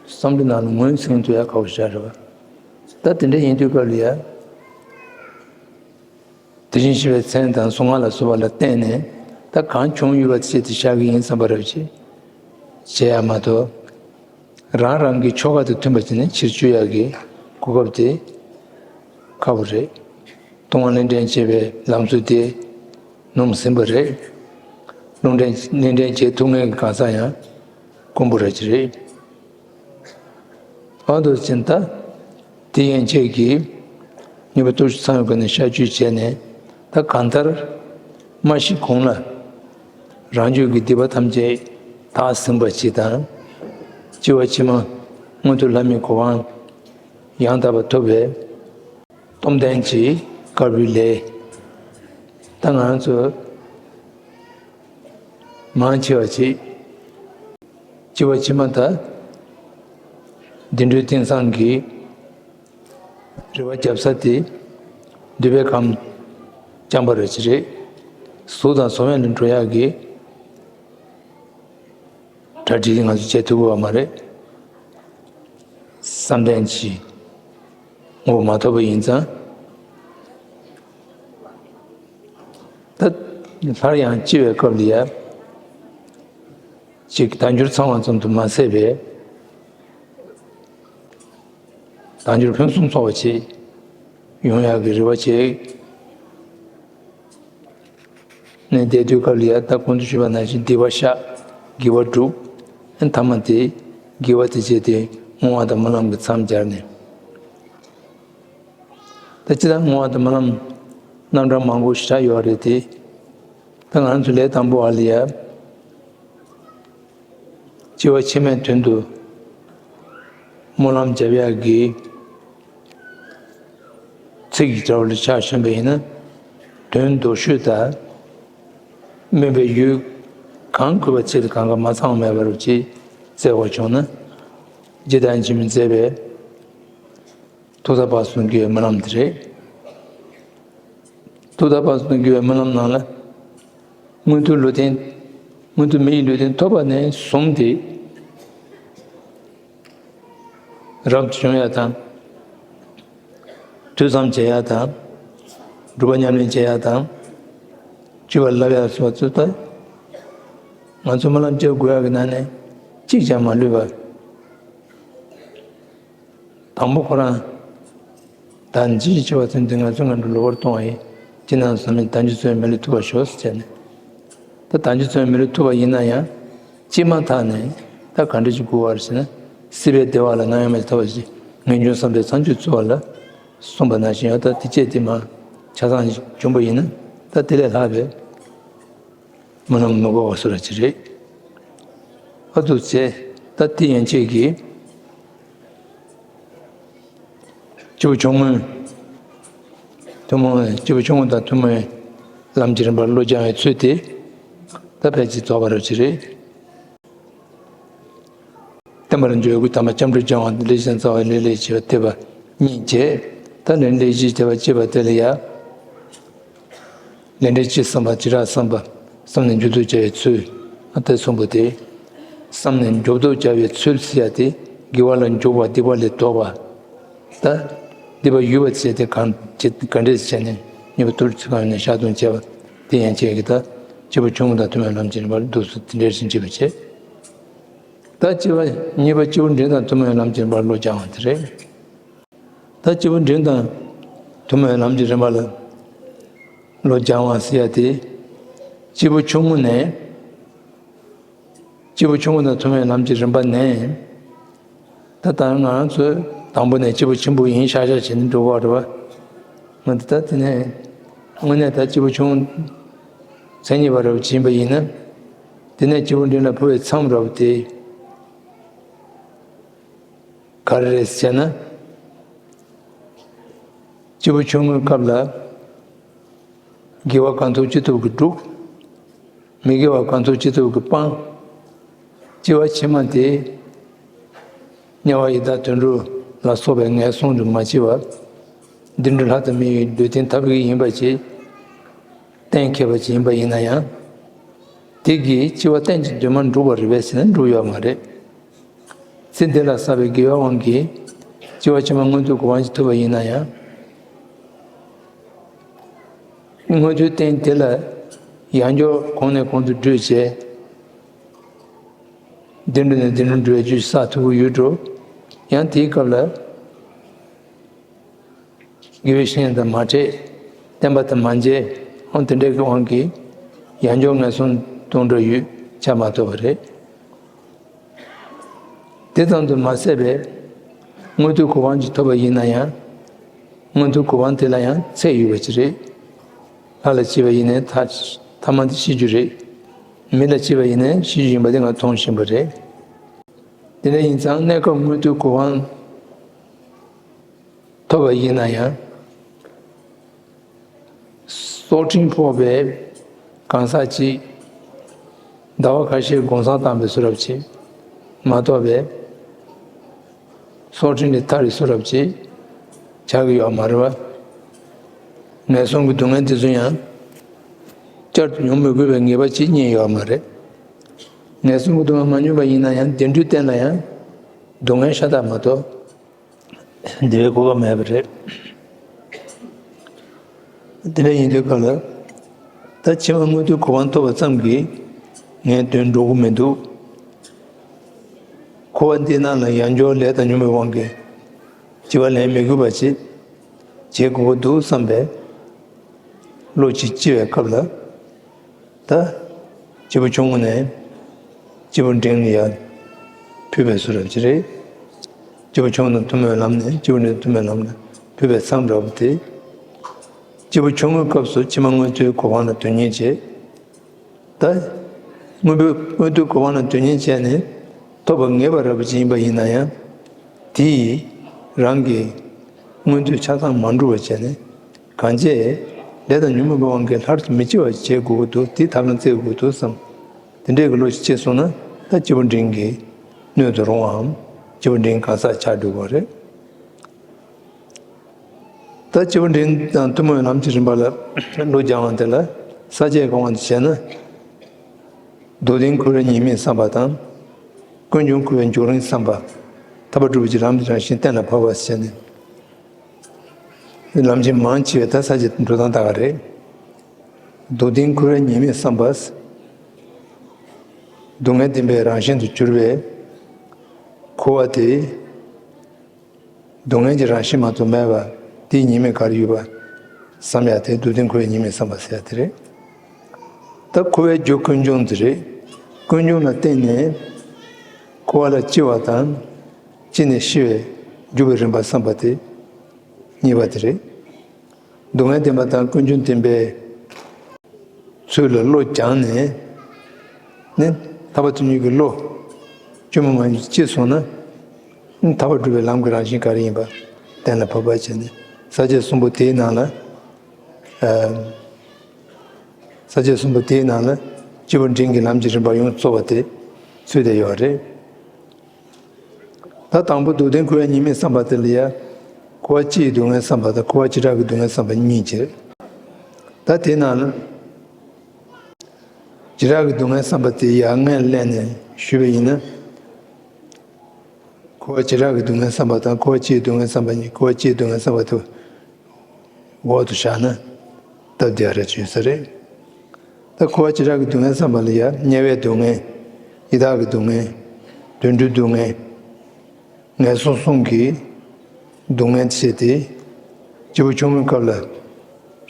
བསམ་བློ་ནང་ལ་ངོས་ཟིན་ཐུབ་ཡ་ཁག་པོ་ཞིག་རེད་བ། ད་དེ་འདྲ་ཡིན་དུས་སྐབས་ལ་ཡ། དེ་བཞིན་གཤེགས་པའི་མཚན་དང་གཟུངས་སྔགས་ལ་སོགས་པ་ལ་བརྟེན་ནས་ད་གང་བྱུང་ཡོད་པ་ཅིག་དེ་བཞག་གི་ཡིན་བསམ་པ་རེ་བ་ཅིག་བྱེད་ཡ་མ་གཏོགས། རང་རང་གི་ཆོ་ག་དང་མཐུན་པ་བྱས་ནས་ཕྱིར་བཅོས་ཡག་གི་གོ་སྐབས་དེ་ཁག་པོ་རེད། ལྟུང་བ་ལས་འདྲེན་བྱེད་པའི་ལམ་སྲོལ་དེ་ནོམ་ཟིན་པ་རེད། ལྟུང་བ་ལས་འདྲེན་བྱེད་ཐུབ་མཁན་གྱི་གང་ཟག་ཡང་དཀོན་པོ་རེད་ཀྱི་རེད། ཨ་དོ་ཅན་ད། དེ་ཡན་ཆད་ཀྱིས་ཉེས་པ་སྟོབས་བཅུ་ཚང་བའི་སྒོ་ནས་གཤགས་བཅོས་བྱས་ནས་ད་གང་ལྟར་མ་ཤི་གོང་ལ་རང་རྒྱུད་ཀྱི་སྡིག་པ་ཐམས་ཅད་དག་ཟིན་པ་ཅིག་དང་། སྤྱི་བོ་ཕྱི་མ་མངོན་མཐོ་ལྷ་མིའི་གོ་འཕང་ཡང་དག་པ་ཐོབ་པའི་སྟོབས་ལྡན་གྱི་དཀར་པོའི་ལས་ད་ང་ཚོ་མང་ཆེ་བ་ཅིག་སྤྱི་བོ་ཕྱི་མ་དང་བདེ་འགྲོའི་རྟེན་བཟང་གི་རེ་བ་བརྒྱབ་ས་དེ་འདུས་པའི་ཁམས་རྐྱང་པ་རེ་ཅིག་རེད། གཟུགས་དང་གཟུགས་མེད་ལ་འགྲོ་ཡག་གི་གྲ་སྒྲིག་ང་ཚོ་བྱེད་ཐུབ་ཀྱི་ཡོད་མ་རེད། བསམ་གཏན་གྱི་ངོ་བོ་མ་ཐོབ་པ་ཡིན་ཙང་། ད་སླར་ཡང་སྐྱེ་བའི་སྐབས་ལ་ཡ། ཅིག་དལ་འབྱོར་ཚང་བ་ཙམ་དུ་མ་ཟད་པའི་དལ་འབྱོར་ཕུན་སུམ་ཚོགས་པ་ཅིག་ཡོང་ཡག་གི་རེ་བ་བྱེད། ནས་བསྡད་དུས་སྐབས་ལ་ཡ་ད་གོང་དུ་ཞུས་པ་ནང་བཞིན་སྡིག་པ་བཤགས། དགེ་བ་སྒྲུབ། ཐ་མ་དེ་དགེ་བ་དེ་བྱས་ཏེ་བསྔོ་བ་དང་སྨོན་ལམ་གྱི་མཚམས་སྦྱར་ནས། ད་ཅི་ལྟར་བསྔོ་བ་དང་སྨོན་ལམ་རྣམ་གྲངས་མང་པོ་ཞིག་ཆགས་ཡོད་རེད་དེ། ད་ང་རང་ཚོ་ལས་དང་པོ་བ་ལ་ཡ། སྤྱི་བོ་ཕྱི་མའི་དོན་དུ་སྨོན་ལམ་བརྒྱབ་ཡག་གི་ཚིག་གི་དྲ་བ་ལ་ཆ་བཞག་པ་ཡིན་ན། དོན་མདོར་བཤད་དང་། སྨོན་པའི་ཡུལ་གང་དགོས་པ་ཆེད་དུ་གང་ག་མ་ཚང་བ་མེད་པར་ཅིག་བཙལ་བ་བྱུང་ན། ཇི་ལྟར་ཇི་མི་མཛད་པའི་ཐུགས་བརྩེ་བ་གསུང་གི་སྨོན་ལམ་དེ་རེད། ཐུགས་བརྩེ་བ་གསུང་གི་སྨོན་ལམ་ནང་ལ། མངོན་མཐོའི་ལུས་རྟེན། མངོན་མཐོ་མི་ཡི་ལུས་རྟེན་ཐོབ་པ་ནས་བཟུང་སྟེ། རབ་ཏུ་བྱུང་ཡ་དང་། ཐོས་བསམ་བྱེད་ཡ་དང་། སྒྲུབ་པ་ཉམས་ལེན་བྱེད་ཡ་དང་། སྤྱོད་པ་བསླབ་ཡ་སོགས་ཚུལ་ལྟར། ང་ཚོ་སྨོན་ལམ་རྒྱག་དགོས་ཡ་གི་ནང་ནས་གཅིག་ཀྱང་མ་ལུས་པ། དང་པོ་ཁོ་རང་། ད་ཅི་ཞིག་བྱེད་པ་ཚུན་ཚོད་ང་ཚོ་ང་འགྲོ་ལོ་བར་གཏོང་བ་ཡིན། ཅི་ནང་བསམ་མེད་དལ་འབྱོར་ཚོགས་མི་ལུས་ཐུབ་པར་ཤོག་ཟེར་བྱས་ནས། ད་དལ་འབྱོར་ཚོགས་མི་ལུས་ཐུབ་པ་ཡིན་ན་ཡང་། སྐྱེས་མ་ཐག་ནས་ད་ག་འདྲ་ཞིག་དགོས་པར་ཟེར་ན། སྲིད་པའི་བདེ་བ་ལ་ནམ་ཡང་མི་ཐོབ་པ་ཞིག་ངེས་འབྱུང་བསམ་པའི་མཚམས་སྦྱོར་གཙོ་བོ་ལ་གསུངས་པ་ནང་བཞིན་ཡང་ད་དེ་སྐྱེས་དེ་མ་ཆ་ཚང་ཞིག་བྱུང་པ་ཡིན་ན། ད་དེ་ལས་ལྷག་པའི་སྨོན་ལམ་མི་དགོས་པ་བཟོ་འདྲ་ཅིག་རེད། ཨ་ཐུག་ཚེ་ད་དེ་ཡན་ཆད་ཀྱིས། སྐྱེས་བུ་ཆུང་ངུའི་ཐུན་མོང་། སྐྱེས་བུ་ཆུང་ངུ་དང་ཐུན་མོང་བའི་ལམ་གྱི་རིམ་པར་བློ་སྦྱང་བའི་ཚུལ་དེ་ད་ཕལ་ཆེར་རྫོགས་པ་རབ་ཅིག་རེད། བསྟན་པ་ལ་འཇུག་པའི་དམ་པ་སྐྱབས་འགྲོ་སྦྱང་བ་ལས་གཞན་རྩ་བའི་ལས་ལས་བྱེད་པ་ཐེག་པ་གཉིས་བྱས། ད་ལས་ལས་གཞན་ཐེག་པ་བཅས་པ་དེ་ལ་ཡང་། ལས་འབྲས་སྤྱི་བསམ་པ་བྱེ་བྲག་བསམ་པ། བསམ་ནས་འཇུག་ལྡོག་བྱ་བའི་ཚུལ། ཨ་དེ་གསུངས་པ་དེ། བསམ་ནས་འཇུག་ལྡོག་བྱ་བའི་ཚུལ་ཟེར་ཡ་དེ། དགེ་བ་ལ་འཇུག་པ་སྡིག་པ་ལས་ལྡོག་པ། ད། སྡིག་པ་ཡོད་པ་བྱས་ཏེ་གང་བྱེད་ག་འདྲས་བྱས་ནས་ཉེས་པ་ཐུབ་ཚུལ་གང་ཡོད་ནས་བཤགས་སྡོམ་བྱས་པ་དེ་ཡན་ཆད་ཀྱིས་ད། སྐྱེས་བུ་ཆུང་ངུ་དང་ཐུན་མོང་ལམ་གྱི་རིམ་པར་འདུག་སེ་དེ་འདྲས་ཤིག་འབྱེད་པ་བྱེད། ད་སྐྱེ་བ་གཉིས་པ་སྐྱེས་བུ་འབྲིང་དང་ཐུན་མོང་ལམ་གྱི་རིམ་པར་བློ་སྦྱང་བ་དེ་རེད། ད་སྐྱེས་བུ་འབྲིང་དང་ཐུན་མོང་ལམ་གྱི་རིམ་པ་ལ་བློ་སྦྱང་བ་ཟེར་ཡ་དེ། སྐྱེས་བུ་ཆུང་ངུ་ནས་ སྐྱེས་བུ་ཆུང་ངུ་དང་ཐུན་མོང་བའི་ལམ་གྱི་རིམ་པ་ནས། ད་ལྟ་ང་རང་ཚོས་དང་པོ་ནས་སྐྱེས་བུ་ཆེན་པོ་ཡིན་ཤག་ཤག་བྱས་ནས་འགྲོ་དགོས་རེད་བ། ང་འདི་ལྟ་དེ་ནས་དངོས་གནས་ད་སྐྱེས་བུ་ཆུང་ངུ་མཚན་ཉིད་པ་རབ་ཅིག་ཡིན་པ་ཡིན་ན། དེ་ནས་སྐྱེས་བུ་འབྲིང་ལ་འཕོ་བའི་མཚམས་རབ་དེ་ག་རེ་རེད་ཟེར་ན། སྐྱེས་བུ་ཆུང་ངུའི་སྐབས་ལ། དགེ་བ་གང་ཐུབ་ཅི་ཐུབ་ཀྱིས་བསྒྲུབ། མི་དགེ་བ་གང་ཐུབ་ཅི་ཐུབ་ཀྱིས་སྤང་། སྐྱེ་བ་ཕྱི་མ་དེ། དམྱལ་བ་ཡི་དྭགས་དུད་འགྲོ་ལ་སོགས་པའི་ངན་སོང་དུ་མ་སྐྱེ་བར། བདུད་འགྲོ་ལྷ་དང་མི་ཡི་འདོད་ལྡན་ཐབས་ཀྱིས་ཡིན་པ་ཅིག་གཏན་འཁེལ་བ་ཅིག་ཡིན་པ་ཡིན་ན་ཡང་། དེ་གིས་སྐྱེ་བ་གཏན་གྱི་འདུན་མ་འགྲུབ་པ་རེད་པས་ཟེར་ན་འགྲུབ་ཡོད་མ་རེད། ཚེ་འདི་ལ་བསགས་པའི་དགེ་བའི་དབང་གིས་སྐྱེ་བ་ཕྱི་མ་མངོན་མཐོའི་གོ་འཕང་ཞིག་ཐོབ་པ་ཡིན་ན་ཡང་། མངོན་མཐོའི་རྟེན་དེ་ལ་ཡང་བསྐྱར་གོང་ནས་གོང་དུ་བགྲོད་བྱས། བདེ་འགྲོ་ནས་བདེ་འགྲོར་འགྲོ་བའི་རྒྱུ་ཞིག་བསགས་ཐུབ་ཀྱི་ཡོད་འགྲོ། ཡང་དེའི་སྐབས་ལ། དགེ་བའི་བཤེས་གཉེན་དང་མ་འཕྲད། བསྟན་པ་དང་མ་མཇལ། འོ་དེ་འདྲའི་དབང་གིས་ཡང་བསྐྱར་ངན་སོང་དུ་འགྲོ་ཡུལ་ཆགས་མ་ཐུབ་པ་རེད། དེ་ཙམ་དུ་མ་ཟད་པའི་མངོན་མཐོའི་གོ་འཕང་ཅིག་ཐོབ་པ་ཡིན་ན་ཡང་། མངོན་མཐོའི་གོ་འཕང་དེ་ལ་ཡང་ཚད་ཡོད་པ་ཅིག་རེད། ལྷ་ལ་སྐྱེས་པ་ཡིན་ནའི་ཐ་ཐ་མ་དེ་ཤི་རྒྱུ་རེད། མི་ལ་སྐྱེས་པ་ཡིན་ནའི་ཤི་རྒྱུ་ཡིན་པ་དེ་ང་མཐོང་བཞིན་པ་རེད། དེ་འདྲ་ཡིན་ཙང་གནས་སྐབས་མངོན་མཐོའི་གོ་འཕང་ཐོབ་པ་ཡིན་ན་ཡང་། སྲོག་ཕྲེང་ཕོག་པའི་གང་ཟག་ཅིག་ཟླ་བ་ཁ་ཤས་གུང་སེང་བཏང་བའི་བཟོ་འདྲ་ཅིག་མ་གཏོགས་པའི། སྲོག་ཕྲེང་ལས་ཐར་བའི་བཟོ་འདྲ་ཅིག་ཆགས་ཀྱི་ཡོད་མ་རེད་བ། ངན་སོང་གི་སྡུག་བསྔལ་དེ་ཚོ་ཡང་བསྐྱར་དུ་མྱོང་མི་དགོས་པའི་ངེས་པ་ཅིག་རྙེད་ཡོད་མ་རེད། ངན་སོང་གི་སྡུག་བསྔལ་མ་མྱོང་བ་ཡིན་ན་ཡང་བདེ་འགྲོའི་རྟེན་ལ་ཡང་སྡུག་བསྔལ་ཤ་སྟག་མ་གཏོགས། བདེ་བའི་གོ་སྐབས་མེད་པ་རེད། དེ་འདྲ་ཡིན་དུས་སྐབས་ལ། ད་ཕྱི་མ་མངོན་མཐོའི་གོ་འཕང་ཐོབ་པ་ཙམ་གྱིས་ངའི་དོན་འགྲུབ་ཀྱི་མི་འདུག་འཁོར་བ་འདི་ནང་ལ་ཡང་བསྐྱར་ལས་དང་ཉོན་མོངས་དབང་གིས་སྐྱེ་བ་ལེན་མི་དགོས་པ་ཅིག་བྱེད་དགོས་ཀྱི་འདུག་བསམ་པའི་བློ་ཅིག་སྐྱེ་བའི་སྐབས་ལ། ད་སྐྱེས་བུ་ཆུང་ངུ་ནས་སྐྱེས་བུ་འབྲིང་ལ་ཡར་ཕུལ་བའི་བཟོ་འདྲ་ཅིག་རེད། སྐྱེས་བུ་ཆུང་ངུ་དང་ཐུན་མོང་བའི་ལམ་ནས་སྐྱེས་བུ་འབྲིང་ཐུན་མོང་བའི་ལམ་ལ་ཕུལ་བའི་མཚམས་འདྲ་བོ་དེ། སྐྱེས་བུ་ཆུང་ངུའི་སྐབས་སུ་ཕྱི་མ་མངོན་མཐོའི་གོ་འཕང་ལ་དོན་གཉེར་བྱེད། ད་མངོན་པའི་མངོན་མཐོའི་གོ་འཕང་ལ་དོན་གཉེར་བྱས་ནས་ཐོབ་པར་ངེས་པ་རབ་ཅིག་ཡིན་པ་ཡིན་ན་ཡང་། དེ་ཡིས་རང་གི་མངོན་མཐོའི་ཆ་ཚང་མ་འགྲུབ་པ་བྱས་ནས། གང་བྱས། ལས་དང་ཉོན་མོངས་པའི་དབང་གིས་སླར་དུ་མི་སྐྱེ་བ་བྱེད་དགོས་ཀྱི་འདུག་དེའི་ཐབས་ལམ་བཙལ་དགོས་ཀྱི་འདུག་བསམ། དེ་འདྲའི་གི་བློ་ཞིག་སྐྱེས་སོང་ན། ད་སྐྱེས་བུ་འབྲིང་གི་སྣོད་དུ་རུང་བའམ། སྐྱེས་བུ་འབྲིང་གང་ཟག་ཆགས་འགྲོ་གི་རེད། ད་སྐྱེས་བུ་འབྲིང་དང་ཐུན་མོང་བའི་ལམ་གྱི་རིམ་པ་ལ་བློ་སྦྱང་བ་དེ་ལ་ས་བཅད་གང་བ་དེ་བྱས་ན། རྡོར་གདན་ཁུ་བའི་ཉེས་དམིགས་བསམ་པ་དང་། ཀུན་འབྱུང་ཁུ་བའི་འབྱུང་རིམ་བསམ་པ། ཐར་པ་སྒྲུབ་པའི་ལམ་གྱི་རང་བཞིན་གཏན་ལ་ཕབ་པ་བྱས་ནས། ལམ་གྱི་མང་ཆེ་བའི་ད་ས་བཅད་འགྲོ་སྟངས་ད་ག་རེད། རྡོར་གདན་ཁུ་བའི་ཉེས་དམིགས་བསམ་པ། སྡུག་བསྔལ་བདེན་པའི་རང་བཞིན་དུ་གྱུར་པའི་ཁུ་བ་དེ། སྡུག་བསྔལ་གྱི་རང་བཞིན་མ་གཏོགས་མེད་པ་དེའི་ཉེས་དམིགས་ག་རེ་ཡོད་པ་བསམ་ཡ་དེ་རྡོར་གདན་ཁུ་བའི་ཉེས་དམིགས་བསམ་པ་ཟེར་ཡ་དེ་རེད། ད་ཁུ་བའི་རྒྱུ་ཀུན་འབྱུང་དེ་རེད། ཀུན་འབྱུང་ལ་བརྟེན་ནས་ཁུ་བ་ལ་སྐྱེ་བ་དང་། སྐྱེས་ནས་ཤི་བའི་འཇུག་པའི་རིམ་པ་བསམ་པ་དེ་གཉིས་པ་དེ་རེད། སྡུག་བསྔལ་བདེན་པ་དང་ཀུན་འབྱུང་བདེན་པའི་ཚུལ་ལ་བློ་སྦྱངས་ནས་ནི། ཐར་པ་དོན་གཉེར་གྱི་བློ་ཆུང་ངུ་མ་ཡིན་སྐྱེས་སོང་ན། ནི་ཐར་པ་སྒྲུབ་པའི་ལམ་གྱི་རང་བཞིན་ག་རེ་ཡིན་པ་གཏན་ལ་ཕབ་པ་བྱས་ནས། ས་བཅད་གསུམ་པོ་དེའི་ནང་ལ། ཨ། ས་བཅད་གསུམ་པོ་དེའི་ནང་ལ་སྐྱེས་བུ་འབྲིང་གི་ལམ་གྱི་རིམ་པ་ཡོངས་རྫོགས་པ་དེ་ཚུད་བསྡད་ཡོད་རེད། ད་དང་པོ་རྡོར་གདན་ཁུ་བའི་ཉེས་དམིགས་བསམ་པ་དེ་ལ་ཡ། ཁུ་བ་སྐྱེ་ཡི་སྡུག་བསྔལ་བསམ་པ་དང་ཁུ་བ་བྱེ་བྲག་གི་སྡུག་བསྔལ་བསམ་པ་གཉིས་བྱས། ད་དེ་ནང་ལ། བྱེ་བྲག་གི་སྡུག་བསྔལ་བསམ་པ་དེ་ཡ་ངས་གླེང་ནས་ཞུས་པ་ཡིན་ན། ཁུ་བ་བྱེ་བྲག་གི་སྡུག་བསྔལ་བསམ་པ་དང་ཁུ་བ་སྐྱེ་ཡི་སྡུག་བསྔལ་བསམ་པ་གཉིས། ཁུ་བ་སྐྱེ་ཡི་སྡུག་བསྔལ་བསམ་པ་དེ། འོག་ཏུ་བཞག་ན་སྟབས་བདེ་བ་རེ་བྱུང་ས་རེད། ད་ཁུ་བ་བྱེ་བྲག་གི་སྡུག་བསྔལ་བསམ་པ་ལ་ཡ། དམྱལ་བའི་སྡུག་བསྔལ། ཡི་དྭགས་ཀྱི་སྡུག་བསྔལ། དུད་འགྲོའི་སྡུག་བསྔལ། ངན་སོང་གསུམ་གྱི་སྡུག་བསྔལ་བྱས་ཏེ། སྐྱེས་བུ་ཆུང་ངུའི་སྐབས་ལ་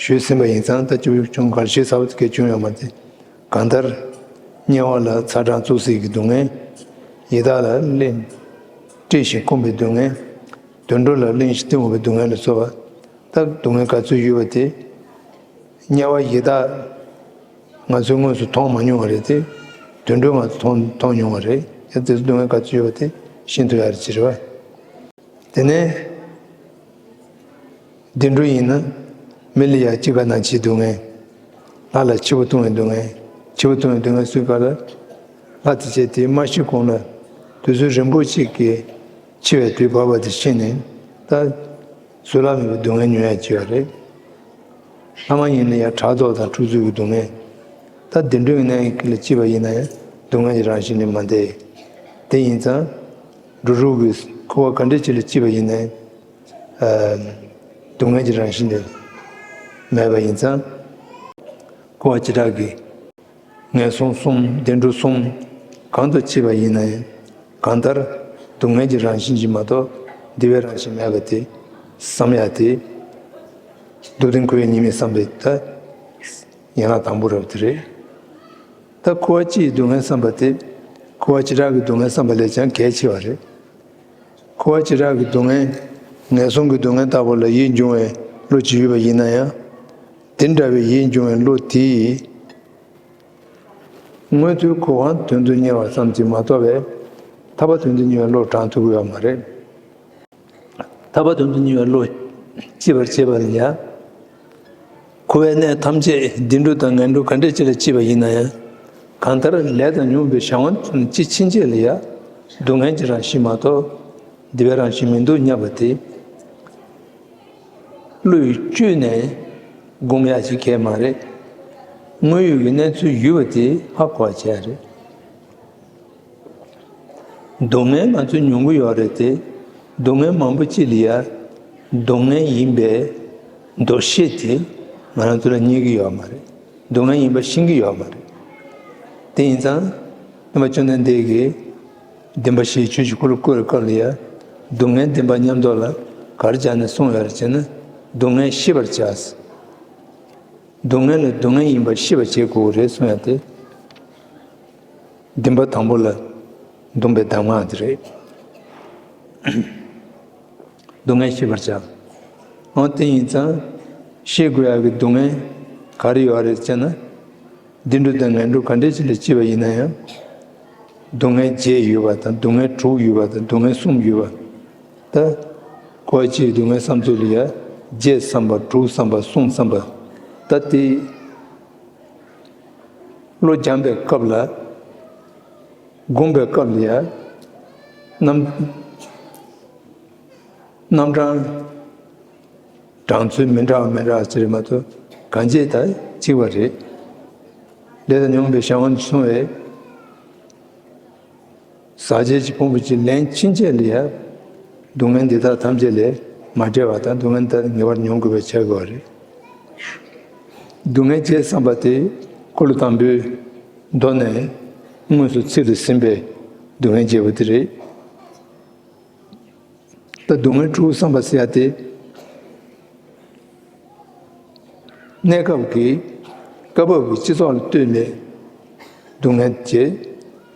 ཞུས་ཟིན་པ་ཡིན་ཙང་། ད་སྐྱེས་བུ་ཆུང་ངུ་ག་རེ་ཞུས་ཚར་བ་དེ་གས་བྱུང་ཡོད་མ་རེད། གང་ལྟར། དམྱལ་བ་ལ་ཚ་གྲང་བཙོག་བསིལ་གྱི་སྡུག་བསྔལ། ཡི་དྭགས་ལ་གླེན་བཀྲེས་ཤིང་སྐོམ་པའི་སྡུག་བསྔལ། དུད་འགྲོ་ལ་གླེན་ཞིང་བསྟིམ་འོང་བའི་སྡུག་བསྔལ་ལ་སོགས་པ། ད་སྡུག་བསྔལ་ག་ཚོད་ཡོད་པ་དེ། དམྱལ་བ་ཡི་དྭགས་ང་ཚོས་དངོས་སུ་མཐོང་མ་མྱོང་བ་རེད་དེ། དུད་འགྲོས་ང་ཚོས་མཐོང་མཐོང་མྱོང་བ་རེད། ཡང་དེ་ཚོ་སྡུག་བསྔལ་ག་ཚོད་ཡོད་པ་དེ་ཤེས་ཐུབ་ཡ་རེད་ཅེས་རེད་བ། དེ་ནས། བདུད་འགྲོ་ཡིན་ན། མི་ལ་ཡ་ཅི་དགར་ན་འཆིའི་སྡུག་བསྔལ། ལྷ་ལ་འཆི་བ་ལྟུང་བའི་སྡུག་བསྔལ། འཆི་བ་ལྟུང་བའི་སྡུག་བསྔལ་སུའི་སྐབས་ལ། ལྷ་དེ་བྱས་དེ་མ་ཤི་གོང་ལ། དུས་ཚོད་རིང་པོ་ཅིག་གི་འཆི་བའི་དུས་བབ་པ་དེ་ཤི་ནས། ད། གཟུགས་ལ་མེད་པའི་སྡུག་བསྔལ་མྱོང་ཡ་ཅིག་ཡོད་རེད། ལྷ་མ་ཡིན་ན་ཡང་ཕྲག་དོག་དང་འཁྲུག་རྩོད་ཀྱི་སྡུག་བསྔལ། ད་བདུད་འགྲོའི་གནས་ལ་སྐྱེས་པ་ཡིན་ན་ཡང་སྡུག་བསྔལ་གྱི་རང་བཞིན་ལས་མ་འདས། དེ་ཡིན་ཙང་། འགྲོ་དྲུག་གི་འཁོར་བ་ག་འདྲ་ཅིག་ལ་སྐྱེས་པ་ཡིན་ན་ཡང་། སྡུག་བསྔལ་གྱི་རང་བཞིན་ལས་མེད་པ་ཡིན་ཙང་། འཁོར་བ་བྱེ་བྲག་གི་ངན་སོང་གསུམ། བདུད་འགྲོ་གསུམ། གང་དུ་སྐྱེས་པ་ཡིན་ན་ཡང་། གང་ལྟར་སྡུག་བསྔལ་གྱི་རང་བཞིན་ཅིག་མ་གཏོགས་བདེ་བའི་རང་བཞིན་མེད་པ་དེ་བསམ་ཡ་དེ། སྡུག་བདེན་ཁོ་བོའི་ཉེས་དམིགས་བསམ་པའི་ད་ཡན་ལག་དང་པོ་རབ་དེ་རེད། ད་འཁོར་བ་སྤྱིའི་སྡུག་བསྔལ་བསམ་པ་དེ་འཁོར་བ་བྱེ་བྲག་གི་སྡུག་བསྔལ་བསམ་པ་ལས་ཀྱང་གལ་ཆེ་བ་རེད། འཁོར་བ་བྱེ་བྲག་གི་སྡུག་བསྔལ། ངན་སོང་གི་སྡུག་བསྔལ་ལྟ་བུ་ལ་ཡིད་འབྱུང་བའི་བློ་ཅིག་ཡོད་པ་ཡིན་ན་ཡང་། དེ་འདྲ་བའི་ཡིད་འབྱུང་བའི་བློ་དེས། མངོན་མཐོའི་གོ་འཕང་དོན་དུ་གཉེར་བ་ཙམ་གྱིས་མ་གཏོགས་པའི་ཐར་པ་དོན་དུ་གཉེར་བའི་བློ་དྲང་ཐུབ་ཀྱི་ཡོད་མ་རེད། ཐར་པ་དོན་དུ་གཉེར་བའི་བློ་སྐྱེད་པར་བྱེད་པ་ལ་ཡང་། འཁོར་བའི་གནས་ཐམས་ཅད་བདུད་འགྲོ་དང་ངན་འགྲོ་ག་འདྲ་ཅིག་ལ་སྐྱེས་པ་ཡིན་ན་ཡང་། གང་ལྟར་ལས་དང་མྱོང་བའི་བྱ་བ་ཅི་ཕྱིན་ཆད་ལ་ཡང་སྡུག་བསྔལ་གྱི་རང་བཞིན་མ་གཏོགས་བདེ་བའི་རང་བཞིན་མི་འདུག་སྙམ་པ་དེ། བློ་ཡིས་བཅོས་ནས་སྒོམ་ཡག་ཅིག་གལ་མ་རེད། དངོས་ཡོད་ཀྱི་གནས་ཚུལ་ཡོད་པ་དེ་ཧ་གོ་བ་བྱས་རེད། སྡུག་བསྔལ་ང་ཚོས་མྱོང་གི་ཡོད་རེད་དེ། སྡུག་བསྔལ་མང་པོ་ཅིག་ལ་ཡ། སྡུག་བསྔལ་ཡིན་པའི་འདུ་ཤེས་དེ་ང་རང་ཚོ་ལ་རྙེད་ཀྱི་ཡོད་མ་རེད། སྡུག་བསྔལ་ཡིན་པ་ཤེས་ཀྱི་ཡོད་མ་རེད། དེ་ཡིན་ཙང་། སྟོན་པ་བཅོམ་ལྡན་འདས་ཀྱིས། བདེན་པ་བཞིའི་ཆོས་ཀྱི་འཁོར་ལོ་བསྐོར་བའི་སྐབས་ལ་ཡང་། སྡུག་བསྔལ་བདེན་པ་མཉམ་རྫོགས་ལ་ག་རེ་སྦྱར་ནས་གསུངས་ཡོད་རེད་ཅེ་ན། སྡུག་བསྔལ་ཤེས་པར་བྱ། སྡུག་བསྔལ་ལ་སྡུག་བསྔལ་ཡིན་པ་ཤེས་པར་བྱེད་དགོས་རེད་གསུངས་ཡ་དེ། བདེན་པ་དང་པོ་ལ་འདུམ་པའི་གདམས་ངག་དེ་རེད། སྡུག་བསྔལ་ཤེས་པར་བྱ། འོ་དེ་ཡིན་ཙང་། ཤེས་དགོས་ཡ་གི་སྡུག་བསྔལ་ག་རེ་ཡོད་རེད་ཅེ་ན། བདུད་འགྲོ་དང་ངན་འགྲོ་ག་འདྲ་ཅིག་ལ་སྐྱེས་པ་ཡིན་ན་ཡང་། སྡུག་བསྔལ་བརྒྱད་ཡོད་པ་དང་སྡུག་བསྔལ་དྲུག་ཡོད་པ་དང་སྡུག་བསྔལ་གསུམ་ཡོད་པ། ད། འཁོར་བ་སྤྱིའི་སྡུག་བསྔལ་བསམ་ཚུལ་ལ་ཡ། བརྒྱད་བསམ་པ་དྲུག་བསམ་པ་གསུམ་བསམ་པ། ད་དེ། བློ་སྦྱངས་པའི་སྐབས་ལ། སྒོམ་པའི་སྐབས་ལ་ཡ། རྣམ། རྣམ་གྲངས། གྲངས་ཚུལ་མི་འདྲ་བ་མི་འདྲ་བ་ཟེར་མ་གཏོགས་གང་ཅི་ལྟར་གཅིག་པ་རེད། ལས་དང་མྱོང་བའི་བྱ་བ་འདི་སོང་བས། ཟག་བཅས་ཀྱི་ཕུང་པོ་གཅིག་ལན་ཕྱིན་ཆད་ལ་ཡང་སྡུག་བསྔལ་འདི་དག་ཐམས་ཅད་ལས་མ་བྲལ་བ་དང་སྡུག་བསྔལ་འདི་དག་ངེས་པར་མྱོང་དགོས་པའི་ཆ་དགོས་པ་རེད། སྡུག་བསྔལ་བཅས་བསམ་པ་དེ་འཁོར་ལོ་དང་པོའི་མདོ་ནས་དངོས་སུ་ཚིག་ཏུ་ཟིན་པའི་སྡུག་བསྔལ་བརྗེད་པ་དེ་རེད། ད་སྡུག་བསྔལ་དྲུག་བསམ་པ་ཟེར་ཡ་དེ། གནས་སྐབས་ཀྱི་སྐབས་བབ་ཀྱི་སྤྱི་ཚོགས་ལ་ལྟོས་ནས་སྡུག་བསྔལ་བྱེད་དེ་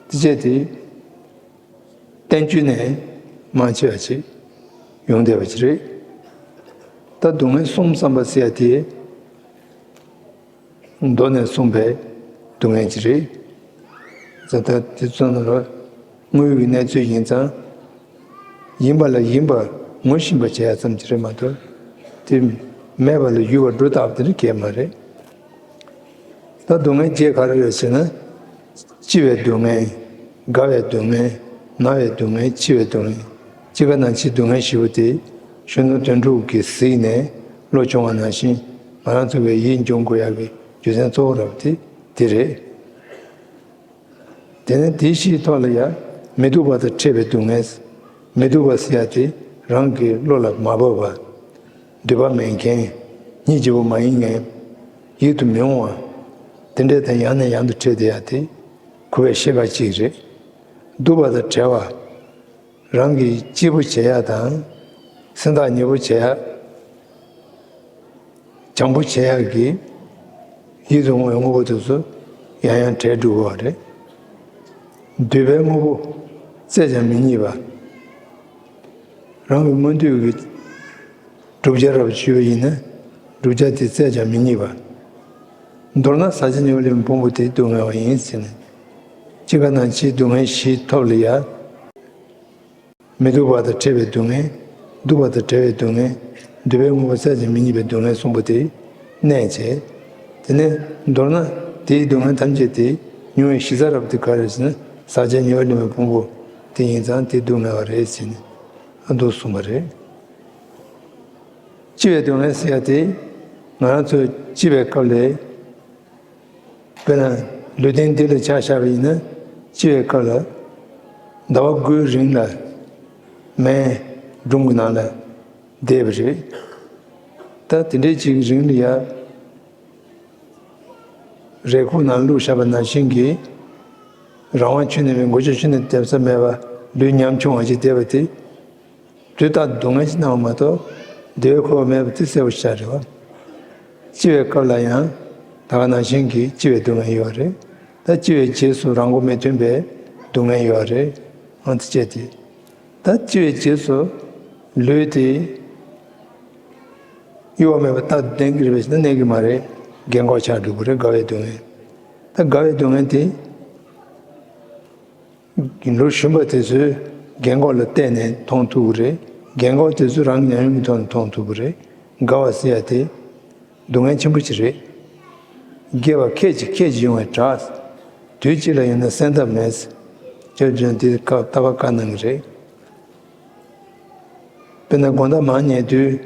བྱས་ཏེ་བསྟན་བཅོས་ནས་མང་ཆེ་བ་ཞིག་ཡོང་བསྡད་པ་ཞིག་རེད། ད་སྡུག་བསྔལ་གསུམ་བསམ་པ་ཟེར་ཡ་དེ། མདོ་ནས་གསུངས་པའི་སྡུག་བསྔལ་ཅིག་རེད། ད་ལྟ་དེ་ཚོ་ནང་ལ་དངོས་ཡོད་ཀྱི་གནས་ཚུལ་ཡིན་ཙང་། ཡིན་པ་ལ་ཡིན་པར་ངོ་ཤེས་པར་བྱེད་ཡ་ཙམ་ཅིག་རེད་མ་གཏོགས། དེ་མེད་པ་ལ་ཡོད་པར་སྒྲོ་བཏགས་པ་དེ་ནི་གལ་མ་རེད། ད་སྡུག་བསྔལ་བརྒྱད་ག་རེ་རེད་ཟེར་ན། སྐྱིད་པའི་སྡུག་བསྔལ། དགའ་བའི་སྡུག་བསྔལ། ན་བའི་སྡུག་བསྔལ། འཆི་བའི་སྡུག་བསྔལ། སྐྱེ་རྒ་ན་འཆིའི་སྡུག་བསྔལ་བཞི་པོ་དེ་གཞོན་ནུ་དོན་གྲུབ་ཀྱིས་གཟིགས་ནས་བློ་སྦྱོང་བ་ནང་བཞིན་ང་རང་ཚོ་གིས་ཡིད་འབྱུང་དགོས་ཡག་གི་རྒྱུ་མཚན་གཙོ་བོ་ར་བ་དེ་དེ་རེད། དེ་ནས་དེའི་ཕྱིའི་ཐོག་ལ་ཡང་མི་སྡུག་པ་དང་འཕྲད་པའི་སྡུག་བསྔལ། མི་སྡུག་པ་ཟེར་ཡ་དེ་རང་གི་བློ་ལ་མ་བབས་པ། འདོད་པ་མེད་མཁན། སྙིང་རྗེ་པོ་མ་ཡིན་མཁན། ཡིད་དུ་མི་འོང་བ། དེ་འདྲ་དང་ཡང་ནས་ཡང་དུ་འཕྲད་བསྡད་ཡ་དེ་འཁོར་བའི་ཤེས་པ་གཅིག་རེད། སྡུག་པ་དང་བྲལ་བ། རང་གི་སྐྱིད་པོ་བྱེད་ཡ་དང་། སེམས་ཐག་ཉེ་པོ་བྱེད་ཡ། བྱམས་པོ་བྱེད་ཡག་གི་ཡིད་དུ་འོང་བའི་དངོས་པོ་དེ་ཚོ་ཡང་ཡང་བྲལ་འགྲོ་གི་རེད། འདོད་པའི་དངོས་པོ་བཙལ་ཀྱང་མི་རྙེད་པ། རང་གི་མངོན་འདོད་ཀྱི་བསྒྲུབ་བྱ་རབ་ཞུས་པ་ཡིན་ན། བསྒྲུབ་བྱ་དེ་བཙལ་ཀྱང་མི་རྙེད་པ། མདོར་ན་ཟག་བཅས་ཉེ་བར་ལེན་པའི་ཕུང་པོ་དེ་སྡུག་བསྔལ་བ་ཡིན་ཟེར་ནས། སྐྱེ་རྒ་ན་འཆིའི་སྡུག་བསྔལ་བཞི་ཐོབ་ལ་ཡ། མི་སྡུག་པ་དང་ཕྲད་པའི་སྡུག་བསྔལ། སྡུག་པ་དང་བྲལ་བའི་སྡུག་བསྔལ། འདོད་པའི་དངོས་པོ་བཙལ་ཀྱང་མི་རྙེད་པའི་སྡུག་བསྔལ་གསུམ་པོ་དེ་གནས་བྱས། དེ་ནས་མདོར་ན་དེའི་སྡུག་བསྔལ་ཐམས་ཅད་དེ་མྱོང་བའི་གཞི་རྩ་རབ་དེ་ག་རེ་ཟེར་ན། ཟག་བཅས་ཉེ་བར་ལེན་པའི་ཕུང་པོ་དེ་ཡིན་ཙང་དེ་སྡུག་བསྔལ་བ་རེད་ཟེར་ནས་ཨ་འདུག་གསུངས་པ་རེད། སྐྱེ་བའི་སྡུག་བསྔལ་ཟེར་ཡ་དེ། ང་རང་ཚོ་སྐྱེ་བའི་སྐབས་ལས། དཔེར་ན། ལུས་རྟེན་འདི་ལ་ཆ་བཞག་པ་ཡིན་ན། སྐྱེ་བའི་སྐབས་ལ། ཟླ་བ་དགུའི་རིང་ལ། མའི་སྒྲུང་གི་ནང་ལ་བསྡད་པ་རེད། ད་དེ་འདྲའི་ཅིག་རིང་ལ་ཡ། རས་ཁུག་ནང་བླུགས་བཞག་པ་ནང་བཞིན་གྱི། རང་དབང་ཁྱོན་ནས་མེད། འགོ་ཆོད་ཁྱོན་ནས་ཐེབས་ས་མེད་པ། ལུས་ཉམ་ཆུང་བ་ཞིག་བསྡད་པ་དེ། དུས་རྟག་ཏུ་སྡུག་བསྔལ་ཞིག་སྣང་བ་མ་གཏོགས། བདེ་བའི་ཁོ་བོ་མེད་པ་དེ་གསལ་པོ་ཤར་རེད་བ། སྐྱེ་བའི་སྐབས་ལ་ཡང་ད་ག་ནང་བཞིན་གྱི་སྐྱེ་བའི་སྡུག་བསྔལ་ཡོད་རེད། ད་སྐྱེ་བའི་རྗེས་སུ་རང་མགོ་མི་ཐོན་པའི་སྡུག་བསྔལ་ཡོད་རེད། འོ་དེ་བྱས་ཏེ། ད་སྐྱེ་བའི་རྗེས་སུ་ལུས་དེ་གཡོ་བ་མེད་པ་རྟག་ཏུ་གནས་ཀྱི་རེད་པས་ཟེར་ན་གནས་ཀྱི་མ་རེད། རྒན་གོག་ཆགས་འགྲོ་གི་རེད། རྒ་བའི་སྡུག་བསྔལ། ད་རྒ་བའི་སྡུག་བསྔལ་དེ། ལོ་གཞོན་པ་དེ་ཚོས་རྒན་གོག་ལ་བལྟས་ནས་མཐོང་ཐུབ་ཀྱི་རེད། རྒན་གོག་དེ་ཚོས་རང་གི་ཉམས་མྱོང་གི་ཐོག་ནས་མཐོང་ཐུབ་ཀྱི་རེད། རྒ་བ་ཟེར་ཡ་དེ་སྡུག་བསྔལ་ཆེན་པོ་ཅིག་རེད། རྒས་པ་ཁད་ཀྱིས་ཁད་ཀྱིས་ཡོང་བའི་བྲག། དུས་གཅིག་ལ་ཡོང་ན་གསོན་ཐབས་མེད། སྐྱབས་བཅོལ་འདི་སྐབས་ལྟ་བ་བཀའ་གནང་གི་རེད། དཔེར་ན་དགོང་དག་མར་ཉལ་དུས།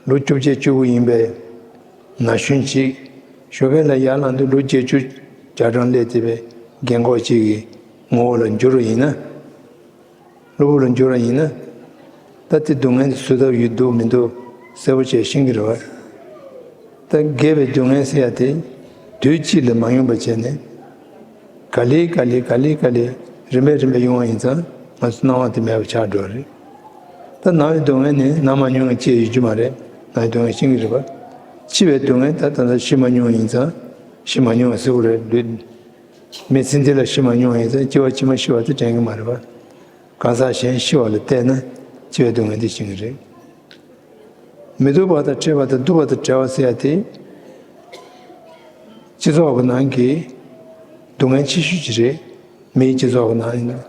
ལོ་བཅོ་བརྒྱད་བཅུ་དགུ་ཡིན་པའི་ན་གཞོན་ཅིག་ཞོགས་ཀས་ལ་ཡར་ལངས་དུས་ལོ་བརྒྱད་ཅུ་གྱ་གྲངས་སླེབས་བསྡད་པའི་རྒན་གོག་ཅིག་གི་ངོ་བོ་ལ་འགྱུར་བ་ཡིན་ན། གློ་བུར་ལ་འགྱུར་བ་ཡིན་ན། ད་དེ་སྡུག་བསྔལ་དེ་བཟོད་ཐབས་ཡོད་འདུག་མི་འདུག་གསལ་པོ་བྱས་ཤེས་ཀྱི་རེད་བ། ད་རྒས་པའི་སྡུག་བསྔལ་ཟེར་ཡ་དེ་དུས་གཅིག་ལ་མ་ཡོང་བ་བྱས་ནས། ག་ལེ་ག་ལེ་ག་ལེ་ག་ལེ་རིམ་པས་རིམ་པས་ཡོང་བ་ཡིན་ཙང་ང་ཚོ་སྣང་བ་དེ་མེད་པ་ཆགས་འགྲོ་བ་རེད། ད་ན་བའི་སྡུག་བསྔལ་ནི་ན་མ་མྱོང་བའི་སྐྱེ་ཡོད་རྒྱུ་མ་རེད། ན་བའི་སྡུག་བསྔལ་ཤེས་ཀྱི་རེད་པ། འཆི་བའི་སྡུག་བསྔལ་ད་ད་ལྟ་ཤི་མ་མྱོང་བ་ཡིན་ཙང་ཤི་མ་མྱོང་བ་ཟེར་དགོས་རེད། ལུས་མི་ཚེ་འདི་ལ་ཤི་མ་མྱོང་བ་ཡིན་ཙང་སྐྱེ་བ་ཕྱི་མ་ཤི་བ་དེ་དྲན་གྱི་མ་རེད་པ། གང་ཟག་གཞན་ཤི་བ་ལ་བལྟས་ན་འཆི་བའི་སྡུག་བསྔལ་དེ་ཤེས་ཀྱི་རེད། མི་སྡུག་པ་དང་ཕྲད་པ་དང་སྡུག་པ་དང་བྲལ་བ་ཟེར་ཡ་དེ། སྤྱི་ཚོགས་ཀྱི་ནང་གི་སྡུག་བསྔལ་ཆེ་ཤོས་ཅིག་རེད། མིའི་སྤྱི་ཚོགས་ཀྱི་ནང་ཡིན་ན།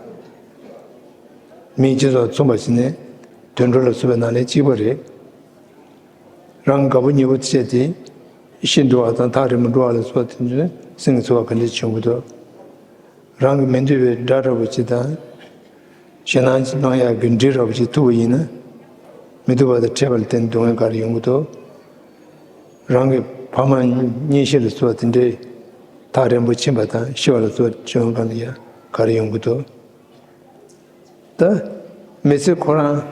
མིའི་སྤྱི་ཚོགས་མཚོན་པ་བྱས་ནས་དུད་འགྲོ་ལ་སོགས་པའི་ནང་ལས་གཅིག་པ་རེད། རང་དགའ་པོ་ཉེ་པོ་བྱས་ཏེ་ཤི་འགྲོ་བ་དང་ཐག་རིང་པོ་འགྲོ་བ་ལ་སོགས་དེ་ཚོ་སེམས་ཀྱི་ཚོར་བ་ག་འདྲ་བྱུང་གི་འདུག་རང་གི་མི་འདོད་པའི་དགྲ་འདྲ་པོ་ཅིག་དང་། ཞེད་སྣང་སྣང་ཡག་གི་འདྲེ་འདྲ་པོ་ཅིག་ཐུག་པ་ཡིན་ན། མི་སྡུག་པ་དང་ཕྲད་པ་ལ་བརྟེན་ནས་སྡུག་བསྔལ་ག་རེ་ཡོང་གི་འདུག་རང་གི་ཕ་མ་གཉེན་བཤེས་ལ་སོགས་དེ་འདྲའི་ཐག་རིང་པོ་ཕྱིན་པ་དང་ཤི་བ་ལ་སོགས་བྱུང་གང་ལ་ཡང་ག་རེ་ཡོང་གི་འདུག་ད་མི་ཚེ་ཁོ་རང་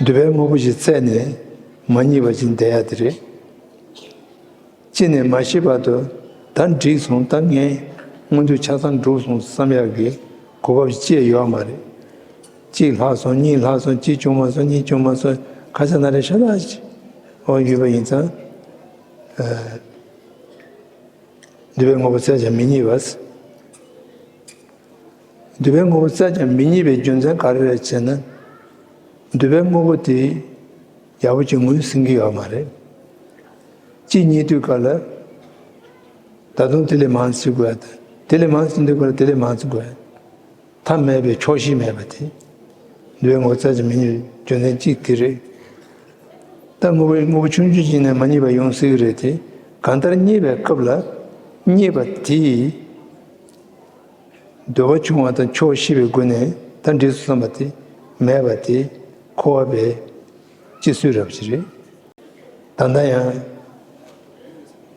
འདོད་པའི་དངོས་པོ་ཞིག་བཙལ་ནས་མ་རྙེད་པ་ཞིག་བསྡད་ཡ་དེ་རེད། ཅི་ནས་མ་ཤི་བར་དུ་ད་འགྲིག་སོང་། ད་ངས་མངོན་འདོད་ཆ་ཚང་འགྲུབ་སོང་བསམ་ཡག་གི་གོ་སྐབས་ཅི་ཡོད་མ་རེད། གཅིག་ལྷག་སོང་། གཉིས་ལྷག་སོང་། གཅིག་བྱུང་མ་སོང་། གཉིས་བྱུང་མ་སོང་། ཁ་ཤས་ན་རེ་ཤ་སྟག་ཅིག་འོ་ཡོད་པ་ཡིན་ཙང་། ཨ། འདོད་པའི་དངོས་པོ་བཙལ་ཀྱང་མི་རྙེད་པ། འདོད་པའི་དངོས་པོ་བཙལ་ཀྱང་མི་རྙེད་པའི་རྒྱུ་མཚན་ག་རེ་རེད་ཟེར་ན། འདོད་པའི་དངོས་པོ་དེ་ཡག་པོ་ཅིག་ངོས་ཟིན་གྱི་ཡོད་མ་རེད། གཅིག་རྙེད་དུས་སྐབས་ལ་ད་དུང་དེ་ལས་མང་ཙམ་དགོས་ཡ་དང་། དེ་ལས་མང་ཙམ་རྙེད་དུས་སྐབས་ལ་དེ་ལས་མང་ཙམ་དགོས་ཡ། མཐའ་མེད་པའི་ཆོག་ཤེས་མེད་པ་དེ། འདོད་པའི་དངོས་པོ་བཙལ་ཀྱང་མི་རྙེད་པའི་རྒྱུ་མཚན་གཅིག་དེ་རེད། ད་དངོས་པོ་དངོས་པོ་ཆུང་ཆུང་ཅིག་ནས་མ་རྙེད་པ་ཡོང་སྲིད་ཀྱི་རེད་དེ། གང་ལྟར་རྙེད་པའི་སྐབས་ལ་རྙེད་པ་དེ་འདོད་པ་ཆུང་བ་དང་ཆོག་ཤེས་པའི་སྒོ་ནས་ད་འགྲིག་སོང་བསམ་པ་དེ་མེད་པ་དེ་འཁོར་བ་པའི་སྤྱི་སྲོལ་རབ་ཅིག་རེད། ད་ལྟ་ཡང་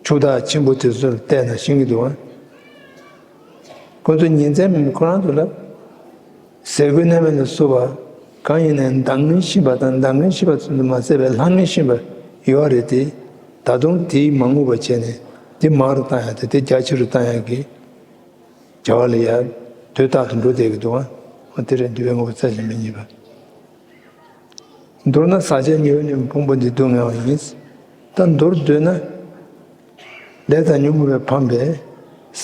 ཕྱུག་བདག་ཆེན་པོ་དེ་ཚོར་བལྟས་ན་ཤེས་ཀྱི་འདུག་ཨ། ཁོ་ཚོ་ཉིན་མཚན་མིན་ཁོ་རང་ཚོ་ལ་ཟས་གོས་གནས་མལ་ལ་སོགས་པ་གང་ཡིན་ནའང་འདང་ངེས་ཤེས་པ་དང་འདང་ངེས་ཤེས་པ་ཚོ་མ་ཟད་པའི་ལྷང་ངེས་ཤེས་པ་ཡོད་རེད་དེ། ད་དུང་དེའི་མ་ངུ་བ་བྱས་ནས་དེ་མང་རུ་བཏང་ཡག་དེ་དེ་རྒྱ་ཆེ་རུ་བཏང་ཡག་གི་བྱ་བ་ལ་ཡང་དུས་རྟག་ཏུ་འགྲོ་བསྡད་ཀྱི་འདུག་ཨ། དེ་རེད་འདོད་པའི་དངོས་པོ་བཙལ་ཀྱང་མི་རྙེད་པ། མདོར་ན་ཟག་བཅས་ཉེ་བར་ལེན་པའི་ཕུང་པོ་འདི་སྡུག་བསྔལ་བ་ཡིན། ད་མདོར་བསྡུས་ན། ལས་དང་ཉོན་མོངས་པས་ཕམ་པའི་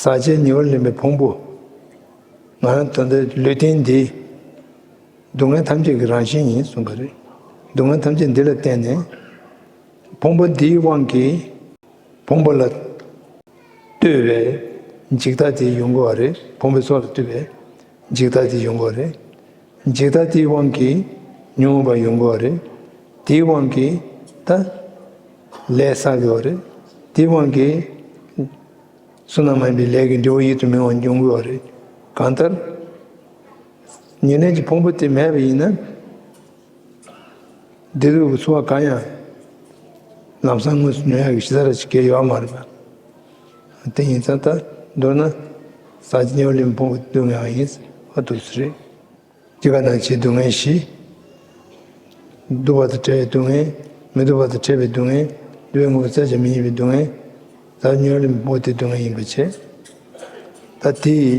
ཟག་བཅས་ཉེ་བར་ལེན་པའི་ཕུང་པོ། ང་རང་ད་ལྟ་ལུས་རྟེན་འདི་སྡུག་བསྔལ་ཐམས་ཅད་ཀྱི་རང་བཞིན་ཡིན་གསུངས་པ་རེད། སྡུག་བསྔལ་ཐམས་ཅད་འདི་ལ་བརྟེན་ནས་ཕུང་པོ་འདིའི་དབང་གིས་ཕུང་པོ་ལ་ལྟོས་པའི་འཇིག་ལྟ་དེ་ཡོང་གི་ཡོད་རེད། ཕུང་པོའི་ཚོགས་ལ་ལྟོས་པའི་འཇིག་ལྟ་དེ་ཡོང་གི་ཡོད་རེད། འཇིག་ལྟ་དེའི་དབང་གིས་ཉོན་མོངས་པ་ཡོང་གི་ཡོད་རེད། དེའི་དབང་གིས་ད་ལས་བསགས་ཀྱི་ཡོད་རེད། དེའི་དབང་གིས་བསོད་ནམས་མ་ཡིན་པའི་ལས་ཀྱི་འབྲས་བུ་ཡིད་དུ་མི་འོང་བ་འབྱུང་གི་ཡོད་རེད། གང་ལྟར་ཉེར་ལེན་གྱི་ཕུང་པོ་དེ་མེད་པ་ཡིན་ན། བདེ་སྡུག་གི་ཚོར་བ་གང་ཡང་ལམ་སང་དངོས་སུ་མྱོང་ཡག་གི་གཞི་རྩ་ར་ཅིག་གལ་ཡོད་མ་རེད་པ། དེ་ཡིན་ཙང་ད་མདོར་ན་ཟག་བཅས་ཉེ་བར་ལེན་པའི་ཕུང་པོ་སྡུག་བསྔལ་ཡིན་ཟེར་བ་འདུག་ཟེར་རེད། སྐྱེ་རྒ་ན་འཆིའི་སྡུག་བསྔལ་བཞི། སྡུག་པ་དང་བྲལ་བའི་སྡུག་བསྔལ། མི་སྡུག་པ་དང་ཕྲད་པའི་སྡུག་བསྔལ། བསྡུ་བའི་དངོས་པོ་བཙལ་བྱ་མི་རྙེད་པའི་སྡུག་བསྔལ། ཟག་བཅས་ཉེ་བར་ལེན་པའི་ཕུང་པོ་དེའི་སྡུག་བསྔལ་ཡིན་པ་བྱས། ད་དེ་ཡི་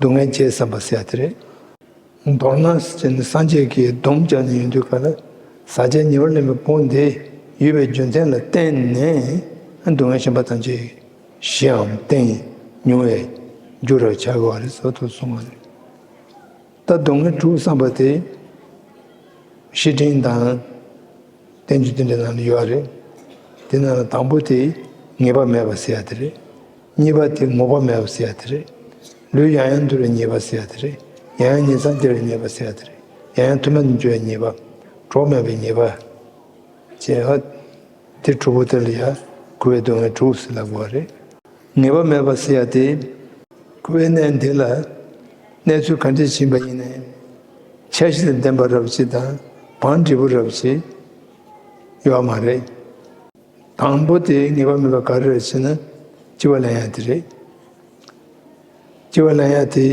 སྡུག་བསྔལ་བཅས་བསམ་པ་ཟེར་ཡ་དེ་རེད། མདོར་ན་ཟེར་ནས་སངས་རྒྱས་ཀྱིས་སྡོམ་བརྒྱབ་ནས་ཡོང་དུས་ག་ལ། ཟག་བཅས་ཉེ་བར་ལེན་པའི་ཕུང་པོ་འདི་ཡོད་པའི་རྒྱུ་མཚན་ལ་བརྟེན་ནས་སྡུག་བསྔལ་གཞན་པ་ཐམས་ཅད་ཞིའམ་བརྟེན་མྱོང་བའི་རྒྱུ་རུ་ཆགས་དགོས་པ་རེད་ཟེར་དུ་གསུངས་པ་རེད། ད་སྡུག་བསྔལ་དྲུག་བསམ་པ་དེ་བཤེས་སྤྲིང་དང་། བསྟན་བཅོས་དེ་འདྲ་ནང་ལ་ཡོད་རེད། དེ་ནང་ལ་དང་པོ་དེ་ངེས་པ་མེད་པ་ཟེར་ཡ་དེ་རེད། གཉིས་པ་དེ་ངོ་བོ་མེད་པ་ཟེར་ཡ་དེ་རེད། ལུས་ཡང་ཡང་འདུ་བའི་ཉེས་པ་ཟེར་ཡ་དེ་རེད། ཡང་ཡང་ཉིང་མཚམས་སྐྱེ་བའི་ཉེས་པ་ཟེར་ཡ་དེ་རེད། ཡང་ཡང་མཐུན་པ་ནས་འགྱུར་བའི་ཉེས་པ། གྲོགས་མེད་པའི་ཉེས་པ། བཅས་ཨ། དེ་དྲུག་པོ་དེ་ལ་ཡང་འཁོར་བའི་སྡུག་བསྔལ་དྲུག་ཟེར་ལབ་དགོས་པ་རེད། ངེས་པ་མེད་པ་ཟེར་ཡ་དེ། འཁོར་བའི་གནས་འདི་ལ་གནས་ཚུལ་ག་འདྲ་ཕྱིན་པ་ཡིན་ནའི། འཆར་གཞི་དང་ལྡན་པ་རབ་ཅིག་དང་བང་འབྲས་བུ་རབ་ཅིག་ཡོད་མ་རེད། དང་པོ་དེ་ངེས་པ་མེད་པ་ག་རེ་རེད་ཟེར་ན་སྐྱེ་བ་ལེན་ཡ་དེ་རེད། སྐྱེ་བ་ལེན་ཡ་དེ།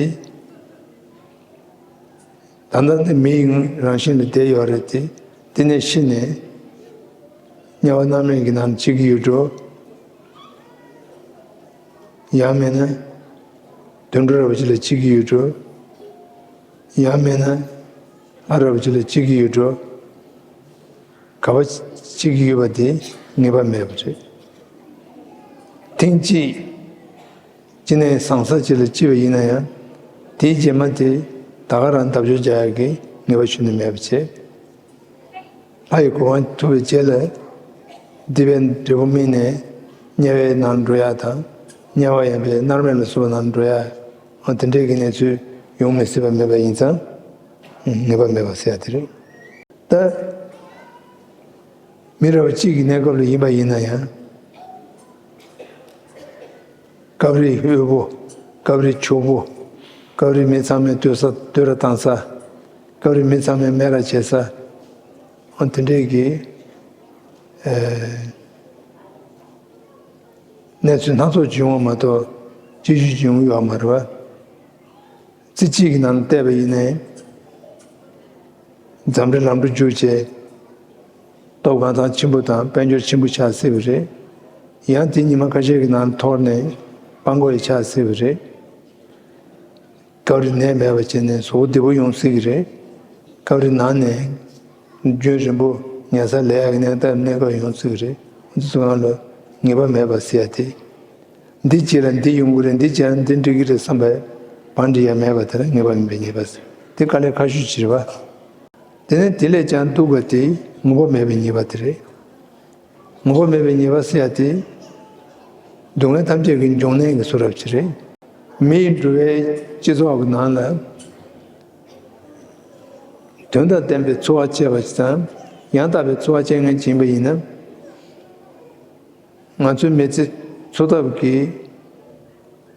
ད་ལྟ་འདི་མིའི་རང་བཞིན་ལ་བསྡད་ཡོད་རེད་དེ། དེ་ནས་ཤི་ནས་དམྱལ་བ་མནར་མེད་ཀྱི་ནང་སྐྱེ་གི་ཡོད་འགྲོ། ཡང་མིན་ན་དུད་འགྲོ་རབ་ཅིག་ལ་སྐྱེ་གི་ཡོད་འགྲོ། ཡང་མིན་ན་ལྷ་རབ་ཅིག་ལ་སྐྱེ་གི་ཡོད་འགྲོ། ག་པར་སྐྱེ་གི་ཡོད་པ་དེ་ངེས་པ་མེད་པ་རེད། ཐེངས་གཅིག་སྐྱེས་ནས་ཟང་ཟིང་ཅིག་ལ་སྐྱེས་པ་ཡིན་ན་ཡང་། དེའི་རྗེས་མ་དེ་ད་ག་རང་བརྡབ་གཅོད་རྒྱག་ཡག་གི་ངེས་པ་གཞི་ནས་མེད་པ་བྱས། ལྷ་ཡི་གོ་འཕང་ཐོབ་པའི་རྗེས་ལ་སྡིག་པའི་འབྲས་བུ་སྨིན་ནས་དམྱལ་བའི་ནང་འགྲོ་ཡག་དང་། དམྱལ་བ་ཡིན་པའི་མནར་མེད་ལ་སོགས་པ་ནང་འགྲོ་ཡག་འོ་དེ་འདྲའི་གི་གནས་ཚུལ་ཡོང་མི་སྲིད་པ་མེད་པ་ཡིན་ཙང་། ངེས་པ་མེད་པ་ཟེར་ཡ་དེ་རེད། ད་མི་རབས་གཅིག་གི་གནས་སྐབས་ལ་ཡིན་པ་ཡིན་ན་ཡང་། སྐབས་རེ་དབུལ་པོ། སྐབས་རེ་ཕྱུག་པོ། སྐབས་རེ་མི་ཚང་མས་བསྟོད་ས་བསྟོད་ར་བཏང་ས། སྐབས་རེ་མི་ཚང་མས་སྨད་ར་བྱེད་ས། འོ་དེ་འདྲའི་གི་ཨེ། གནས་ཚུལ་སྣ་ཚོགས་བྱུང་བ་མ་གཏོགས་གཅིག་གྱུར་བྱུང་ཡོད་མ་རེད་བ། རྩེ་གཅིག་གི་ནང་ལ་བལྟས་པ་ཡིན་ནའི། འཛམ་གླིང་ལམ་འགྲོ་རྒྱུགས་བྱས། སྟོབས་གང་ཐང་ཆེན་པོ་དང་དཔལ་འབྱོར་ཆེན་པོ་ཆགས་སྲིད་པ་རེད། ཡང་དེ་ཉི་མ་ཁ་ཤས་ཀྱི་ནང་འཐོར་ནས་དཔང་པོ་ཡི་ཆགས་སྲིད་པ་རེད། སྐབས་རེ་ནད་མེད་པ་བྱས་ནས་གཟུགས་པོ་བདེ་པོ་ཡོང་སྲིད་ཀྱི་རེད། སྐབས་རེ་ན་ནས་རྒྱུན་རིང་པོ་ཉལ་ས་ལས་ཡག་གི་གནས་སྟབས་གནས་སྐབས་ཡོང་སྲིད་ཀྱི་རེད། འདི་ཚོ་སྒང་ལ་ངེས་པ་མེད་པ་ཟེར་ཡ་དེ། འདི་བྱས་ལ་འདི་ཡོང་གི་རེད། འདི་བྱས་ལ་འདི་འགྲིག་གི་རེད་བསམ་པའི་བང་སྒྲིག་ཡ་མེད་པ་དེ་ལ་ངེས་པ་མེད་པའི་ཉེས་པ་ཟེར། དེ་དཀའ་ལས་ཁག་ཤོས་ཅིག་རེད་བ། དེ་ནས་དེ་ལས་ཀྱང་སྡུག་པ་དེ་ངོ་བོ་མེད་པའི་ཉེས་པ་དེ་རེད། ངོ་བོ་མེད་པའི་ཉེས་པ་ཟེར་ཡ་དེ། སྡུག་བསྔལ་ཐམས་ཅད་ཀྱི་འབྱུང་གནས་ཀྱི་ཚོགས་རབ་ཅིག་རེད། མིའི་འགྲོ་བའི་སྤྱི་ཚོགས་ཀྱི་ནང་ལ། དོན་དང་ལྡན་པའི་འཚོ་བ་སྐྱེལ་བ་ཞིག་དང་། ཡང་དག་པའི་འཚོ་བ་སྐྱེལ་མཁན་ཅིག་ཡིན་པ་ཡིན་ན། ང་ཚོའི་མི་ཚེ་འཚོ་ཐབས་ཀྱི་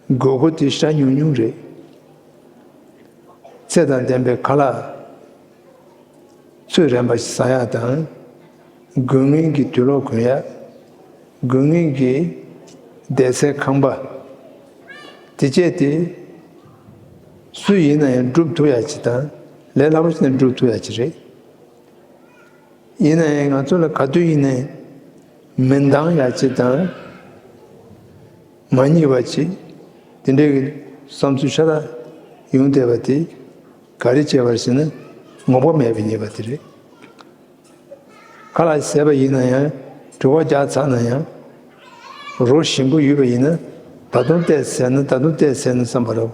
དགོས་མཁོ་དེ་ཤ་ཉུང་ཉུང་རེད། ཚེ་དང་ལྡན་པའི་ཁ་ལག་ཚོད་རན་པ་ཞིག་ཟ་ཡག་དང་། དགོས་ངེས་ཀྱི་དུག་ལོག་གོན་ཡག་དགོས་ངེས་ཀྱི་བསྡད་སའི་ཁང་པ། དེ་བཅས་དེ་སུ་ཡིན་ན་ཡང་སྒྲུབ་ཐུབ་ཡག་ཅིག་དང་། ལས་སླ་པོ་ཞིག་ནས་སྒྲུབ་ཐུབ་ཡག་ཅིག་རེད། ཡིན་ན་ཡང་ང་ཚོ་ལ་ག་དུས་ཡིན་ནའི་མི་འདང་ཡག་ཅིག་དང་། མ་སྙིང་བ་ཅིག་དེ་འདྲའི་གི་བསམ་ཚུལ་ཤ་སྟག་ཡོང་བསྡད་པ་དེ་ག་རེ་བྱས་པ་རེད་ཟེར་ན། ངོ་བོ་མེད་པའི་ཉེས་པ་དེ་རེད། ཁ་ལག་བཟས་པ་ཡིན་ན་ཡང་། དྲི་བ་རྒྱག་ཚར་ན་ཡང་། རོ་ཞིམ་པོ་ཡོད་པ་ཡིན་ན། ད་དུང་བལྟས་ཟེར་ན་ད་དུང་བལྟས་ཟེར་ན་བསམ་པ་རེད།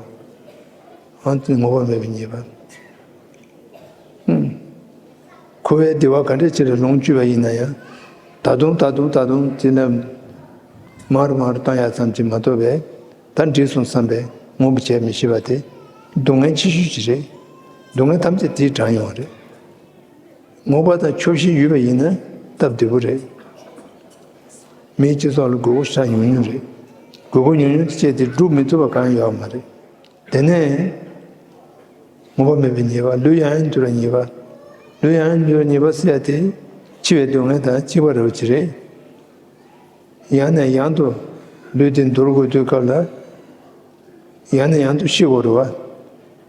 ཨང་དེ་ངོ་བོ་མེད་པའི་ཉེས་པ། ཁུ་བའི་བདེ་བ་ག་འདྲ་ཅིག་ལ་ལོངས་སྤྱོད་པ་ཡིན་ན་ཡང་། ད་དུང་ད་དུང་ད་དུང་དེ་ལ་མར་མར་བཏང་ཡག་ཙམ་གྱིས་མ་གཏོགས་པས། ད་འགྲིག་སོང་བསམ་པས་ངོམས་པ་བྱས་མི་ཤེས་པ་དེ་སྡུག་བསྔལ་ཆེ་ཤོས་ཅིག་རེད། སྡུག་བསྔལ་ཐམས་ཅད་དེས་དྲངས་ཡོང་བ་རེད། ངོམས་པ་དང་ཆོག་ཤེས་ཡོད་པ་ཡིན་ན་སྟབས་བདེ་པོ་རེད། མིའི་སྤྱི་ཚོགས་ལ་དགོས་མཁོ་ཆེ་ཉུང་ཉུང་རེད། དགོས་མཁོ་ཉུང་ཉུང་དེ་བྱས་ཏེ་སྒྲུབ་མི་ཐུབ་པ་གང་ཡང་ཡོད་མ་རེད། དེ་ནས་ངོམས་པ་མེད་པའི་ཉེས་པ། ལུས་ཡང་ཡང་འགྱུར་བའི་ཉེས་པ། ལུས་ཡང་ཡང་འགྱུར་བའི་ཉེས་པ་ཟེར་ཡ་དེ། འཆི་བའི་སྡུག་བསྔལ་དང་གཅིག་པ་རེད་པ་ཅིག་རེད། ཡང་ནས་ཡང་དུ་ལུས་དེ་འདོར་དགོས་དུས་སྐབས་ལ། ཡང་ནས་ཡང་དུ་ཤི་དགོས་རེད་པ།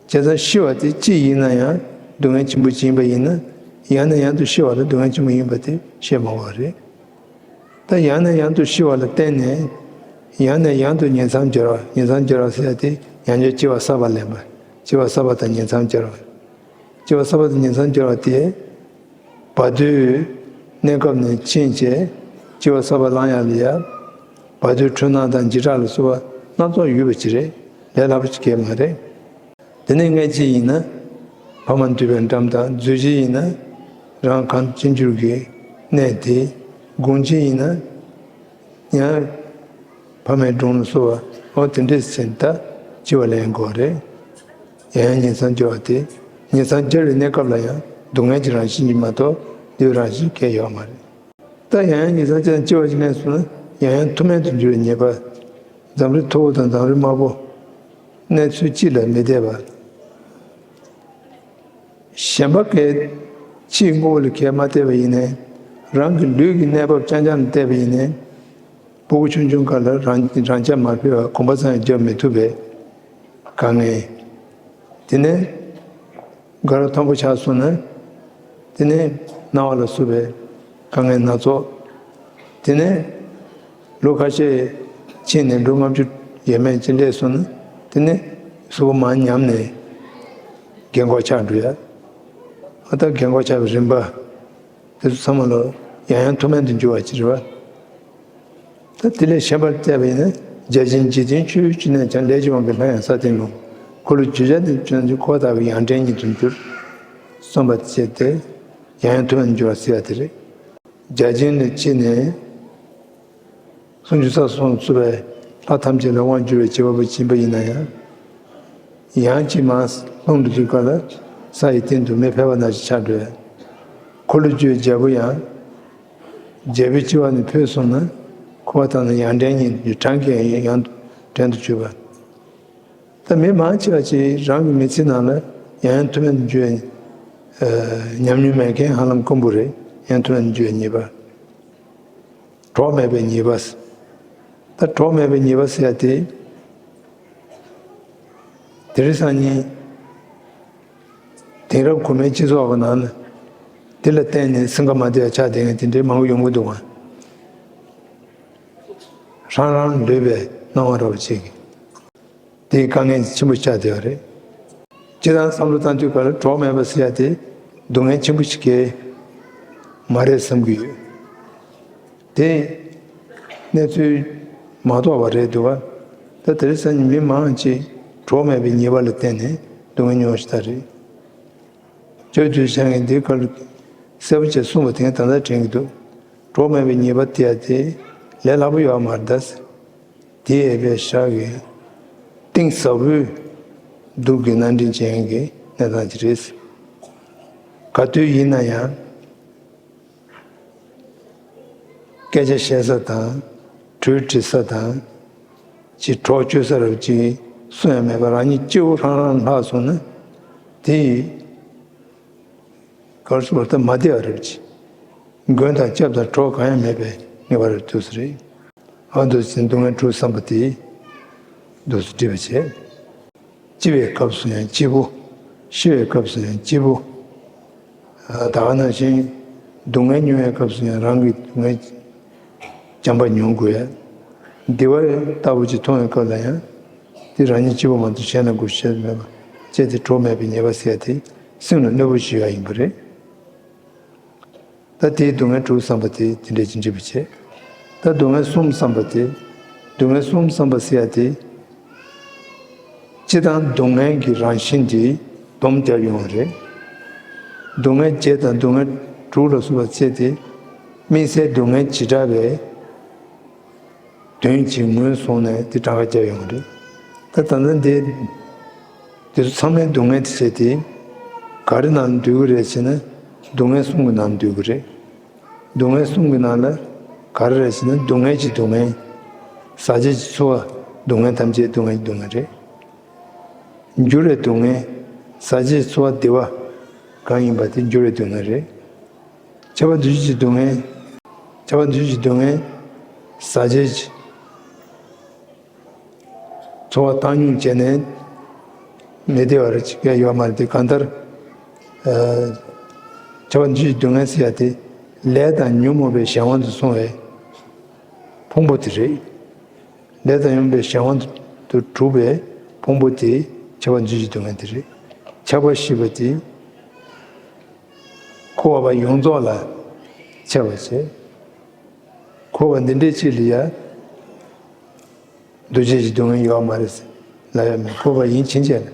བྱས་ཙང་ཤི་བ་དེ་གཅིག་ཡིན་ན་ཡང་སྡུག་བསྔལ་ཆེན་པོ་ཅིག་ཡིན་པ་ཡིན་ན། ཡང་ནས་ཡང་དུ་ཤི་བ་ལ་སྡུག་བསྔལ་ཆེན་པོ་ཡིན་པ་དེ་བཤད་མ་དགོས་པ་རེད། ད་ཡང་ནས་ཡང་དུ་ཤི་བ་ལ་བརྟེན་ནས། ཡང་ནས་ཡང་དུ་ཉིང་མཚམས་སྦྱར་བ། ཉིང་མཚམས་སྦྱར་བ་ཟེར་ཡ་དེ་ཡང་བསྐྱར་སྐྱེ་བ་གསར་པ་ལེན་པ། སྐྱེ་བ་གསར་པ་དང་ཉིང་མཚམས་སྦྱར་བ། སྐྱེ་བ་གསར་པ་དང་ཉིང་མཚམས་སྦྱར་བ་དེ། བར་དོའི་གནས་སྐབས་ནས་ཕྱིན་བྱས་སྐྱེ་བ་གསར་པ་བླང་ཡ་ལ་ཡ། བར་དོའི་འཁྲུལ་སྣང་དང་འཇིགས་སྐྲག་ལ་སོགས་པ་སྣ་ཚོགས་ཡོད་པ་ཅིག་རེད། ལས་སླ་པོ་ཅིག་གང་ཡང་མ་རེད། དེ་ནས་སྔ་ཕྱི་ཡིན་ན་ཕ་མ་འདུས་པའི་འགྲམ་དང་། རྫུས་ཕྱི་ཡིན་ན་རང་གང་ཅི་འགྱུར་གྱི་གནས་དེ། གོང་ཕྱི་ཡིན་ན་ཡང་ཕ་མའི་དྲུང་ལ་སོགས་པ། འོ་དེ་འདྲས་ཟེར་ད་འཆི་བ་ལེན་དགོས་རེད། ཡང་ཡང་ཉིང་མཚམས་སྦྱར་བ་དེ། ཉིང་མཚམས་སྦྱར་བའི་གནས་སྐབས་ལ་ཡང་སྡུག་བསྔལ་གྱི་རང་བཞིན་གྱིས་མ་གཏོགས་བདེ་བའི་རང་བཞིན་གང་ཡང་ཡོད་མ་རེད། ད་ཡང་ཡང་ཉིང་མཚམས་སྦྱར་ནས་འཆི་བ་ཞིག་ལེན་སོང་ན་ཡང་ཡང་མཐུ་དམན་དུ་འགྱུར་བའི་ཉེས་པ། འཛམ་རིགས་མཐོ་པོ་དང་འཛམ་རིགས་དམའ་པོ། གནས་ཚུལ་གཅིག་ལ་མི་བལྟས་པ། གཞན་པ་གས་ཕྱིའི་དངོས་པོ་ལ་གས་མ་བལྟས་པ་ཡིན་ནའི། རང་གི་ལུས་ཀྱི་གནས་བབ་རྐྱང་རྐྱང་ལ་བལྟས་པ་ཡིན་ནའི། སྤུ་གུ་ཆུང་ཆུང་སྐབས་ལ་རང་རང་རྐྱ་མ་ཕུད་པར་གོམ་པ་ཙམ་ཡང་རྒྱབ་མི་ཐུབ་པའི་དཀའ་ངལ། དེ་ནས་དགའ་རབ་མཐོན་པོ་ཆགས་སོང་ན། དེ་ནས་སྣང་བ་ལ་སོགས་པའི་དཀའ་ངལ་སྣ་ཚོགས། དེ་ནས་ལོ་ཁ་ཤས་ཕྱིན་ནས་ལོ་ལྔ་བཅུ་ཡས་མས་ཅིག་སླེབས་སོང་ན། དེ་ནས་གཟུགས་པོ་མར་ཉམས་ནས་རྒན་གོག་ཆགས་འགྲོ་ཡ། ཨ་ད་རྒན་གོག་ཆགས་པའི་རིམ་པ་དེ་ཚོ་ཚང་མ་ལ་ཡང་ཡང་མཐུ་དམན་དུ་འགྱུར་བ་ཅིག་རེད་པ། ད་དེ་ལས་གཞན་པར་བལྟས་པ་ཡིན་ན། བརྒྱ་བྱིན་འཇིག་རྟེན་ཆོས་བཅུ་ནས་ཀྱང་། ལས་ཀྱི་དབང་གིས་ལྷ་ཡང་ས་སྟེང་ལྷུང་། འཁོར་ལོས་སྒྱུར་བྱ་དེ་ཀྱང་། འཁོར་བ་དག་གི་ཡང་སྒྲོན་ཉིད་དུ་འགྱུར། གསུངས་པ་བྱས་ཏེ་ཡང་ཡང་མཐུ་དམན་དུ་འགྱུར་བ་ཟེར་བ་དེ་རེད། བརྒྱ་བྱིན་ལ་ཕྱིན་ནས་སུམ་ཅུ་རྩ་གསུམ་བཙུགས་པའི་ལྷ་ཐམས་ཅད་ལ་དབང་བསྒྱུར་བའི་བྱེད་པ་པོ་ཡིན་པ་ཡིན་ན་ཡང་། ཡང་གཅིག་མར་ལྷུང་དུ་འཇུག་སྐབས་ལ་ས་ཡི་སྟེང་དུ་མེ་ཕལ་པ་ནང་བཞིན་ཆགས་འགྲོ་བས། འཁོར་ལོས་སྒྱུར་བའི་རྒྱལ་པོ་ཡང་། རྒྱལ་པོའི་སྤྱི་བོ་ནས་འཕོས་སོང་ན། འཁོར་བ་དག་ནི་ཡང་སྒྲོན་ཉིད་དུ་འགྱུར། གྲངས་ཀྱིས་ཡང་དུ་སྒྲོན་དུ་གྱུར་པ། ད་མི་མང་ཆེ་བ་ཅིག་རང་གི་མི་ཚེ་ནང་ལ་ཡང་ཡང་མཐུ་དམན་དུ་འགྱུར་བའི་ཉམས་མྱོང་མེད་མཁན་ཧ་ལམ་དཀོན་པོ་རེད། ཡང་མཐུ་དམན་དུ་འགྱུར་བའི་ཉེས་པ། གྲོགས་མེད་པའི་ཉེས་པ། ད་གྲོགས་མེད་པའི་ཉེས་པ་ཟེར་ཡ་དེ། དེ་རིང་སང་ཉིན་དེང་རབས་གོང་མའི་སྤྱི་ཚོགས་ཀྱི་ནང་ལ་དེ་ལ་བརྟེན་ནས་སེམས་ཁ་མ་བདེ་བ་ཆགས་བསྡད་མཁན་དེ་འདྲའི་མང་པོ་ཡོང་གི་འདུག་ག་རང་རང་ལུས་པའི་སྣང་བ་འདྲ་བ་ཅིག་གིས་དེའི་དཀའ་ངལ་ཆེན་པོ་ཆགས་བསྡད་པ་རེད། སྤྱིར་བཏང་བསམ་བློ་བཏང་དུས་སྐབས་ལ་གྲོགས་མེད་པ་ཟེར་ཡ་དེ་སྡུག་བསྔལ་ཆེན་པོ་ཞིག་གས་མ་རེད་བསམ་གྱི་ཡོད། དེ་གནས་ཚུལ་མ་རྟོགས་པ་རེད་འདུག་ག་ད་དེ་རིང་སང་ཉིན་མི་མང་ཆེ་གྲོགས་མེད་པའི་ཉེས་པ་ལ་བརྟེན་ནས་སྡུག་བསྔལ་མྱོང་བཞིན་པ་རེད། ཇོ་བོ་རྗེ་འཆང་གིས་འདིའི་སྐོར་ལ་གསལ་པོ་བྱས་གསུངས་པ་དེ་ད་ལྟ་དྲན་གྱི་འདུག་གྲོགས་མེད་པའི་ཉེས་པ་དེ་ཡ་དེ་ལས་སླ་པོ་ཡོད་མ་རེད་ད། དེ་ཡས་པའི་ཞག་གི་གཏིང་ཟབ་པོའི་སྡུག་གི་སྣ་འདྲེན་བྱེད་མཁན་གྱི་གནས་སྟངས་ཅིག་རེད། ག་དུས་ཡིན་ན་ཡང་། སྐད་ཆ་བཤད་ས་དང་། གྲོས་དྲི་ས་དང་། ཅིག་གྲོགས་བཅོལ་ས་རབ་ཅིག་སུ་ཡང་མེད་པར་རང་ཉིད་སྐྱེ་བོ་རང་རང་ལྷག་སོང་ན། དེ་ཡིས་གར་སོང་བར་ཐག་མ་བདེ་བ་རབ་ཅིག་མགོན་དང་སྐྱབས་དང་གྲོགས་གང་ཡང་མེད་པའི་ངེས་པ་རབ་ཏུ་སུ་རེད། ཨ་འདུག་སེ་སྡུག་བསྔལ་དྲུག་བསམ་པ་དེ་འདུག་སེ་སྒྲིབ་པ་བྱེད། སྐྱེ་བའི་སྐབས་སུ་ཡང་སྐྱེ་བོ། ཤི་བའི་སྐབས་སུ་ཡང་སྐྱེ་བོ། ད་ག་ནང་བཞིན་སྡུག་བསྔལ་མྱོང་བའི་སྐབས་སུ་ཡང་རང་གི་སྡུག་བསྔལ་བྱམས་པ་མྱོང་དགོས་ཡ། བདེ་བ་ལྟ་བུ་ཅིག་མཐོང་བའི་སྐབས་ལ་ཡང་། དེ་རང་ཉིད་སྐྱིད་པོ་མ་གཏོགས་གཞན་ལ་དགོས་ཤེས་མེད་པ་བྱས་ཏེ་གྲོགས་མེད་པའི་ཉེས་པ་ཟེར་ཡ་དེ་སེམས་ལ་གནོད་པ་ཞིག་ཡོད་ཡ་ཡིན་པ་རེད། ད་དེའི་སྡུག་བསྔལ་དྲུག་བསམ་པ་དེ་དེ་འདྲས་ཅིག་འགྲིག་པ་བྱས། ད་སྡུག་བསྔལ་གསུམ་བསམ་པ་དེ། སྡུག་བསྔལ་གསུམ་བསམ་པ་ཟེར་ཡ་དེ། སྤྱིར་བཏང་སྡུག་བསྔལ་གྱི་རང་བཞིན་དེ་སྡོམ་རྒྱབ་ཡོང་བ་རེད། སྡུག་བསྔལ་བརྒྱད་དང་སྡུག་བསྔལ་དྲུག་ལ་སོགས་པ་བཅས་ཏེ། དམིགས་བསལ་སྡུག་བསྔལ་བྱེ་བྲག་པའི་དོན་གྱིས་ངོས་བཟུང་ནས་དེ་གྲངས་ཀ་བརྒྱབ་ཡོང་བ་རེད། ད་ད་ལྟ་འདི་དེ་ཚོ་ཚང་མའི་སྡུག་བསྔལ་དེ་བྱས་ཏེ། ག་རེ་ནང་འདུས་ཀྱི་རེད་ཟེར་ན། སྡུག་བསྔལ་གསུམ་གྱི་ནང་འདུས་ཀྱི་རེད། སྡུག་བསྔལ་གསུམ་གྱི་ནང་ལ་ག་རེ་རེད་ཟེར་ན། སྡུག་བསྔལ་གྱི་སྡུག་བསྔལ། ཟག་བཅས་ཀྱི་ཚོར་བ། སྡུག་བསྔལ་ཐམས་ཅད་སྡུག་བསྔལ་གྱི་སྡུག་བསྔལ་རེད། འགྱུར་བའི་སྡུག་བསྔལ། ཟག་བཅས་ཀྱི་ཚོར་བ་བདེ་བ་གང་ཡིན་པ་དེ་འགྱུར་བའི་སྡུག་བསྔལ་རེད། ཁྱབ་པ་འདུ་བྱེད་ཀྱི་སྡུག་བསྔལ། ཁྱབ་པ་འདུ་བྱེད་ཀྱི་སྡུག་བསྔལ། ཟག་བཅས་ཀྱི་ཚོར་བ་བཏང་སྙོམས་བྱས་ནས་མི་བདེ་བ་རེ་ཅིག་ཡོད་མ་རེད་དེ། གང་ལྟར། ཨ། ཁྱབ་པ་འདུ་བྱེད་ཀྱི་སྡུག་བསྔལ་ཟེར་ཡ་དེ། ལས་དང་ཉོན་མོངས་པའི་གཞན་དབང་དུ་སོང་བའི་ཕུང་པོ་དེ་རེད། ལས་དང་ཉོན་མོངས་པའི་གཞན་དབང་དུ་གྲུབ་པའི་ཕུང་པོ་དེ་ཁྱབ་པ་འདུ་བྱེད་ཀྱི་སྡུག་བསྔལ་དེ་རེད། ཁྱབ་པ་ཞེས་པ་དེ་འཁོར་བ་པ་ཡོངས་རྫོགས་ལ་ཁྱབ་པ་བྱེད། འཁོར་བ་འདི་འདྲའི་ཅིག་ལ་ཡ་འདུ་བྱེད་ཀྱི་སྡུག་བསྔལ་ཡོད་མ་རེད་ཟེར་ལབ་ཡ་མེད། འཁོར་བ་ཡིན་ཕྱིན་ཆད་ལ།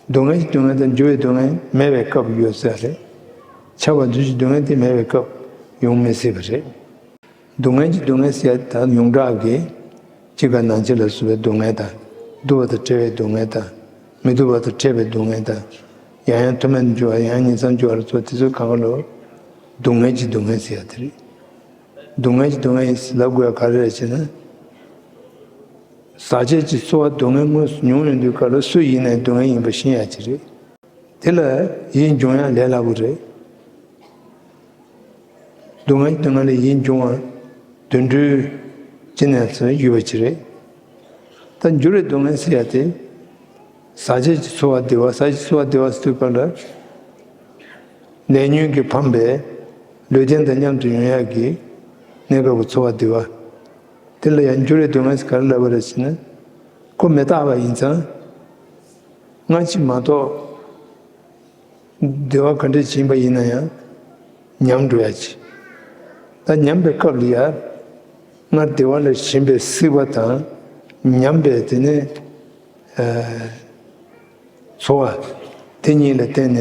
སྡུག་བསྔལ་གྱི་སྡུག་བསྔལ་དང་འགྱུར་བའི་སྡུག་བསྔལ་མེད་པའི་སྐབས་ཡོད་ས་རེད། ཁྱབ་པ་འདུ་བྱེད་སྡུག་བསྔལ་དེ་མེད་པའི་སྐབས་ཡོང་མི་སྲིད་པ་རེད། སྡུག་བསྔལ་གྱི་སྡུག་བསྔལ་ཟེར་ཡ་ད་ཡོངས་གྲགས་ཀྱི་འཆི་ཁ་ནང་ཆེན་ལ་སོགས་པའི་སྡུག་བསྔལ་དང་། སྡུག་པ་དང་བྲལ་བའི་སྡུག་བསྔལ་དང་། མི་སྡུག་པ་དང་བྲལ་བའི་སྡུག་བསྔལ་དང་། ཡང་ཡང་ཐུན་མོང་དུ་འགྱུར་བ། ཡང་ཡང་ཉིང་མཚམས་འགྱུར་བ་ལ་སོགས་དེ་ཚོ་གང་ག་ལོ་སྡུག་བསྔལ་གྱི་སྡུག་བསྔལ་ཟེར་ཡ་དེ་རེད། སྡུག་བསྔལ་གྱི་སྡུག་བསྔལ་ལབ་དགོས་ཡ་ག་རེ་རེད་ཟེར་ན། ཟག་བཅས་ཀྱི་ཚོར་བ་སྡུག་བསྔལ་དངོས་སུ་མྱོང་ཡོང་དུས་སྐབས་ལ་སུ་ཡིན་ནའི་སྡུག་བསྔལ་ཡིན་པ་ཤེས་ཡ་ཅིག་རེད། དེ་ལ་ཡིད་འབྱུང་ཡ་ལས་སླ་པོ་རེད། སྡུག་བསྔལ་གྱི་སྡུག་བསྔལ་ལ་ཡིད་འབྱུང་བ་དོན་འགྲུབ་ཅི་ནས་སུ་ཡོད་པ་ཅིག་རེད། ད་འགྱུར་བའི་སྡུག་བསྔལ་ཟེར་ཡ་དེ། ཟག་བཅས་ཀྱི་ཚོར་བ་བདེ་བ། ཟག་བཅས་ཀྱི་ཚོར་བ་བདེ་བ་ཟེར་དུས་སྐབས་ལ། ལས་ཉོན་གྱིས་འཕངས་པའི་ལུས་རྟེན་དང་མཉམ་དུ་ཡོང་ཡག་གི་གནས་སྐབས་ཀྱི་ཚོར་བ་བདེ་བ། དེ་ལ་ཡང་འགྱུར་བའི་སྡུག་བསྔལ་ཟེར་ག་རེ་ལབ་པ་རེད་ཟེར་ན། ཁོ་མི་རྟག་པ་ཡིན་ཙང་། སྔར་གྱི་མ་གཏོགས་བདེ་བ་ག་འདྲ་ཞིག་ཡིན་པ་ཡིན་ན་ཡང་ཉམས་འགྲོ་ཡ་ཅིག་ད་ཉམས་པའི་སྐབས་ལ་ཡ། སྔར་བདེ་བ་ལ་ཞེན་པའི་སྲེད་པ་དང་། ཉམས་པའི་དེ་ནས། ཨ། ཚོར་བ། དེ་གཉིས་ལ་བརྟེན་ནས་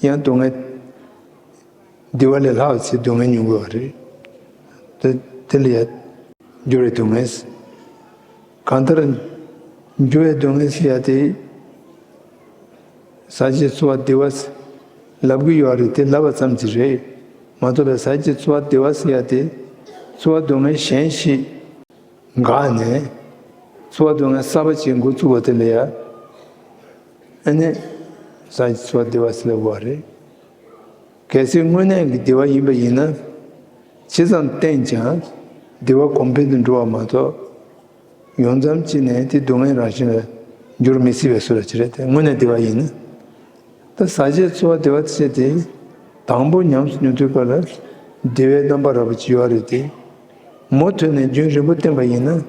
ཡང་སྡུག་བསྔལ་བདེ་བ་ལས་ལྷག་ཚེ་སྡུག་བསྔལ་མྱོང་དགོས་པ་རེད། དེ་དེ་ལ་ཡ་འགྱུར་བའི་སྡུག་བསྔལ། གང་ལྟར་འགྱུར་བའི་སྡུག་བསྔལ་ཟེར་ཡ་དེ། ཟག་བཅས་ཚོར་བ་བདེ་བ་ལབ་ཀྱི་ཡོད་རེད་དེ། ལབ་པ་ཙམ་གྱིས་རེད་མ་གཏོགས་པའི་ཟག་བཅས་ཚོར་བ་བདེ་བ་ཟེར་ཡ་དེ། ཚོར་བ་སྡུག་བསྔལ་གཞན་ཞིག་འགགས་ནས། ཚོར་བ་སྡུག་བསྔལ་གསར་པ་ཅིག་འགོ་བཙུགས་པ་དེ་ལ་ཡ། ཨ་ནི། ཟག་བཅས་ཚོར་བ་བདེ་བ་ཟེར་ལབ་དགོས་པ་རེད། གལ་སྲིད་དངོས་གནས་ཀྱི་བདེ་བ་ཡིན་པ་ཡིན་ན། ཇི་ཙམ་བསྟེན་ཀྱང་བདེ་བ་གོང་འཕེལ་དུ་འགྲོ་བ་མ་གཏོགས། ཡོང་མཚམས་ཅིག་ནས་དེ་སྡུག་བསྔལ་རང་བཞིན་ལ་འགྱུར་མི་སྲིད་པའི་བཟོ་འདྲ་ཅིག་རེད་དེ། དངོས་གནས་བདེ་བ་ཡིན་ན། ད་ཟག་བཅས་ཚོར་བ་བདེ་བ་ཟེར་དེ། དང་པོ་ཉམས་སུ་མྱོང་དུས་སྐབས་ལ་བདེ་བའི་རྣམ་པ་རབ་ཅིག་ཡོད་རེད་དེ། མུ་མཐུད་ནས་རྒྱུན་རིང་པོ་བསྟེན་པ་ཡིན་ན།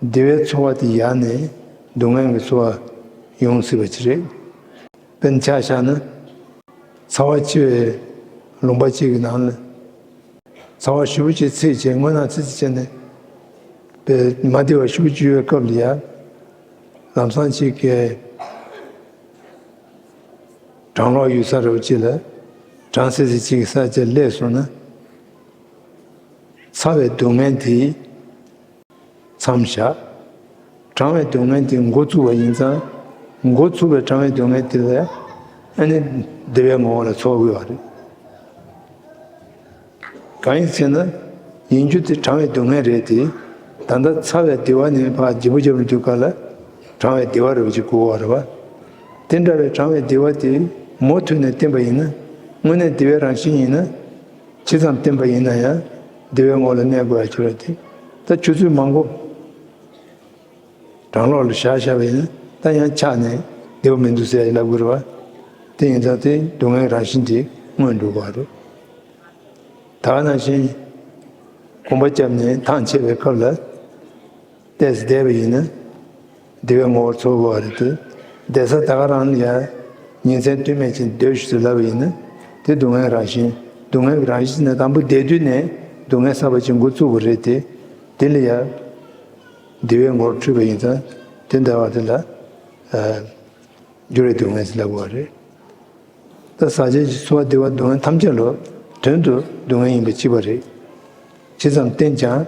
བདེ་བའི་ཚོར་བ་དེ་ཡལ་ནས་སྡུག་བསྔལ་གྱི་ཚོར་བ་ཡོང་སྲིད་པ་ཅིག་རེད། དཔེར་ན་ཆ་བཞག་ན། ཚ་བ་ཆེ་བའི་ལུང་པ་གཅིག་གི་ནང་ལ། ཚ་བ་ཞེ་པོ་ཅིག་ཚིག་བྱས། སྔོ་ནག་ཚིག་ཚིག་བྱས་ནས། དཔེ་མ་བདེ་བ་ཞེ་པོ་ཅིག་ཡོད་པའི་སྐབས་ལ་ཡ། ལམ་སང་གཅིག་གིས་གྲང་གློག་ཡོད་ས་རེད་པ་ཅིག་ལ། གྲང་སིལ་སིལ་ཅིག་གི་ས་ཆ་སླེབས་སོང་ན། ཚ་བའི་སྡུག་བསྔལ་དེ། མཚམས་བཞག་གྲང་བའི་སྡུག་བསྔལ་དེ་འགོ་བཙུགས་པ་ཡིན་ཙང་། འགོ་ཚུགས་པའི་གྲང་བའི་སྡུག་བསྔལ་དེ་ལ་ཨ་ནི་བདེ་བའི་ངོ་བོ་ལ་ཚོར་དགོས་པ་རེད། གང་ཡིན་ཟེར་ན། ཡིན་རྒྱུ་དེ་གྲང་བའི་སྡུག་བསྔལ་རེད་དེ། ད་ལྟ་ཚ་བའི་བདེ་བ་ནི་ཕར་ལྗིད་པོ་རྒྱབ་ལ་འདུག་ག་ལ། གྲང་བའི་བདེ་བ་རེད་པ་ཅིག་དགོས་པ་རེད་པ། དེ་འདྲ་བའི་གྲང་བའི་བདེ་བ་དེ་མུ་མཐུད་ནས་བསྟེན་པ་ཡིན་ན། དངོས་གནས་བདེ་བའི་རང་བཞིན་ཡིན་ན། ཇི་ཙམ་བསྟེན་པ་ཡིན་ན་ཡང་བདེ་བའི་ངོ་ལ་གནས་དགོས་ཡ་ཅིག་རེད་དེ། ད་ཆུ་ཚོད་མང་པོ་གྲང་གློག་ལ་བཞག་བཞག་པ་ཡིན་ན། ད་ཡང་ཆག་ནས་བདེ་པོ་མི་འདུག་ཟེར་ཡ་ལབ་དགོས་རེད་པ། དེ་ཡིན་ཙང་དེ་སྡུག་བསྔལ་རང་བཞིན་དེ་མངོན་འགྲོ་གི་རེད། ད་ག་ནང་བཞིན་གོམ་པ་བརྒྱབ་ནས་ཐང་ཆད་པའི་སྐབས་ལ། ཏོག་ཙམ་བསྡད་པ་ཡིན་ན། བདེ་བའི་ངོ་བོར་ཚོར་དགོས་པ་རེད་དེ། བསྡད་ས་ད་ག་རང་ལ་ཡ། ཉིན་མཚན་ལྟོས་མེད་ཅིག་སྡོད་ཤོག་ཅེས་ལབ་པ་ཡིན་ན། དེ་སྡུག་བསྔལ་རང་བཞིན། སྡུག་བསྔལ་གྱི་རང་བཞིན་ནི་དང་པོ་བསྡད་དུས་ནས་སྡུག་བསྔལ་གསར་པ་ཅིག་འགོ་བཙུགས་པ་རེད་དེ། དེ་ལ་ཡང་བདེ་བའི་ངོར་འཁྲུལ་པ་ཡིན་ཙང་དེ་འདྲ་བ་དེ་ལ་ཨ་འགྱུར་བའི་སྡུག་བསྔལ་ཟེར་ལབ་དགོས་པ་རེད། ད་ཟག་བཅས་ཀྱི་ཚོར་བ་བདེ་བ་སྡུག་བསྔལ་ཐམས་ཅད་ལ་དོན་དུ་སྡུག་བསྔལ་ཡིན་པ་གཅིག་པ་རེད། ཇི་ཙམ་བསྟན་ཀྱང་།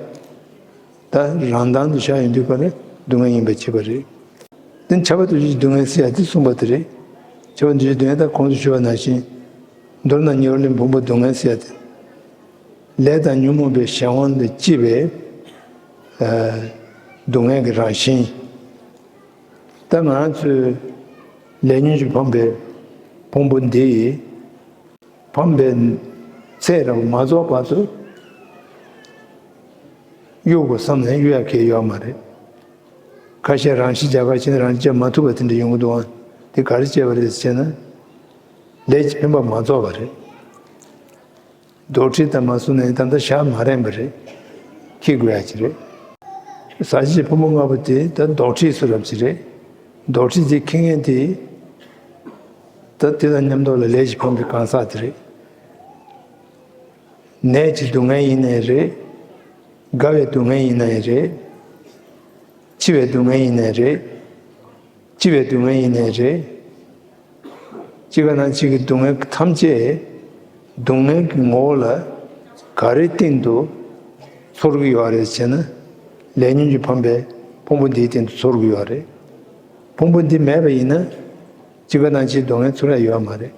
ད་རང་དོན་དུ་བཞག་ཡོང་དུས་ཀ་ལ་སྡུག་བསྔལ་ཡིན་པ་གཅིག་པ་རེད། དེ་ཁྱབ་པ་འདུ་བྱེད་ཀྱི་སྡུག་བསྔལ་ཟེར་ཡ་དེ་གསུངས་པ་དེ་རེད། ཁྱབ་པ་འདུ་བྱེད་སྡུག་བསྔལ་ད་གོང་དུ་ཞུས་པ་ནང་བཞིན། མདོར་ན་ཉེ་བར་ལེན་ཕུང་པོ་སྡུག་བསྔལ་ཟེར་ཡ་དེ། ལས་དང་ཉོན་མོངས་པའི་གཞན་དབང་དུ་སྐྱེས་པའི་ཨ་སྡུག་བསྔལ་གྱི་རང་བཞིན། ད་ང་རང་ཚོའི་ལས་ཉོན་གྱིས་ཕམ་པའི་ཕུང་པོ་འདི་ཕམ་པའི་ཚད་རབ་མ་རྫོགས་བར་དུ་གཡོལ་དགོས་བསམ་ནས་གཡོལ་ཡག་གི་ཡོད་མ་རེད། ཁ་ཤས་རང་ཤི་རྒྱག་ག་བྱས་ནས་རང་ཤི་རྒྱག་མ་ཐུབ་པ་དེ་འདྲ་ཡོང་གི་འདུག་ཨང་། དེ་ག་རེ་བྱས་པ་རེད་ཟེར་ན། ལས་ཀྱི་འཕེན་པ་མ་རྫོགས་པ་རེད། རྡོག་ཁྲེས་དང་མ་སོང་ནས་ད་ལྟ་བཞག་མ་རན་པ་རེད། འཁྱེར་དགོས་ཡ་ཅིག་རེད། ཟག་བཅས་ཀྱི་ཕུང་པོ་ལྔ་པོ་དེ་ད་རྡོག་ཁྲེས་སུ་རབ་ཅིག་རེད། རྡོག་ཁྲེས་དེ་འཁྱེར་མཁན་དེ། ད་དེ་དང་མཉམ་དུ་ལ་ལས་ཀྱི་ཕུང་པོའི་གང་ཟག་དེ་རེད། ནད་ཀྱི་སྡུག་བསྔལ་ཡིན་ནའི་རེད། རྒ་བའི་སྡུག་བསྔལ་ཡིན་ནའི་རེད། འཆི་བའི་སྡུག་བསྔལ་ཡིན་ནའི་རེད། སྐྱིད་པའི་སྡུག་བསྔལ་ཡིན་ནའི་རེད། གཅིག་ག་ནང་གཅིག་གི་སྡུག་བསྔལ་ཐམས་ཅད་སྡུག་བསྔལ་གྱི་ངོ་བོ་ལ་ག་རེ་སྟེང་དུ་ཚོར་གྱི་ཡོད་རེད་ཟེར་ན། ལས་ཉོན་གྱིས་ཕམ་པའི་ཕུང་པོ་འདིའི་སྟེང་དུ་ཚོར་གྱི་ཡོད་རེད། ཕུང་པོ་འདི་མེད་པ་ཡིན་ན་གཅིག་ག་ནང་གཅིག་སྡུག་བསྔལ་ཚོར་ཡ་ཡོད་མ་རེད།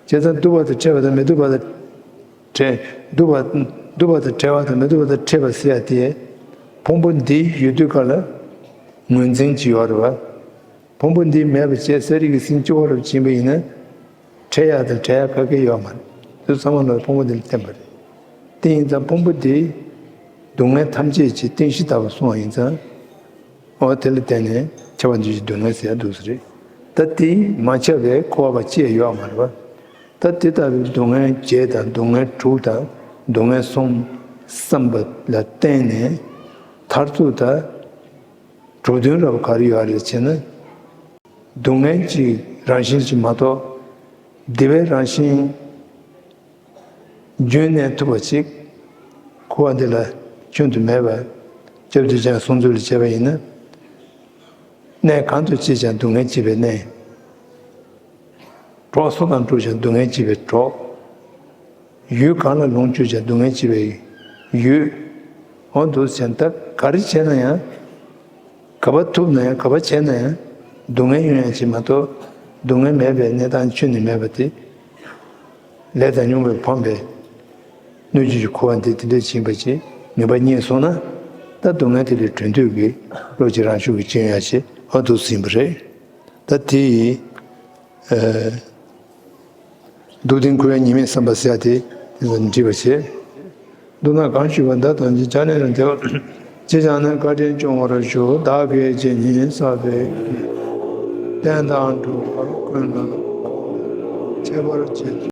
བྱས་ཙང་སྡུག་པ་དང་བྲལ་བ་དང་མི་སྡུག་པ་དང་བྲལ། སྡུག་པ་སྡུག་པ་དང་བྲལ་བ་དང་མི་སྡུག་པ་དང་བྲལ་བ་ཟེར་ཡ་དེ། ཕུང་པོ་འདི་ཡོད་དུས་ག་ལ་ངོས་འཛིན་གྱི་ཡོད་རེད་བ། ཕུང་པོ་འདི་མེད་པ་བྱས་ས་རིག་གི་སེམས་སྐྱོ་བ་རུ་ཕྱིན་པ་ཡིན་ན། འཕྲད་ཡག་དང་བྲལ་ཡག་ག་གེ་ཡོད་མ་རེད། དེ་ཚང་མ་ལ་ཕུང་པོ་འདི་ལ་བརྟེན་པ་རེད། དེ་ཡིན་ཙང་ཕུང་པོ་འདི་སྡུག་བསྔལ་ཐམས་ཅད་ཀྱི་རྟེན་གཞི་ལྟ་བུ་སོང་བ་ཡིན་ཙང་། འོ་དེ་ལ་བརྟེན་ནས་ཁྱབ་པ་འདུ་བྱེད་སྡུག་བསྔལ་ཟེར་ཡག་འདུག་ས་རེད། ད་དེ་མ་ཁྱབ་པའི་འཁོར་བ་བར་ཆད་ཡོད་མ་རེད་བ། ད་དེ་ལྟ་བུའི་སྡུག་བསྔལ་བརྒྱད་དང་སྡུག་བསྔལ་དྲུག་དང་སྡུག་བསྔལ་གསུམ་བསམ་པ་ལ་བརྟེན་ནས་མཐར་ཐུག་ད། གྲུབ་དོན་རབ་ག་རེ་ཡོད་རེད་ཅེ་ན། སྡུག་བསྔལ་གྱི་རང་བཞིན་ཅིག་མ་གཏོགས། བདེ་བའི་རང་བཞིན་རྒྱུན་གནས་ཐུབ་པ་ཅིག་འཁོར་བ་འདི་ལ་རྒྱུན་དུ་མེད་པ། སྐྱབས་རྗེ་འཆང་གསུང་ཚུལ་ལ་བྱས་པ་ཡིན་ན། གནས་གང་དུ་སྐྱེས་ཀྱང་སྡུག་བསྔལ་སྐྱེས་པའི་གནས། གྲོགས་སུ་དང་འགྲོགས་ཀྱང་སྡུག་བསྔལ་སྐྱེས་པའི་གྲོགས། ཡུལ་གང་ལ་ལོངས་སྤྱོད་ཀྱང་སྡུག་བསྔལ་སྐྱེས་པའི་ཡུལ། འོ་འདུག་སེ་ད་ག་རེ་བྱས་ན་ཡང་། ག་པར་ཐུག་ན་ཡང་ག་པར་བྱས་ན་ཡང་སྡུག་བསྔལ་ཡོང་ཡ་ཅིག་མ་གཏོགས་སྡུག་བསྔལ་མེད་པའི་གནས་སྟངས་ཁྱོན་ནས་མེད་པ་དེ། ལས་དང་ཉོན་མོངས་པས་ཕམ་པའི་སྣོད་བཅུད་ཀྱི་འཁོར་བ་འདི་དེ་འདྲ་ཡིན་པ་ཅིག་ངེས་པ་རྙེད་སོང་ན། ད་སྡུག་བསྔལ་དེ་ལས་གྲོལ་འདོད་ཀྱི་བློ་ཅིག་རང་ཤུགས་ཀྱིས་སྐྱེ་ཡོང་ཡ་ཅིག་འོ་འདུག་སེ་ཡིན་པ་རེད། ད་དེ་ཡིས། སྡུག་བདེན་ཁུ་བའི་ཉེས་དམིགས་བསམ་པ་ཟེར་ཡ་དེ་དེ་ཚོ་འདྲིས་པ་བྱེད། མདོར་ན་གང་ཞུས་པ་འདི་དང་ཅི་བྱ་ནས་རང་དེ་བ། ཅི་བྱ་ན་བཀའ་དྲིན་སྐྱོང་བར་ཞུ། བདག་གིས་ཇི་སྙེད་བསགས་པའི་བསྟན་དང་སྒྲུབ་པར་ཀུན་ལ་ཁྱད་པར་ཅན།